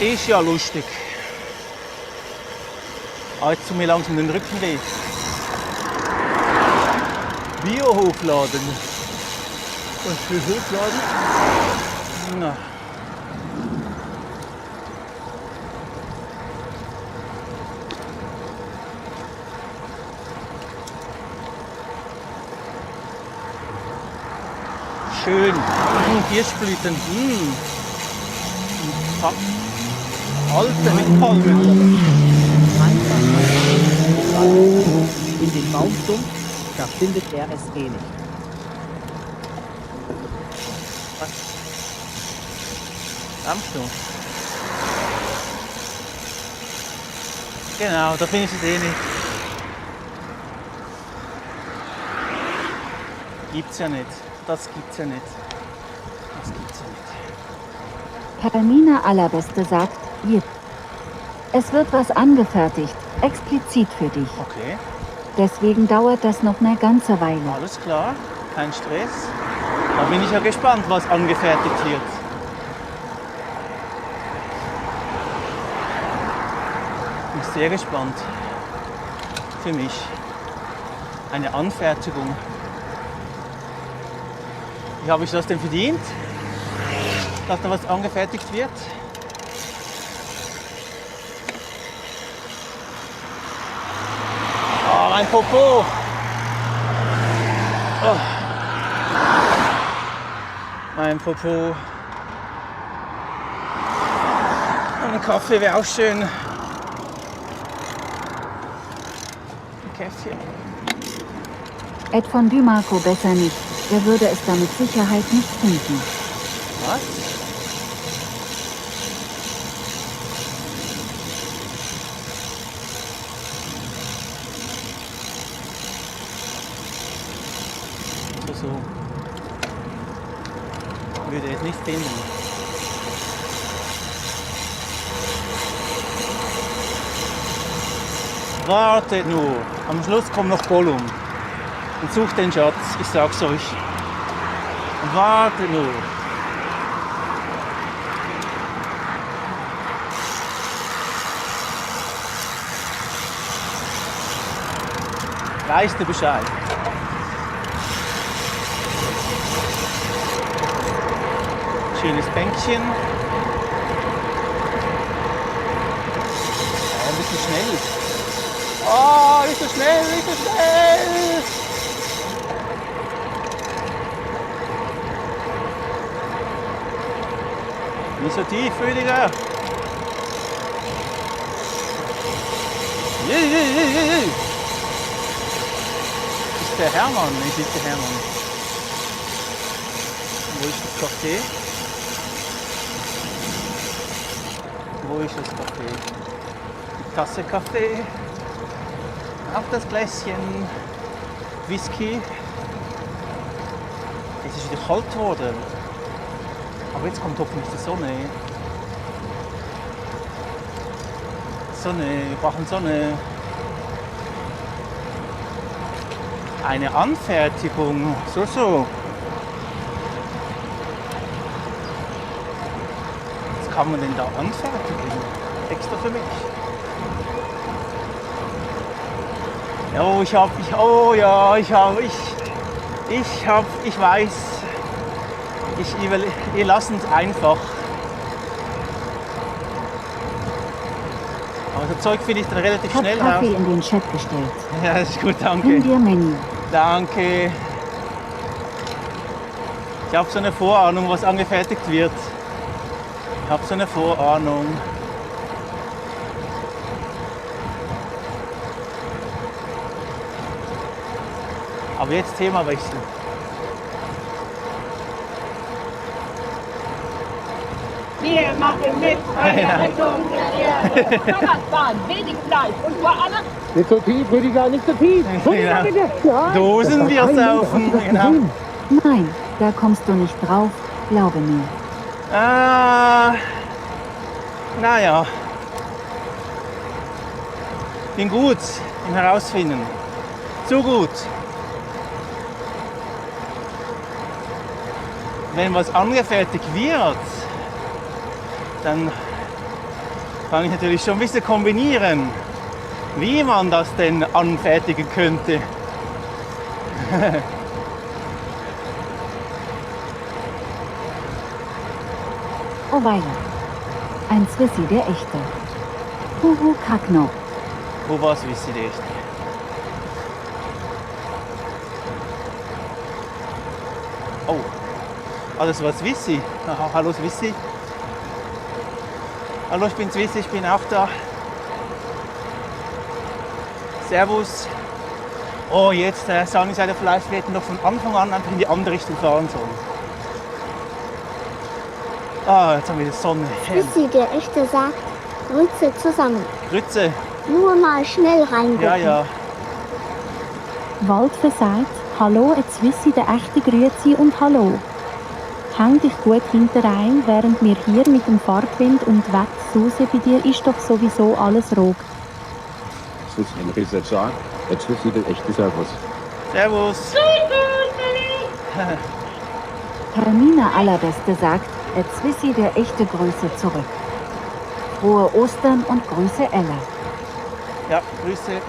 Ist ja lustig. Ah, jetzt tut mir langsam den Rücken weh. Bio hochladen. Was für hochladen? Na. Schön. Kirschblüten. Alte mit Palmen. In den Baumstumpf, da findet er es eh nicht. Baumstumpf. Genau, da finde ich es eh nicht. Gibt's ja nicht. Das gibt's ja nicht. Das gibt's ja nicht. Palmina Allerbeste sagt, Jip. Es wird was angefertigt, explizit für dich. Okay. Deswegen dauert das noch eine ganze Weile. Alles klar, kein Stress. Da bin ich ja gespannt, was angefertigt wird. Bin sehr gespannt. Für mich. Eine Anfertigung. Wie habe ich das denn verdient? Dass da was angefertigt wird? Oh, mein Popo! Oh. Mein Popo. Ein Kaffee wäre auch schön. Ein Käffchen. Ed von Dumarco besser nicht. Er würde es da mit Sicherheit nicht finden. Was? So. Würde es nicht finden. Wartet nur, am Schluss kommt noch Gollum und sucht den Schatz, ich sag's euch. Wartet nur. Weißt du Bescheid? Schönes Bänkchen. Ein bisschen schnell. Oh, nicht so schnell, nicht so schnell! Nicht so tief, Rüdiger. Ist der Hermann? Nicht ist der Hermann. Wo ist das Café? Wo ist das Café? Die Tasse Kaffee. Auch das Gläschen Whisky. Es ist wieder kalt geworden. Aber jetzt kommt hoffentlich die Sonne. Sonne, wir brauchen Sonne. Eine Anfertigung. So. Was kann man denn da anfertigen? Extra für mich. Oh, ich weiß. Wir lassen es einfach. Aber das Zeug finde ich dann relativ schnell raus. Kaffee in den Chat gestellt. Ja, das ist gut, danke. Nimm dir Menü. Danke. Ich habe so eine Vorahnung, was angefertigt wird. Ich habe so eine Vorahnung. Aber jetzt Thema wechseln. Wir machen mit bei der Rettung der Erde. Fahrradbahn, wenig Fleisch und vor allem... Nicht so tief, Rüdiger, nicht so tief. Ja. Dosenbier saufen, genau. Nein, da kommst du nicht drauf, glaube mir. Naja. Bin gut im Herausfinden. Zu gut. Wenn was angefertigt wird, dann kann ich natürlich schon ein bisschen kombinieren, wie man das denn anfertigen könnte. Oh weia. Ein Swissi, der echte. Huhu Kackno. Wo war's, Swissi, der echte? Oh. Ah, das war Swissi. Aha, hallo Swissi. Hallo, ich bin Swissi, ich bin auch da. Servus. Oh, jetzt sagen Sie vielleicht, wir hätten doch von Anfang an einfach in die andere Richtung fahren sollen. Ah, jetzt haben wir die Sonne. Swissi, der Echte, sagt, Grütze zusammen. Grütze. Nur mal schnell reingucken. Ja. Waldfe sagt, hallo, jetzt Swissi, der echte Grüezi und hallo. Häng dich gut hinterein, während wir hier mit dem Fahrtwind und Wettsuse, bei dir ist doch sowieso alles rot. Swissi Reset sagt, jetzt Swissi der echte Servus. Servus. Hermina Allerbeste sagt, jetzt Swissi der echte Grüße zurück. Frohe Ostern und Grüße Ella. Ja, Grüße.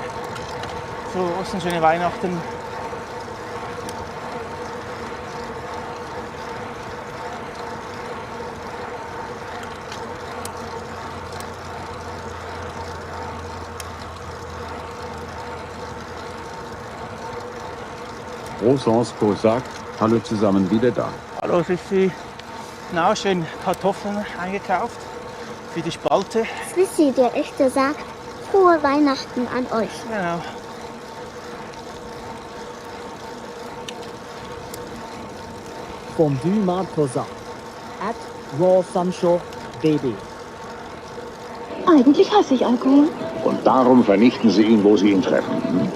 Frohe Ostern, schöne Weihnachten. Rosansko sagt, hallo zusammen wieder da. Hallo Swissi. Genau, schön Kartoffeln eingekauft für die Spalte. Swissi, der Echte, sagt, frohe Weihnachten an euch. Genau. Fondue Marco sagt, @RawSancho_BB. Eigentlich hasse ich Alkohol. Und darum vernichten Sie ihn, wo Sie ihn treffen.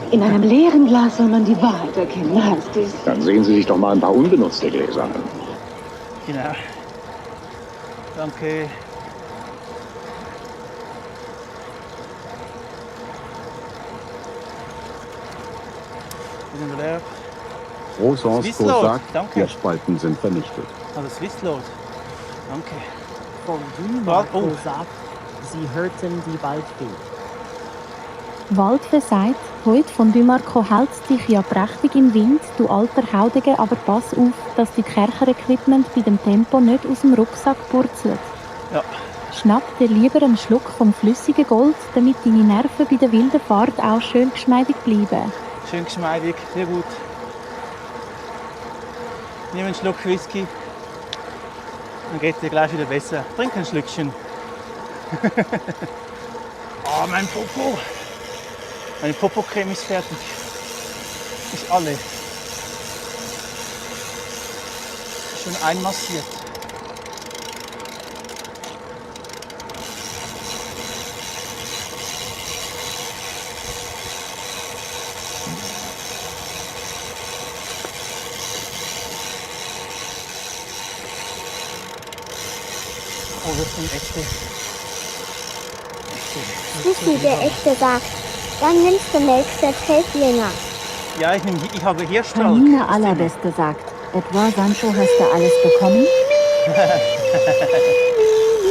In einem leeren Glas soll man die Wahrheit erkennen, heißt es. Dann sehen Sie sich doch mal ein paar unbenutzte Gläser an. Genau. Danke. Wieder leer. Rosans Swisslord, sagt, danke. die Spalten sind vernichtet. Also Swisslord. Danke. Fondue Marco Oh. sagt, sie hörten die Waldfee. Waldfee sagt, heute von Marco hält dich ja prächtig im Wind, du alter Haudege, aber pass auf, dass die Kercher-Equipment bei dem Tempo nicht aus dem Rucksack purzelt. Ja. Schnapp dir lieber einen Schluck vom flüssigen Gold, damit deine Nerven bei der wilden Fahrt auch schön geschmeidig bleiben. Schön geschmeidig, sehr gut. Nimm einen Schluck Whisky. Dann geht dir gleich wieder besser. Trink ein Schlückchen. Oh, mein Popo. Meine Popocreme ist fertig. Ist alle. Schon einmassiert. Oh, das sind echte. Sissi, der Echte sagt, dann nimmst du nächste Feldlinger. Ja, ich habe Hirschtalg. Palmina Allerbeste sagt, Edouard Sancho, hast du alles bekommen?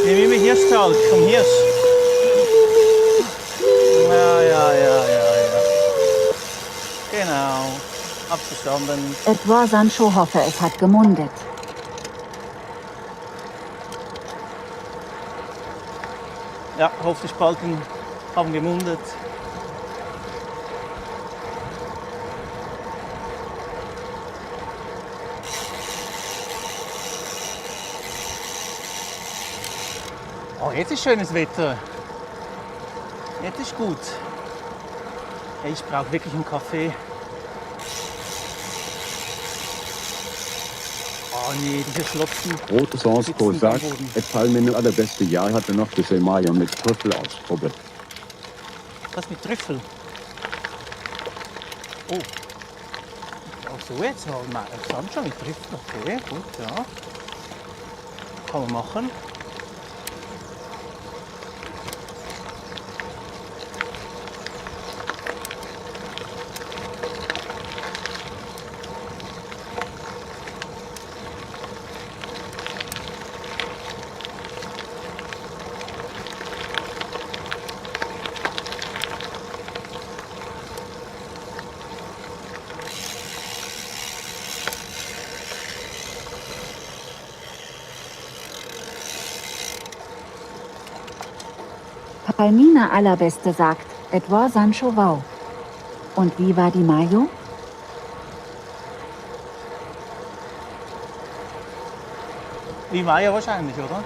Nimm immer Hirschtalg vom Hirsch. Ja. Genau. Abverstanden. Edouard Sancho hoffe, es hat gemundet. Ja, hoffe die Spalten haben gemundet. Oh, jetzt ist schönes Wetter. Jetzt ist gut. Hey, ich brauche wirklich einen Kaffee. Oh nee, diese Schlotzen. Rosansko sitzen sagt, am Boden. et Palmine allerbeste Jahr hatte noch bisher Mayo mit Trüffel ausprobiert. Was mit Trüffel? Oh. Ach so, jetzt haben wir Sancho mit Trüffel. Okay, gut, ja. Kann man machen. Palmina Allerbeste sagt, Edouard Sancho, wow. Und wie war die Mayo? Wie Maya wahrscheinlich, oder?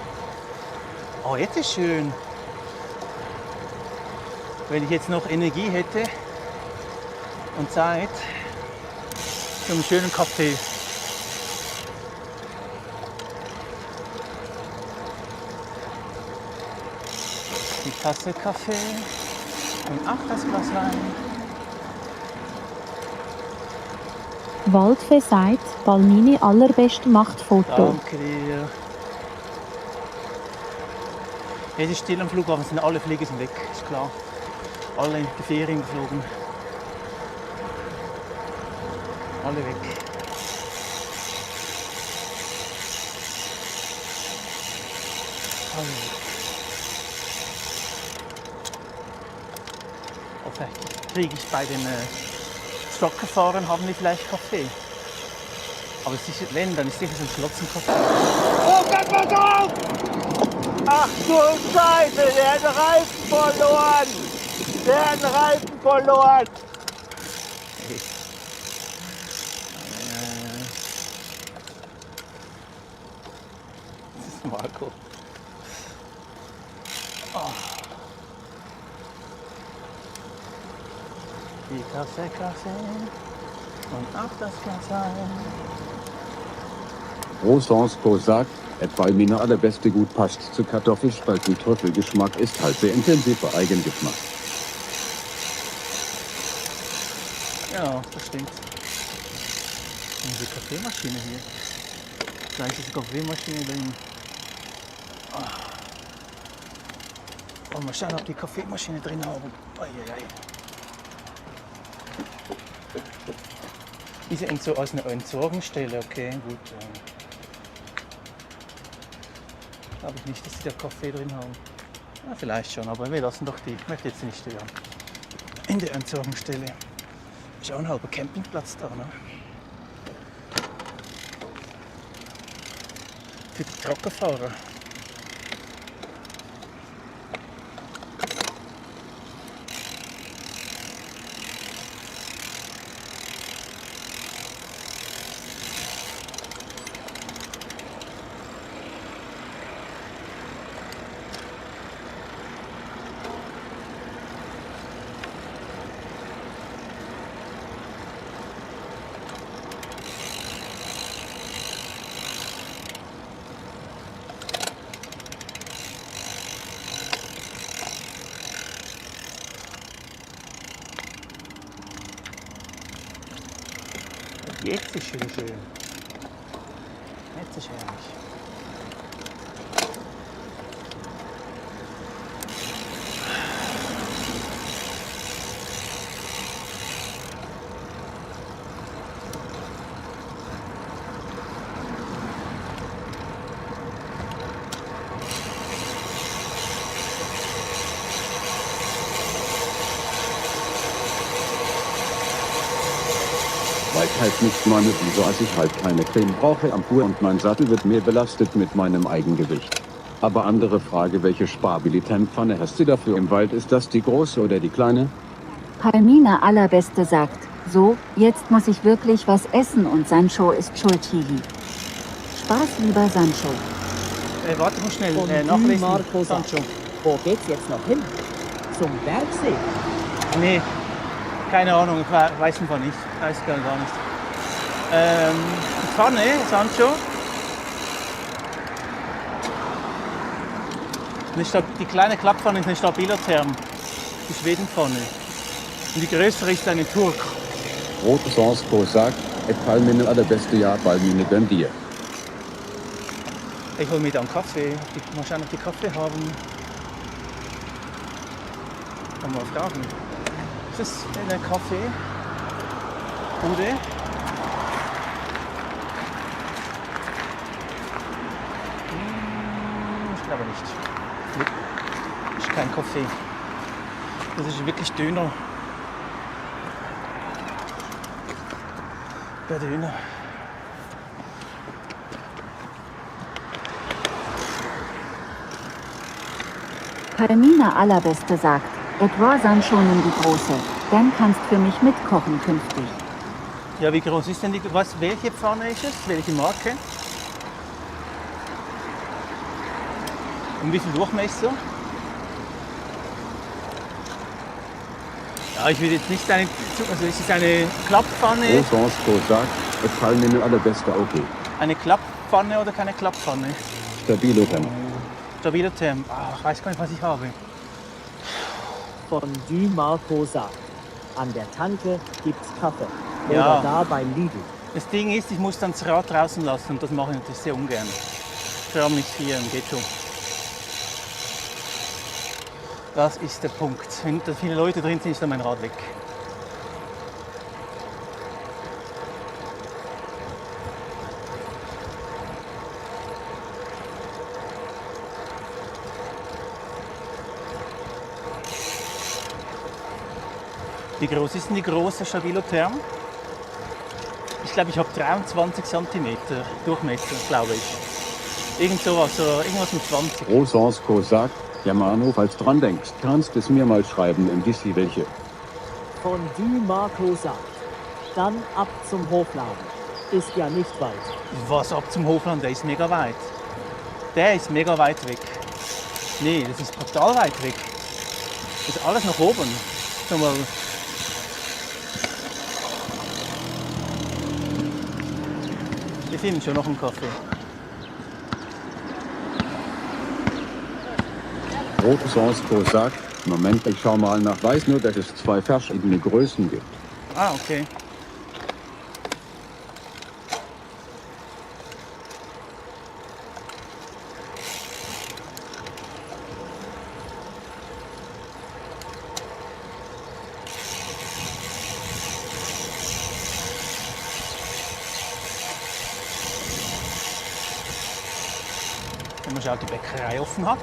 Oh, jetzt ist schön. Wenn ich jetzt noch Energie hätte und Zeit für einen schönen Kaffee. Die Tasse Kaffee und auch das Glas Wein. Waldfee sagt, Palmini allerbeste macht Foto. Danke dir. Es ist still am Flughafen, sind alle Flieger sind weg, ist klar. Alle in die Ferien geflogen. Alle weg. Alle weg. Oh, vielleicht kriege ich bei den Stockerfahrern, haben die vielleicht Kaffee. Aber sicher, wenn, dann ist sicher so ein Schlotzenkaffee. Oh Gott, pass auf! Ach du Scheiße, der hat den Reifen verloren! Der hat den Reifen verloren! Das ist Marco. Oh. Die Tasse Kaffee und auch das Glas Wein. Rosansko sagt, et Palmine allerbeste gut passt zu Kartoffelspalten. Trüffelgeschmack ist halt sehr intensiver Eigengeschmack. Ja, das stimmt. Unsere Kaffeemaschine hier. Da ist eine Kaffeemaschine drin. Oh, mal schauen, ob die Kaffeemaschine drin haben. Eieiei. Ist ja aus einer Entsorgungsstelle, okay, gut. Glaube ich nicht, dass sie da Kaffee drin haben. Ja, vielleicht schon, aber wir lassen doch die. Ich möchte jetzt nicht stören. In der Entsorgungsstelle. Ist auch ein halber Campingplatz da, ne? Für die Truckerfahrer. Jetzt ist wieder schön. Jetzt ist herrlich. Weil halt nicht meine Wieso, als ich halt keine Creme brauche am Fuhr und mein Sattel wird mehr belastet mit meinem Eigengewicht. Aber andere Frage, welche Sparbilitämpfanne hast du dafür im Wald? Ist das die große oder die kleine? Palmina Allerbeste sagt, so, jetzt muss ich wirklich was essen und Sancho ist schuld, hihi. Spaß, lieber Sancho. Warte mal schnell, Fondue nachlesen, Marco Sancho. Wo geht's jetzt noch hin? Zum Bergsee? Nee, keine Ahnung, ich weiß einfach nicht. Weiß gar nicht. Die Pfanne, Sancho. Die kleine Klapppfanne ist eine Stabilertherm. Die Schwedenpfanne. Und die größere ist eine Turk. Rote Sansko sagt, Palmine allerbeste ja, Palmine gönn dir. Ich hole mir dann Kaffee. Mal schauen, ob die Kaffee haben. Kann man fragen. Ist das eine Kaffee? Bude? Ich glaube nicht. Das ist kein Kaffee. Das ist wirklich Döner. Der Döner. Palmina Allerbeste sagt, etwa Sancho nimm die große, dann kannst für mich mitkochen künftig. Ja, wie groß ist denn die? Welche Pfanne ist es? Welche Marke? Und wie viel Durchmesser? Ja, ich würde jetzt nicht eine. Also es ist eine Klapppfanne. Rote Sansko sagt, Palmine allerbeste okay. Eine Klapppfanne oder keine Klapppfanne? Stabilertherm. Stabilertherm. Ich weiß gar nicht, was ich habe. Fondue Marco sagt, an der Tanke gibt's Kaffee. Oder Ja. da beim Lidl. Das Ding ist, ich muss dann das Rad draußen lassen und das mache ich natürlich sehr ungern. Vor allem nicht hier im Ghetto. Das ist der Punkt. Wenn da viele Leute drin sind, ist dann mein Rad weg. Wie groß ist denn die große Stabilotherm? Ich glaube, ich habe 23 cm Durchmesser, glaube ich. Irgend sowas, oder irgendwas mit 20. Rote Sansko sagt, ja Manu, falls dran denkst, kannst es mir mal schreiben im Dissi welche. Fondue Marco sagt, dann ab zum Hofladen. Ist ja nicht weit. Was ab zum Hofland? Der ist mega weit. Der ist mega weit weg. Nee, das ist brutal weit weg. Das ist alles nach oben. Schau mal. Wir finden schon noch einen Kaffee. Rote Sansko sagt, Moment, ich schau mal nach, weiß nur, dass es 2 verschiedene Größen gibt. Ah, okay. Wenn man schaut, die Bäckerei offen hat.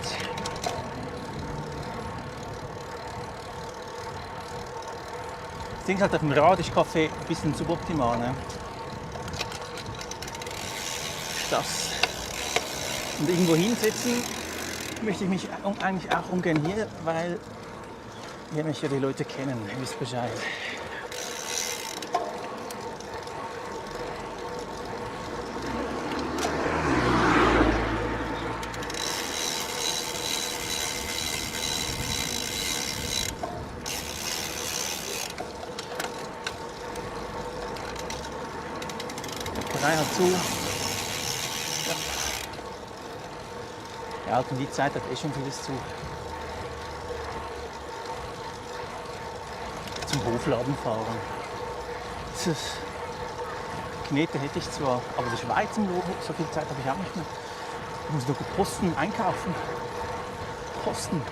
Das Ding ist halt auf dem Rad ist Kaffee ein bisschen suboptimal. Ne? Das. Und irgendwo hinsetzen möchte ich mich eigentlich auch ungern hier, weil hier mich ja die Leute kennen. Ihr wisst Bescheid. Bäckerei hat zu. Ja, und die Zeit hat schon vieles zu. Zum Hofladen fahren. Knete hätte ich zwar, aber die Schweiz im Logo, so viel Zeit habe ich auch nicht mehr. Ich muss noch Posten einkaufen. Posten.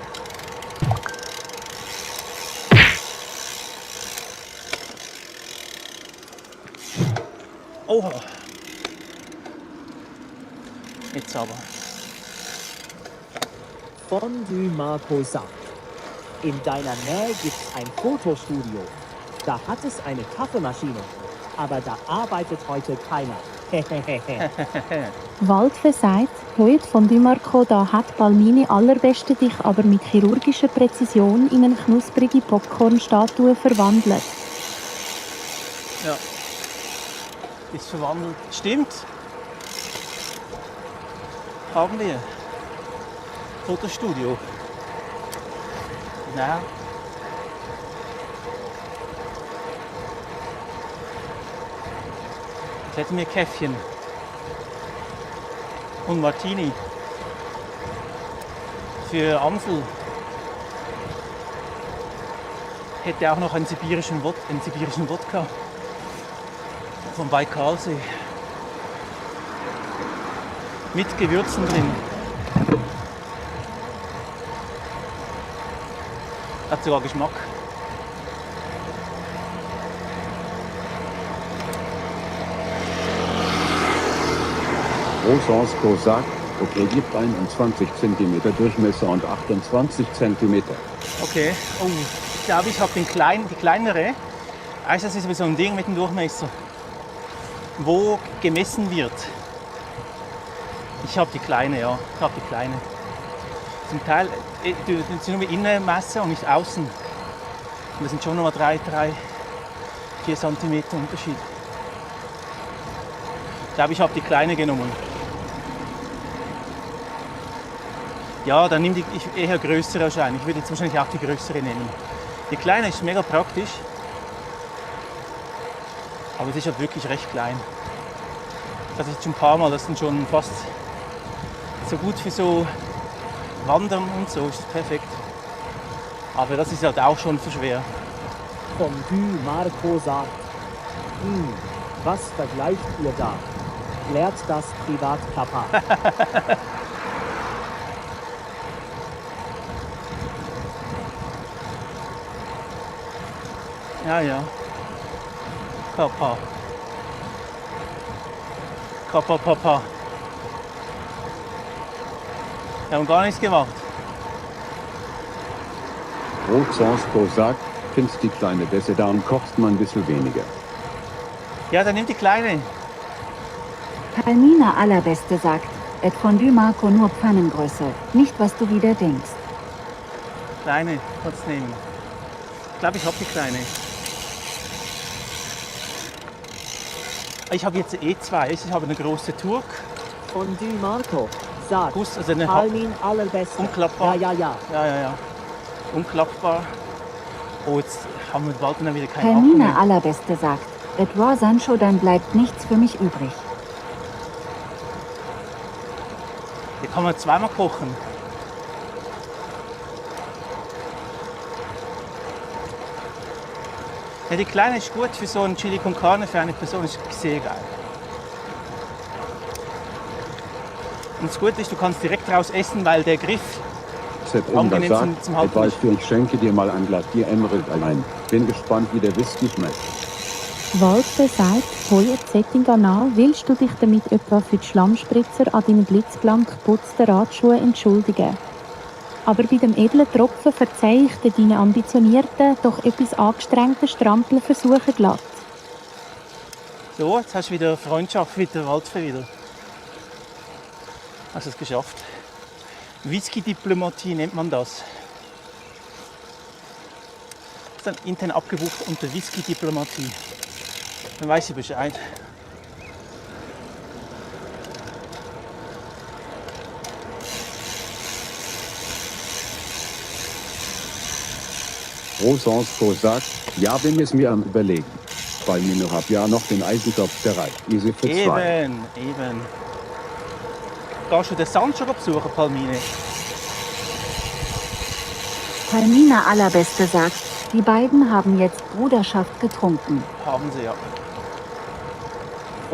Oha. Jetzt aber. Fondue Marco sagt, in deiner Nähe gibt es ein Fotostudio. Da hat es eine Kaffeemaschine, aber da arbeitet heute keiner. Waldfe sagt, heute von Dumarco da hat Balmini allerbeste dich aber mit chirurgischer Präzision in eine knusprige Popcorn-Statue verwandelt. Ja. Ist verwandelt. Stimmt. Haben wir. Fotostudio. Ja. Jetzt hätten wir Käffchen. Und Martini. Für Amsel. Hätte auch noch einen sibirischen Wodka. Vom Baikalsee. Mit Gewürzen drin. Hat sogar Geschmack. Rosansko sagt, okay, gibt 21 cm Durchmesser und 28 cm. Okay, oh, ich glaube, ich habe die kleinere. Also das ist so ein Ding mit dem Durchmesser, wo gemessen wird. Ich habe die kleine, ja. Ich habe die kleine. Zum Teil sind nur Innenmasse und nicht außen. Und das sind schon noch mal 4 cm Unterschied. Ich glaube, ich habe die kleine genommen. Ja, dann nimm die eher größere wahrscheinlich. Ich würde jetzt wahrscheinlich auch die größere nehmen. Die kleine ist mega praktisch. Aber sie ist halt wirklich recht klein. Das ist schon ein paar Mal, das sind schon fast so gut für so Wandern und so, ist perfekt. Aber das ist halt auch schon zu schwer. Fondue Marco sagt, was vergleicht ihr da? Klärt das privat, Papa. Ja, ja. Papa. Papa. Wir haben gar nichts gemacht. Rosansko sagt, findest die kleine besser, dann kocht man ein bisschen weniger. Ja, dann nimm die kleine. Palmina Allerbeste sagt, et Fondue Marco nur Pfannengröße, nicht was du wieder denkst. Kleine, kannst du nehmen. Ich glaube, ich habe die kleine. Ich habe jetzt E2, ich habe eine große Turk. Fondue Marco sagt, Guss, also eine Palmin Allerbeste. Unklappbar. Ja. Unklappbar. Oh, jetzt haben wir bald dann wieder keinen Palmina Akku mehr. Allerbeste sagt, et Raw Sancho, dann bleibt nichts für mich übrig. Die kann man zweimal kochen. Ja, die kleine ist gut für so einen Chili con Carne, für eine Person ist sehr geil. Und das Gute ist, du kannst direkt raus essen, weil der Griff angenehm zum Halten weißt du, ich schenke dir mal ein Glas Bier Emerald allein. Bin gespannt, wie der Whisky schmeckt. Waldfee sagt, hoi ein Setting an, willst du dich damit etwa für die Schlammspritzer an deinen blitzblank geputzten Radschuhen entschuldigen? Aber bei dem edlen Tropfen verzeihe ich deinen ambitionierten, doch etwas angestrengten Strampelversuchen glatt. So, jetzt hast du wieder Freundschaft mit der Waldfee wieder. Hast du es geschafft? Whisky-Diplomatie nennt man das. Das ist dann intern abgebucht unter Whisky-Diplomatie. Dann weiß ich Bescheid. Rosansko sagt, ja, bin es mir am Überlegen. Bei mir hab ja noch den Eisentopf gereicht. Easy für 2. Eben. Gehst du den Sand schon besuchen, Palmine? Palmina Allerbeste sagt, die beiden haben jetzt Bruderschaft getrunken. Haben sie ja.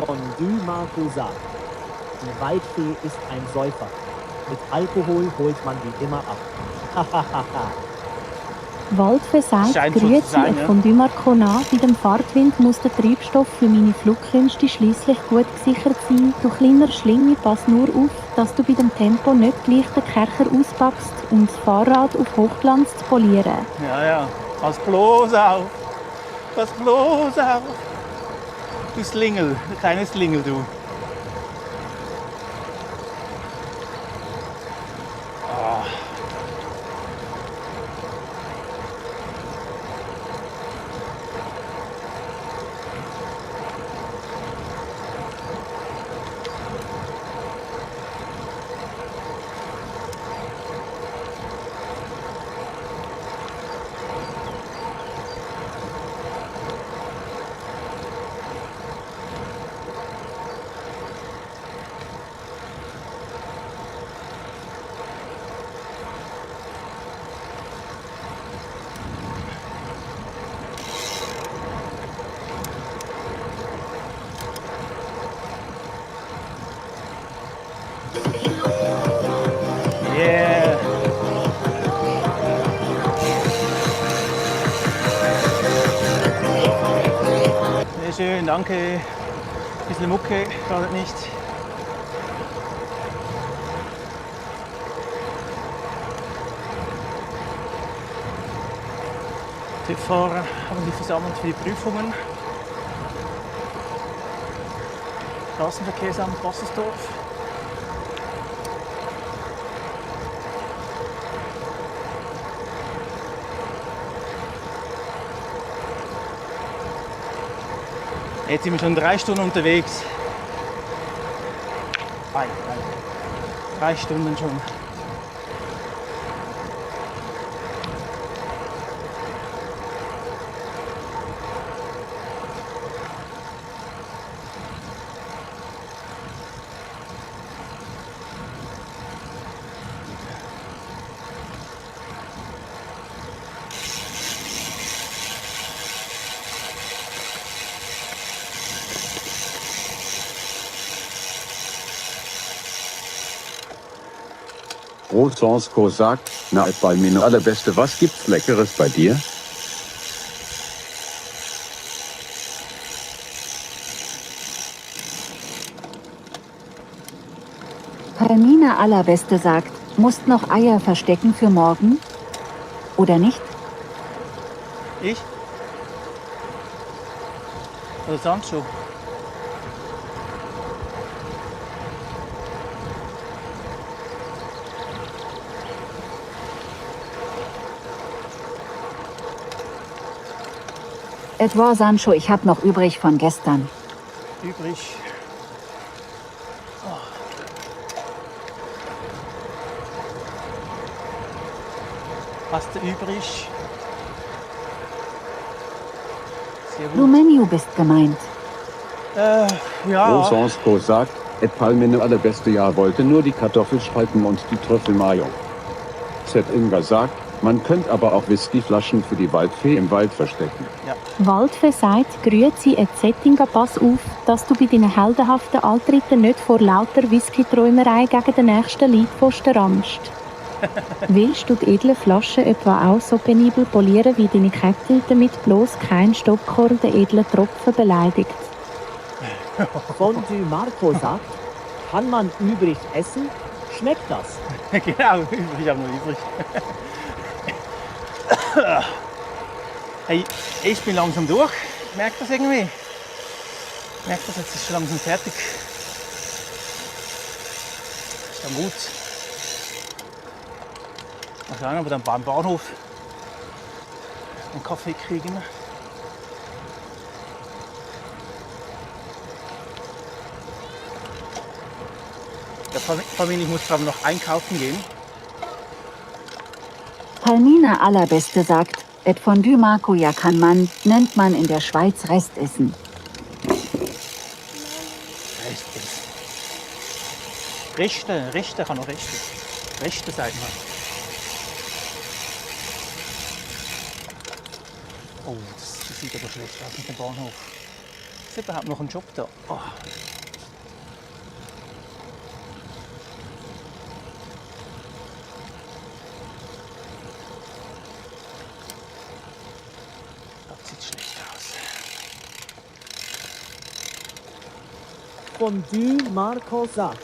Von Marco sagt, die Waldfee ist ein Säufer. Mit Alkohol holt man die immer ab. Waldfee sagt, Scheint so zu grüezi sein, ja. von Dumarco nach, bei dem Fahrtwind muss der Treibstoff für meine Flugkünste schliesslich gut gesichert sein. Du kleiner Schlinge, pass nur auf, dass du bei dem Tempo nicht gleich den Kercher auspackst, um das Fahrrad auf Hochglanz zu polieren. Ja. Pass bloß auf. Pass bloß auf. Du Slingel, du kleines Slingel, du. Yeah. Sehr schön, danke. Ein bisschen Mucke, schadet nicht. TÜV-Fahrer haben sich versammelt für die Prüfungen. Straßenverkehrsamt Wassersdorf. Jetzt sind wir schon 3 Stunden unterwegs. 3 Stunden schon. Rosansko sagt, na bei mir Allerbeste, was gibt's Leckeres bei dir? Palmina Allerbeste sagt, musst noch Eier verstecken für morgen? Oder nicht? Ich? Oder Sancho? Etwa Sancho, ich hab noch übrig von gestern. Übrig. Hast du übrig? Sehr gut. Lumeniu bist gemeint. Ja. Rosansko sagt, Palmine Allerbeste, ja, wollte nur die Kartoffelspalten und die Trüffelmayo. Z. Inga sagt, man könnte aber auch Whiskyflaschen für die Waldfee im Wald verstecken. Ja. Waldfee sagt, grüezi et Settinga, pass auf, dass du bei deinen heldenhaften Altritten nicht vor lauter Whisky-Träumerei gegen den nächsten Leitpfosten rammst. Willst du die edlen Flaschen etwa auch so penibel polieren wie deine Kette, damit bloß kein Stoppkorn den edlen Tropfen beleidigt? Fondue Marco sagt, kann man übrig essen? Schmeckt das? Genau, übrig, aber nur übrig. Hey, ich bin langsam durch. Merkt das irgendwie? Merkt das, jetzt ist schon langsam fertig. Ist dann gut. Mal schauen, ob wir dann beim Bahnhof einen Kaffee kriegen. Der Familie, ich muss gerade noch einkaufen gehen. Palmina Allerbeste sagt, et Fondue Marco ja kann man, nennt man in der Schweiz Restessen. Reste kann auch Reste. Reste sagt man. Oh, das sieht aber schlecht aus mit dem Bahnhof. Ist überhaupt noch ein Job da? Oh. Das sieht schlecht aus. Fondue Marco sagt,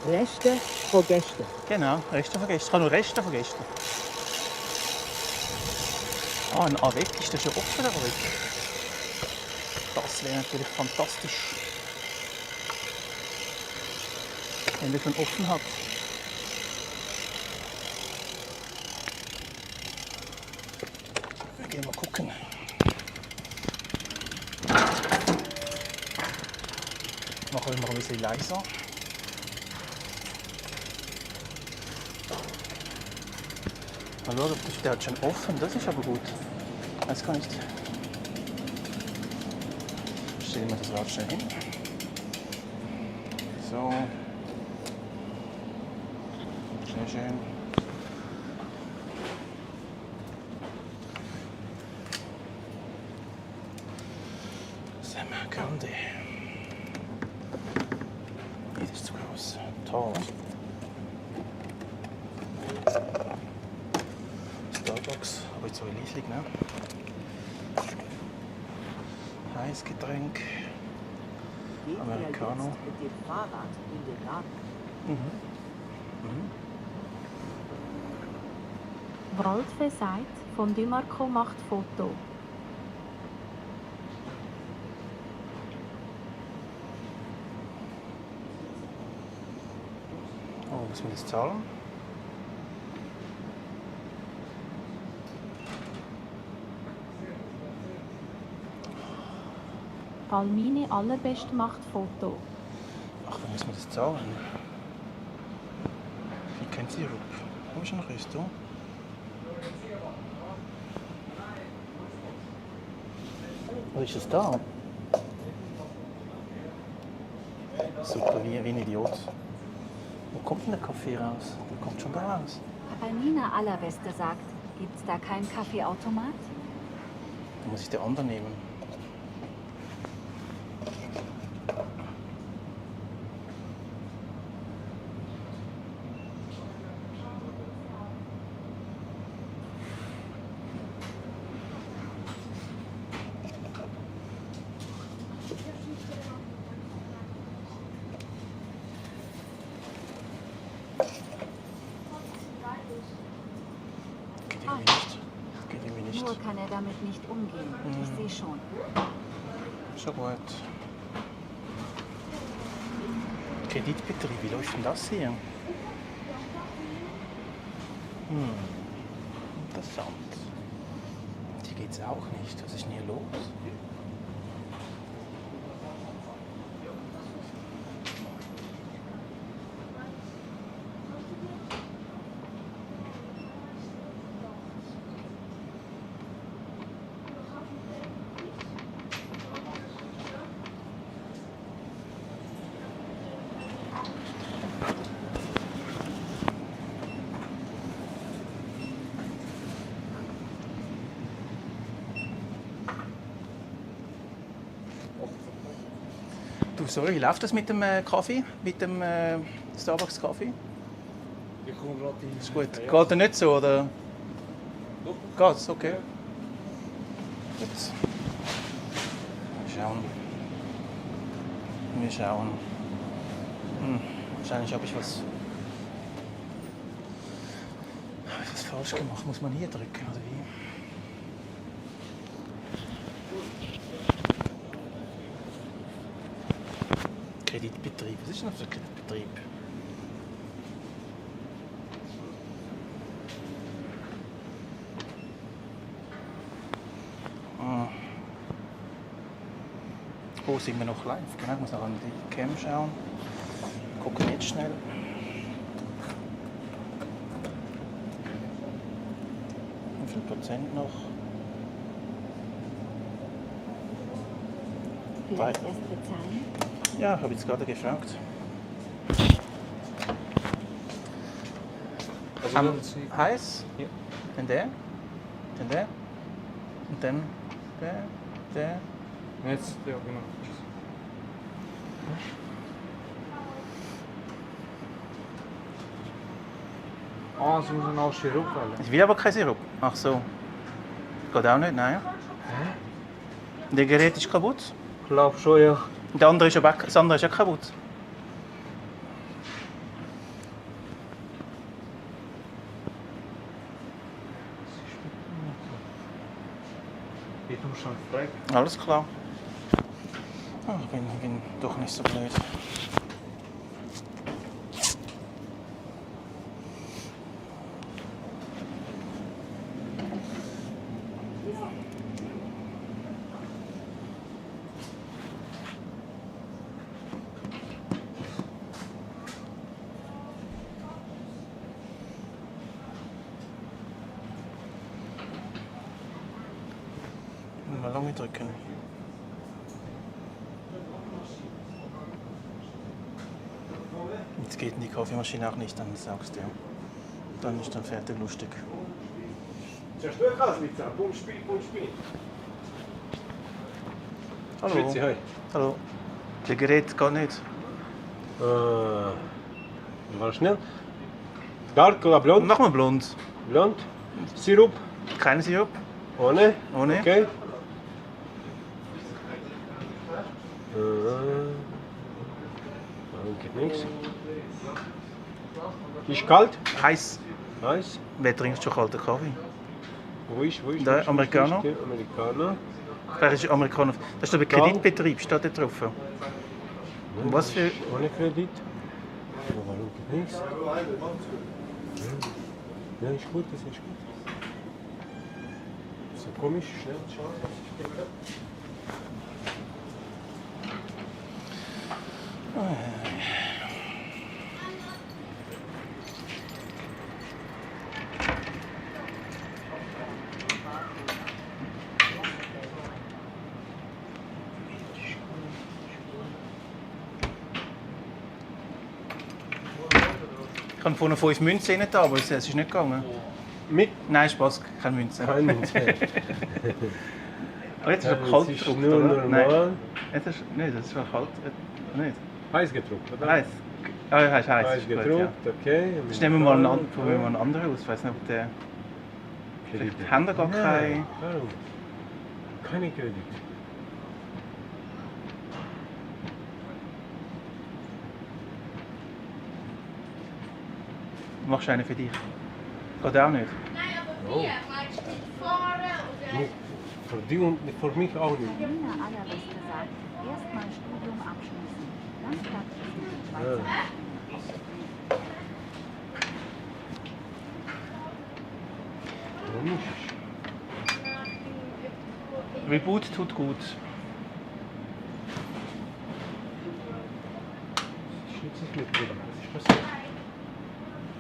Reste von Gästen. Genau, Reste von gestern. Ich habe nur Reste von gestern. Ah, ein Avec ist das schon offen, der Avec. Das wäre natürlich fantastisch, wenn der schon offen hat. Wir gehen mal gucken. Machen wir mal ein bisschen leiser. Mal schauen, der hat schon offen, das ist aber gut. Weiß gar nicht. Stellen wir das Rad schnell hin. So. Sehr schön. Semmer Grande. Nee, das ist zu groß. Toll. Starbucks, aber jetzt so riesig, ne? Heißgetränk. Americano. Mit dem Fahrrad in den Laden. Waldfe sagt, Fondue Marco macht Foto. Oh, müssen wir das zahlen? Palmini Allerbest macht Foto. Ach, wann müssen wir das zahlen? Ich kenne Sirup. Wo ist noch Resto? Wo ist das da? Super, wie ein Idiot. Wo kommt denn der Kaffee raus? Der kommt schon da raus. Palmina Allerbeste sagt, gibt's da keinen Kaffeeautomat? Dann muss ich den anderen nehmen. Nur kann er damit nicht umgehen. Ich sehe schon. Schon gut. Kreditbetrieb, wie läuft denn das hier? Interessant. Hier geht's auch nicht. Was ist denn hier los? Du, sorry, wie läuft das mit dem Kaffee? Mit dem Starbucks Kaffee? Ich komme gerade in. Ist gut. Geht er nicht so, oder? Geht's? Okay. Gut. Wir schauen. Wir schauen. Wahrscheinlich habe ich was falsch gemacht. Muss man hier drücken, oder wie? Kreditbetrieb. Was ist denn das für ein Kreditbetrieb? Oh, sind wir noch live? Genau, ich muss noch an die Cam schauen. Gucken jetzt schnell. Wie viel Prozent noch? Vielleicht erst bezahlen? Ja, ich habe jetzt gerade gefragt. Heiß? Ja. Dann der? Dann der? Und dann der? Jetzt, ja genau. Ah, Sie müssen auch Sirup wählen. Ich will aber keinen Sirup. Ach so. Geht auch nicht, nein. Das Gerät ist kaputt. Ich glaube schon, ja. Und das andere ist auch kaputt. Ich muss schon fragen. Alles klar. Oh, ich bin doch nicht so blöd. Mal lange drücken. Jetzt geht die Kaffeemaschine auch nicht, dann sagst du. Dann ist dann fertig lustig. Hallo. Schwitzi, hi. Hallo. Das Gerät geht nicht. Mal schnell. Dark oder blond? Mach mal blond. Blond. Sirup? Kein Sirup. Ohne? Ohne. Okay. Geht nichts. Ist kalt? Heiß. Heiß. Wer trinkt schon kalten Kaffee? Wo ist? Der Americano. Americano. Das ist Americano. Das ist der Kreditbetrieb, steht da drauf. Und was für... Ohne Kredit. Warum geht nichts? Ja, ist gut, das ist gut. So komisch, schnell schauen. Ich habe vorhin 5 Münzen rein, aber es ist nicht gegangen. Mit? Nein, Spaß, keine Münzen. Keine Münzen. Aber jetzt ist er kalt gedruckt, oder? Nein. Jetzt ist, nein, das ist schon kalt. Nicht. Heiß gedruckt, oder? Heiß. Ah, ja, heiß. Heiß gedruckt, gut, ja. Okay. Jetzt nehmen wir mal einen anderen aus. Ich weiß nicht, ob der... Vielleicht haben wir gar keinen... Warum? Keine Kredit. Machst du einen für dich? Geht auch nicht? Oh. Für die und für mich auch nicht. Nina Allerwest gesagt, erstmal Studium abschließen, dann klappt es mit dem Schweizer. Warum nicht? Reboot tut gut. Ich schütze es mit, Bruder. Was ist passiert?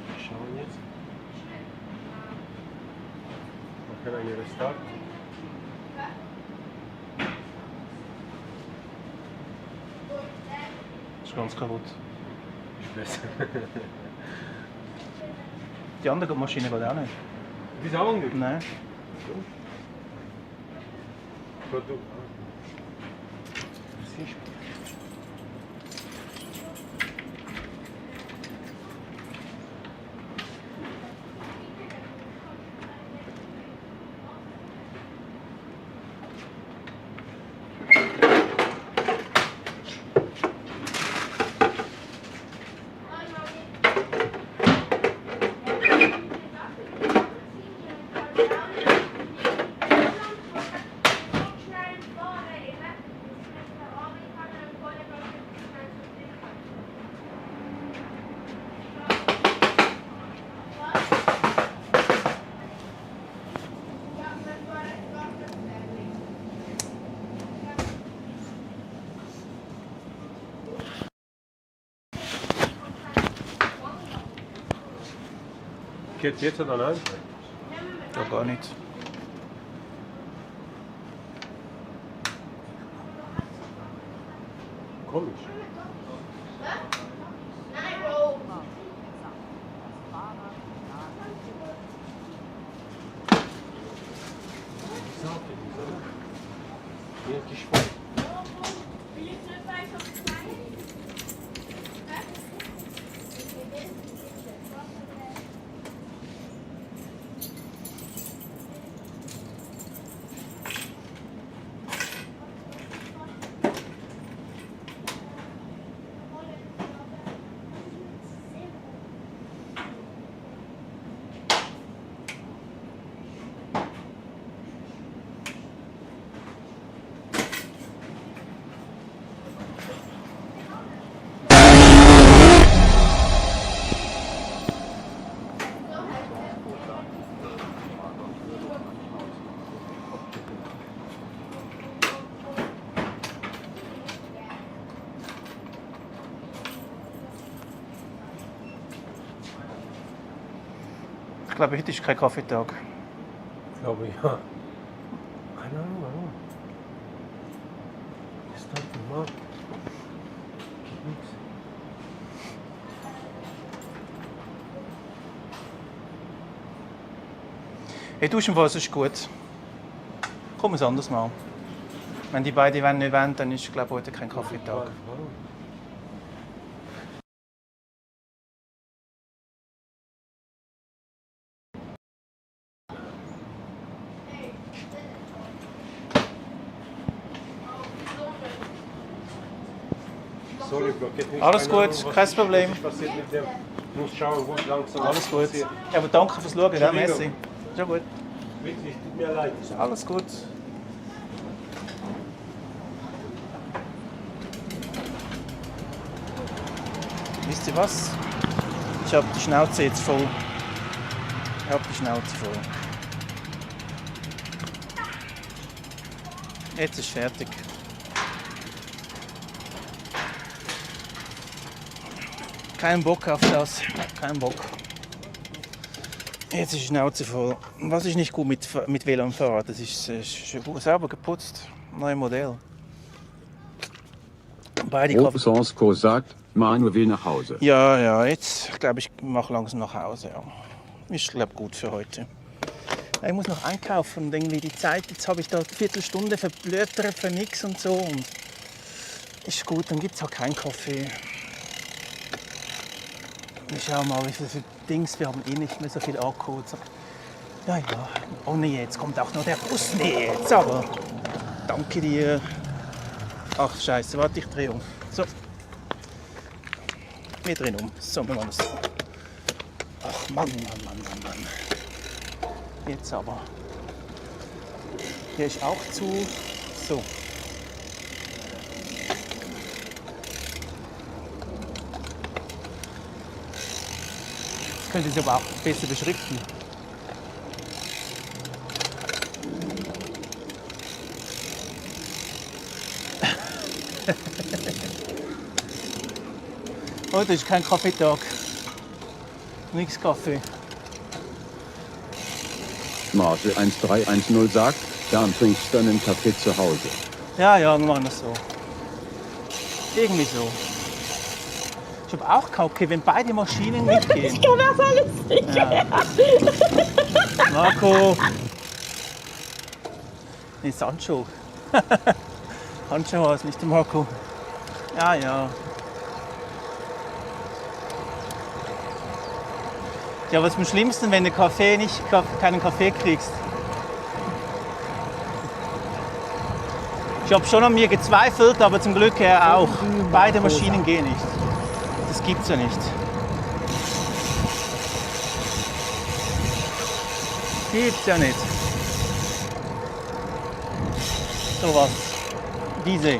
Wir schauen jetzt. Wir können einen Restart. Ist ganz kaputt. Ist besser. Die andere Maschine geht auch nicht. Die ist auch nicht? Nein. Produkt. Geht jetzt oder nein? Ja, gar nicht. Komisch. Wirklich voll. Ich glaube, heute ist kein Kaffeetag. Ich glaube ja. Keine Ahnung, warum. Ist das normal? Geht nichts. Hey, Duschenwasser ist gut. Komm es anders mal. Wenn die beiden nicht wollen, dann ist, glaube ich, heute kein Kaffeetag. Warum? Sorry, Bro, geht nicht. Alles Keine gut, Ahnung, kein was Problem. ist passiert mit dem. Ich muss schauen, wo es langsam Alles gut. passiert. Ja, aber danke fürs Schauen, ja, merci. Entschuldigung. Ist ja gut. Wirklich, tut mir leid. Alles gut. Wisst ihr was? Ich habe die Schnauze jetzt voll. Ich habe die Schnauze voll. Jetzt ist fertig. Kein Bock auf das. Kein Bock. Jetzt ist die Schnauze voll. Was ist nicht gut mit WLAN-Fahrrad? Das ist sauber geputzt. Neues Modell. Beide Robsonsko sagt, Manu will nach Hause. Ja, jetzt glaube ich, mache langsam nach Hause. Ja. Ist glaube gut für heute. Ich muss noch einkaufen und irgendwie die Zeit, jetzt habe ich da eine Viertelstunde verblödert für nichts und so. Und ist gut, dann gibt es auch keinen Kaffee. Ich schau mal, wie viele Dings, wir haben eh nicht mehr so viel Akku. Ja. Oh nee, jetzt kommt auch noch der Bus. Nee, jetzt aber. Danke dir. Ach scheiße, warte, ich drehe um. So. Wir drehen um. So, wir machen das so. Ach Mann. Jetzt aber. Hier ist auch zu. So. Jetzt könnt ihr es aber auch besser beschriften. Heute ist kein Kaffeetag. Nix Kaffee. Marge 1310 sagt, dann trinkst du einen Kaffee zu Hause. Ja, wir machen das so. Irgendwie so. Ich habe auch Kaffee, wenn beide Maschinen mitgehen. Ich kann das alles nicht. Ja. Marco. Nee, Sancho. Sancho war es, nicht der Marco. Ja. Ja, was ist am schlimmsten, wenn du keinen Kaffee kriegst? Ich habe schon an mir gezweifelt, aber zum Glück er auch. Beide Maschinen gehen nicht. Das gibt's ja nicht. Gibt's ja nicht. So was. Diese.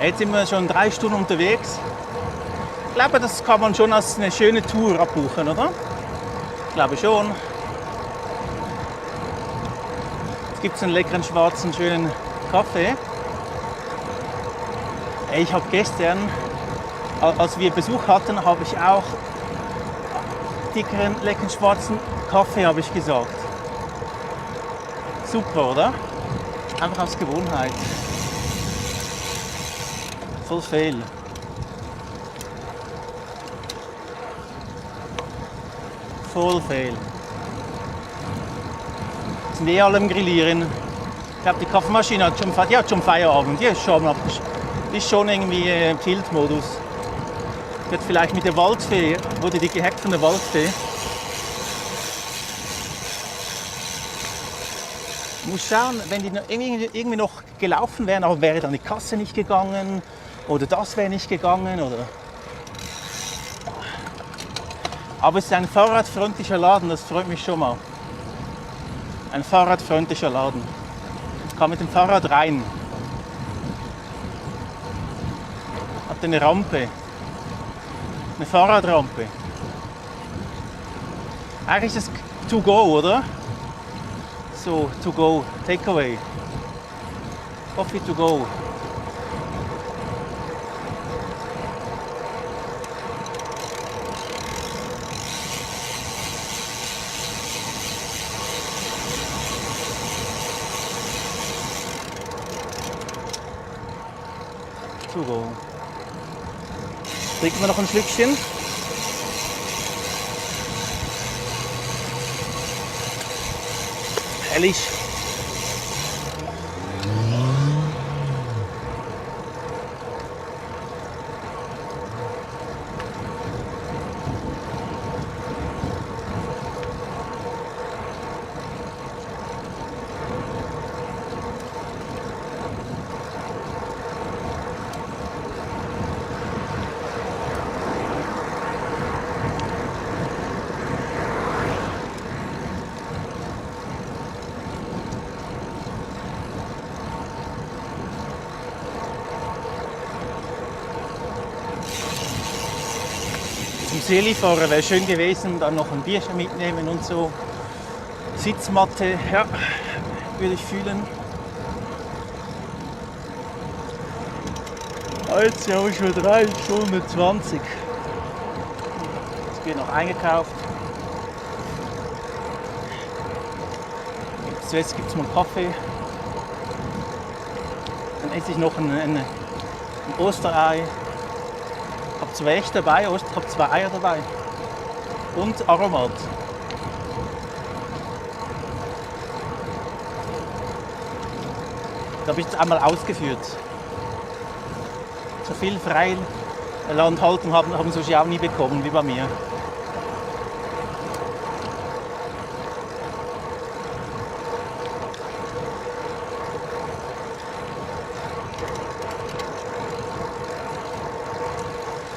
Jetzt sind wir schon 3 Stunden unterwegs. Ich glaube, das kann man schon als eine schöne Tour abbuchen, oder? Ich glaube schon. Jetzt gibt es einen leckeren schwarzen, schönen Kaffee. Ich habe gestern, als wir Besuch hatten, habe ich auch dickeren, leckeren schwarzen Kaffee, habe ich gesagt. Super, oder? Einfach aus Gewohnheit. Voll fehl. Voll fehl. Sind eh alle am Grillieren. Ich glaube, die Kaffeemaschine hat schon Feierabend. Die ist schon irgendwie im Tilt-Modus. Wird vielleicht mit der Waldfee, wurde die gehackt von der Waldfee. Ich muss schauen, wenn die irgendwie noch gelaufen wären, aber wäre dann die Kasse nicht gegangen oder das wäre nicht gegangen. Oder. Aber es ist ein fahrradfreundlicher Laden, das freut mich schon mal. Ein fahrradfreundlicher Laden. Ich kann mit dem Fahrrad rein. Hat eine Rampe. Eine Fahrradrampe. Eigentlich ist es to go, oder? So, to go, takeaway. Coffee to go. To go. Trinken wir noch ein Schlückchen? Herrlich. Zum Seelifahrer wäre schön gewesen, dann noch ein Bierchen mitnehmen und so. Sitzmatte, ja, würde ich fühlen. Jetzt habe ich schon 3 Stunden 20. Jetzt wird noch eingekauft. Zuerst gibt es mal Kaffee. Dann esse ich noch ein Osterei. Ich habe 2 Äste dabei, ich habe 2 Eier dabei. Und Aromat. Das habe ich jetzt einmal ausgeführt. So viel Freilandhaltung haben solche auch nie bekommen wie bei mir.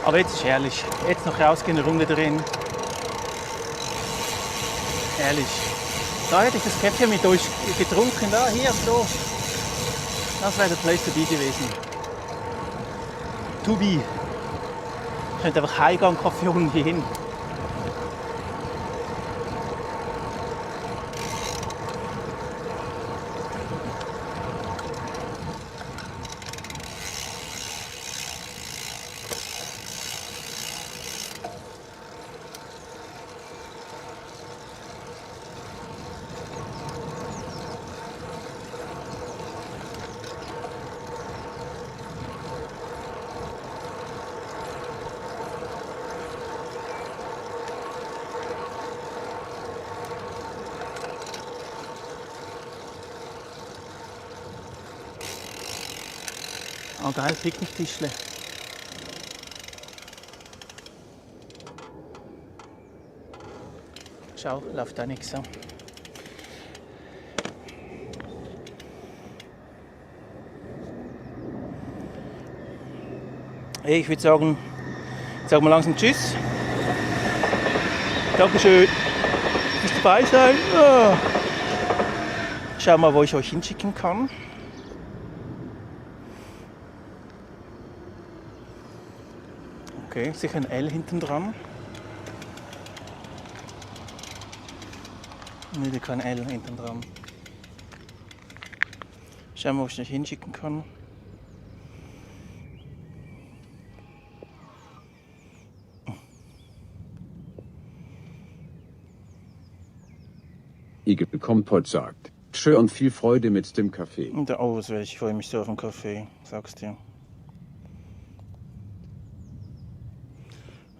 Aber jetzt ist herrlich. Jetzt noch rausgehen, eine Runde drehen. Herrlich. Da hätte ich das Käffchen mit euch getrunken. Da, hier, so. Das wäre der Place to be gewesen. To be. Ich könnte einfach heimgehen, Kaffee holen und hier hin. Oh geil, Picknicktischle. Schau, läuft da nichts so. Hey, ich würde sagen, sagen wir langsam Tschüss. Dankeschön fürs dabei sein. Oh. Schau mal, wo ich euch hinschicken kann. Okay, sicher ein L hinten dran. Ne, kein L hinten dran. Schauen wir, ob ich euch hinschicken kann. Igel Kompott sagt. Tschö und viel Freude mit dem Kaffee. Und ich freue mich so auf den Kaffee, sag's dir.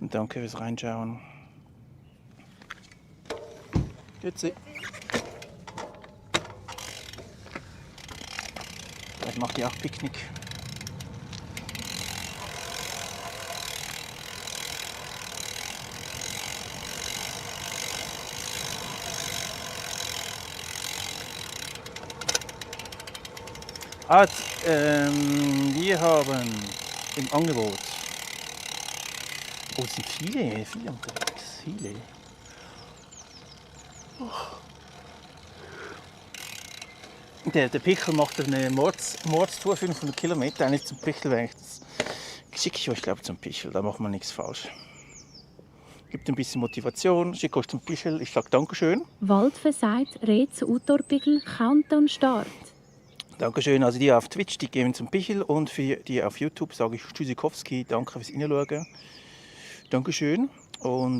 Und danke fürs Reinschauen. Grüezi. Vielleicht macht ihr auch Picknick. Wir haben im Angebot. Oh, es sind viele unterwegs. Viele. Der Pickel macht eine Mordstour, 500 Kilometer, eigentlich zum Pickel, wenn ich das schicke ich euch, glaube zum Pickel, da macht man nichts falsch. Gibt ein bisschen Motivation, schicke euch zum Pickel, ich sage Dankeschön. Waldfe sagt, red zu Outdoor-Pickel, Countdown Start. Dankeschön, also die auf Twitch, die gehen zum Pichel und für die auf YouTube sage ich Tschüssikowski, danke fürs Reinschauen. Dankeschön und